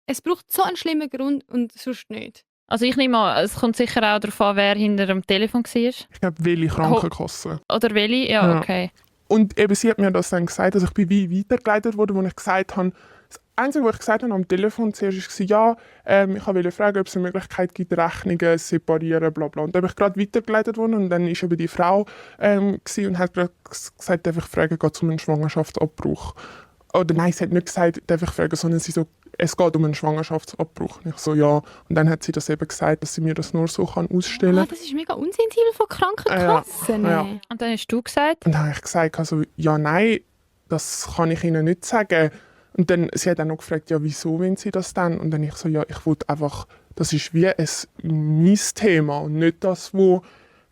es braucht so einen schlimmen Grund und sonst nicht. Also ich nehme an, es kommt sicher auch darauf an, wer hinter dem Telefon war. Ich glaube, welche Krankenkasse. Oder welche? Ja, Ja. okay. Und eben, sie hat mir das dann gesagt, also ich bin wie weitergeleitet worden, wo ich gesagt habe, das Einzige, was ich gesagt habe am Telefon zuerst war, ja, ich wollte fragen, ob es eine Möglichkeit gibt, Rechnungen zu separieren, bla bla. Und dann bin ich gerade weitergeleitet worden und dann war eben die Frau und hat gerade gesagt, darf ich fragen, geht es um einen Schwangerschaftsabbruch? Oder nein, sie hat nicht gesagt, darf ich fragen, sondern sie so, es geht um einen Schwangerschaftsabbruch. Und ich so, ja. Und dann hat sie das eben gesagt, dass sie mir das nur so ausstellen kann. Das ist mega unsensibel von Krankenkassen. Ja. Und dann hast du gesagt, Und dann habe ich gesagt, also, ja, nein, das kann ich Ihnen nicht sagen. Und dann, sie hat dann noch gefragt, ja, wieso wollen Sie das dann? Und dann ich so, ja, ich wollte einfach, das ist wie mein Thema und nicht das, was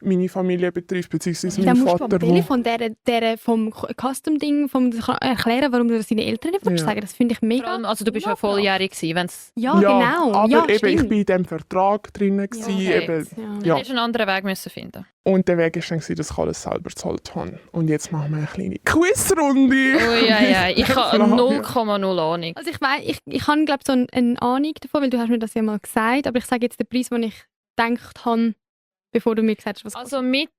meine Familie betrifft, beziehungsweise Dann mein musst du Vater, am Telefon der vom Custom-Ding erklären, warum du das deinen Eltern nicht Ja. sagen. Das finde ich vor mega. allem, also du bist ja volljährig gewesen, wenn's Ja, ja, genau. aber ja, eben, ich stimmt. bin in diesem Vertrag drin. okay. Eben, Ja. ja. hast einen anderen Weg müssen finden. Und der Weg war dann, dass ich alles selber gezahlt habe. Und jetzt machen wir eine kleine Quizrunde. Ui, ich habe Frage. 0,0 Ahnung. Also ich habe glaube so eine Ahnung davon, weil du hast mir das ja mal gesagt, aber ich sage jetzt den Preis, den ich gedacht habe, bevor du mir gesagt hast, was Also mit,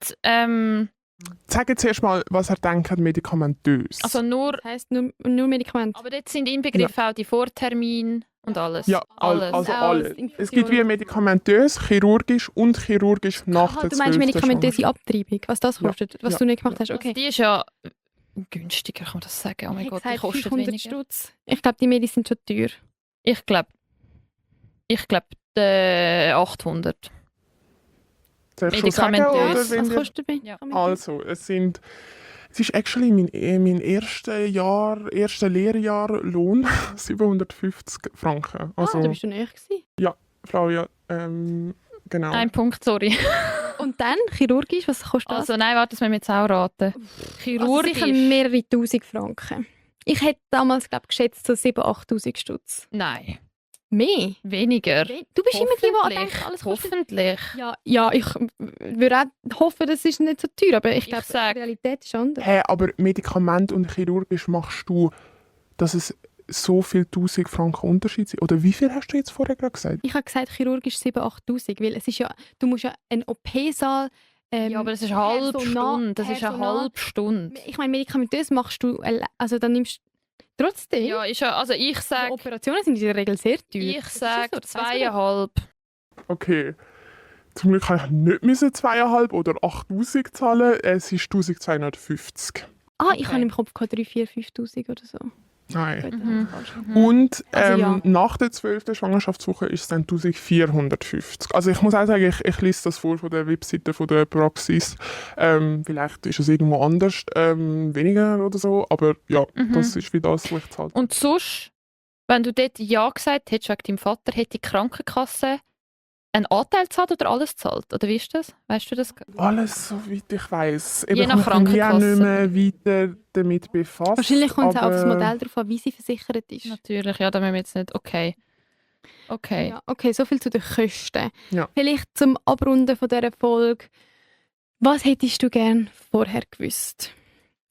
Sagen zuerst mal, was ihr denkt medikamentös. also nur, das heisst nur Medikamente. aber dort sind inbegriffen auch die Vortermine und alles. Ja, alles. also Auch alles. Infusionen. Es gibt wie medikamentös, chirurgisch und chirurgisch nach der Du meinst 12. medikamentöse Abtreibung, was das Ja. kostet, was Ja. du nicht gemacht hast, Also okay. die ist ja günstiger, kann man das sagen. Oh mein Ich Gott, habe die gesagt, kostet 500 weniger. Stutz. Ich glaube, die Medi sind schon teuer. Ich glaube 800. Soll ich schon sagen, Medikamentös. oder wenn Was ihr- kostet der Ja. Medikament? Also, es ist actually mein erster Lehrjahr-Lohn, 750 Franken. Also, Da bist du näher gewesen. Frau, ja, genau. Ein Punkt, sorry. Und dann, chirurgisch, was kostet das? Also nein, warte, das müssen wir jetzt auch raten. Also Chirurgisch. sicher mehrere Tausend Franken. Ich hätte damals, glaube geschätzt, so 7'000, 8'000 Stutz. Nein, Mehr? weniger. Du bist immer die, die Hoffentlich. denkt, alles kostet. Hoffentlich. Ja, ich würde auch hoffen, das ist nicht so teuer, aber ich Ich glaube, sag- die Realität ist anders. Hey, aber Medikament und chirurgisch machst du, dass es so viel 1000 Franken Unterschied sind? Oder wie viel hast du jetzt vorher gerade gesagt? Ich habe gesagt, chirurgisch 7'000, 8'000, weil es ist ja, du musst ja einen OP-Saal... Ja, aber das ist eine halbe Stunde. Das ist eine Personal- halbe Stunde. Ich meine, medikamentös machst du, also dann nimmst trotzdem, Ja, ist ja, also ich also sage, Operationen sind in der Regel sehr teuer. ich Das ist sag so, das weiss man nicht. 2,5. Okay. Zum Glück habe ich nicht müssen 2,5 oder 8'000 zahlen. Es ist 1250. Ah, ich Okay. habe im Kopf gehabt 3'000, 4'000, 5'000 oder so. Nein. Gut, Mhm. falsch. Und Also ja. nach der 12. Schwangerschaftswoche ist es dann 1450. Also ich muss auch sagen, ich lese das vor von der Webseite von der Praxis. Vielleicht ist es irgendwo anders, weniger oder so, aber ja, Mhm. das ist wie das, was ich zahlt. Und sonst, wenn du dort Ja gesagt hättest wegen deinem Vater, hätte die Krankenkasse einen Anteil gezahlt oder alles gezahlt? Oder wie ist das? Weißt du das? Alles, soweit ich weiss. Je nach Ich habe mich auch nicht Krankenkasse. mehr weiter damit befasst. Wahrscheinlich kommt es auch auf das aber- Modell darauf an, wie sie versichert ist. Natürlich, ja, da müssen wir jetzt nicht. Okay. Okay. Ja, okay, soviel zu den Kosten. Ja. Vielleicht zum Abrunden von dieser Folge. Was hättest du gern vorher gewusst?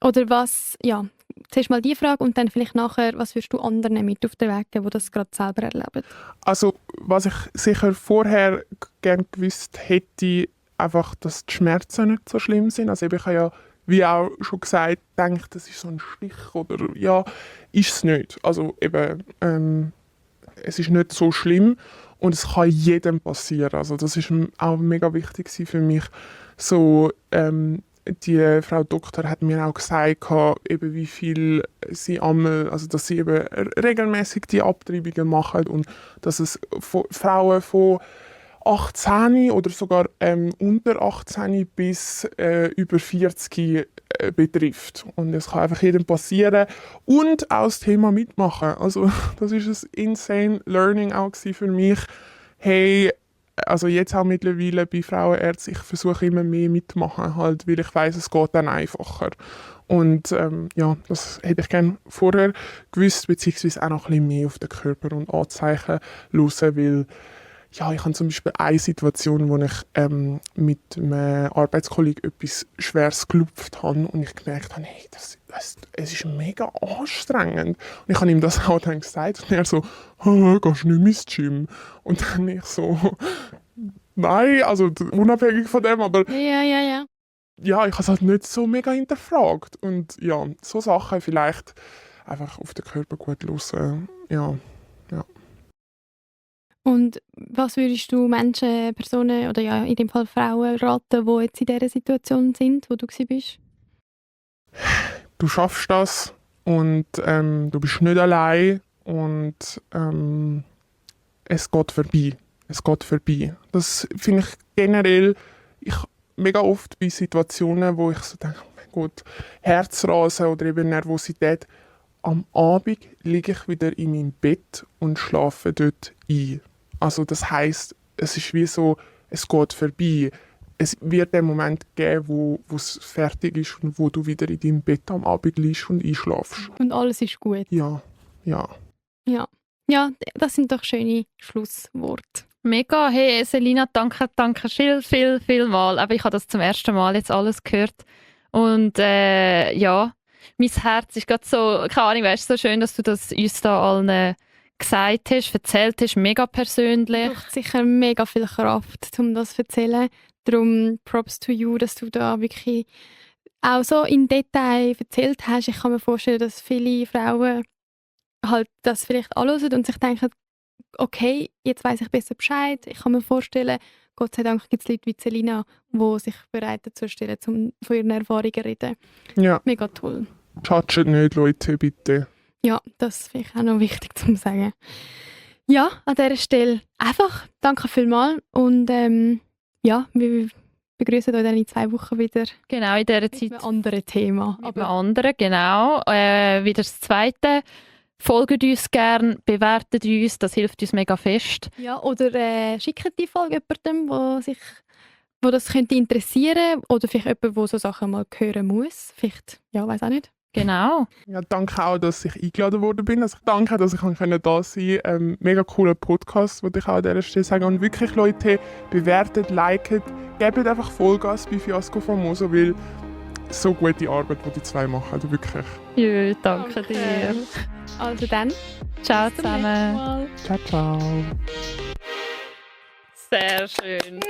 Oder was, ja, zuerst mal die Frage und dann vielleicht nachher, was würdest du anderen mit auf den Weg geben, die das gerade selber erleben? Also, was ich sicher vorher gerne gewusst hätte, einfach, dass die Schmerzen nicht so schlimm sind. Also, ich habe ja, wie auch schon gesagt, gedacht, das ist so ein Stich oder ja, ist es nicht. Also, eben, es ist nicht so schlimm und es kann jedem passieren. Also, das ist auch mega wichtig gewesen für mich. So, die Frau Doktor hat mir auch gesagt, eben wie viel sie also dass sie eben regelmäßig die Abtreibungen machen und dass es Frauen von 18 oder sogar unter 18 bis über 40 betrifft. Und es kann einfach jedem passieren und auch das Thema mitmachen. Also das ist ein insane Learning auch für mich. Hey, also jetzt auch mittlerweile bei Frauenärzten, ich versuche immer mehr mitmachen, halt, weil ich weiß, es geht dann einfacher. Und ja, das hätte ich gerne vorher gewusst, beziehungsweise auch noch ein bisschen mehr auf den Körper und Anzeichen hören, weil ja, ich habe zum Beispiel eine Situation, wo ich mit einem Arbeitskollegen etwas Schweres gelupft habe und ich gemerkt habe, hey, es ist mega anstrengend. Und ich habe ihm das auch dann gesagt und er so, gehst du nicht mehr ins Gym? Und dann ich so, nein, also unabhängig von dem, aber Ja. ja, ich habe es halt nicht so mega hinterfragt. Und ja, so Sachen vielleicht einfach auf den Körper gut hören, ja. Und was würdest du Menschen, Personen oder ja in dem Fall Frauen raten, die jetzt in dieser Situation sind, wo du bist? Du schaffst das und du bist nicht allein und es geht vorbei. Es geht vorbei. Das finde ich generell, mega oft bei Situationen, wo ich so denke, oh mein Gott, Herzrasen oder eben Nervosität. Am Abend liege ich wieder in meinem Bett und schlafe dort ein. Also das heisst, es ist wie so, es geht vorbei. Es wird den Moment geben, wo es fertig ist und wo du wieder in deinem Bett am Abend liegst und einschlafst. Und alles ist gut. Ja. Ja, das sind doch schöne Schlussworte. Mega. Hey, Selina, danke viel mal. Aber ich habe das zum ersten Mal jetzt alles gehört. Und ja, mein Herz ist gerade so, keine Ahnung, weißt du, so schön, dass du das uns da allen gesagt hast, erzählt hast, mega persönlich. Es braucht sicher mega viel Kraft, um das zu erzählen. Darum Props to you, dass du da wirklich auch so in Detail erzählt hast. Ich kann mir vorstellen, dass viele Frauen halt das vielleicht anhören und sich denken, okay, jetzt weiss ich besser Bescheid. Ich kann mir vorstellen, Gott sei Dank gibt es Leute wie Selina, die sich bereit dazu stellen, um von ihren Erfahrungen zu reden. Ja, Mega toll. touchet nicht, Leute, bitte. Ja, das finde ich auch noch wichtig zu sagen. Ja, an dieser Stelle einfach danke vielmals und ja, wir begrüßen euch dann in 2 Wochen wieder Genau, in dieser mit Zeit einem anderen Thema. mit einem anderen, genau. Wieder das Zweite. Folgt uns gerne, bewertet uns, das hilft uns mega fest. Ja, oder schickt die Folge jemandem, wo das könnte interessieren oder vielleicht jemand, der so Sachen mal hören muss. Vielleicht, ja, weiß auch nicht. Genau. Ja, danke auch, dass ich eingeladen worden bin. Also danke, dass ich da sein konnte. Mega cooler Podcast, würde ich auch an dieser Stelle sagen. Und wirklich, Leute, bewertet, liket, gebt einfach Vollgas bei Fiasco Famoso, weil so gute Arbeit, die die zwei machen. Also wirklich. Ja, danke dir. Also dann, Ciao bis zum nächsten zusammen. Mal. Ciao, ciao. Sehr schön.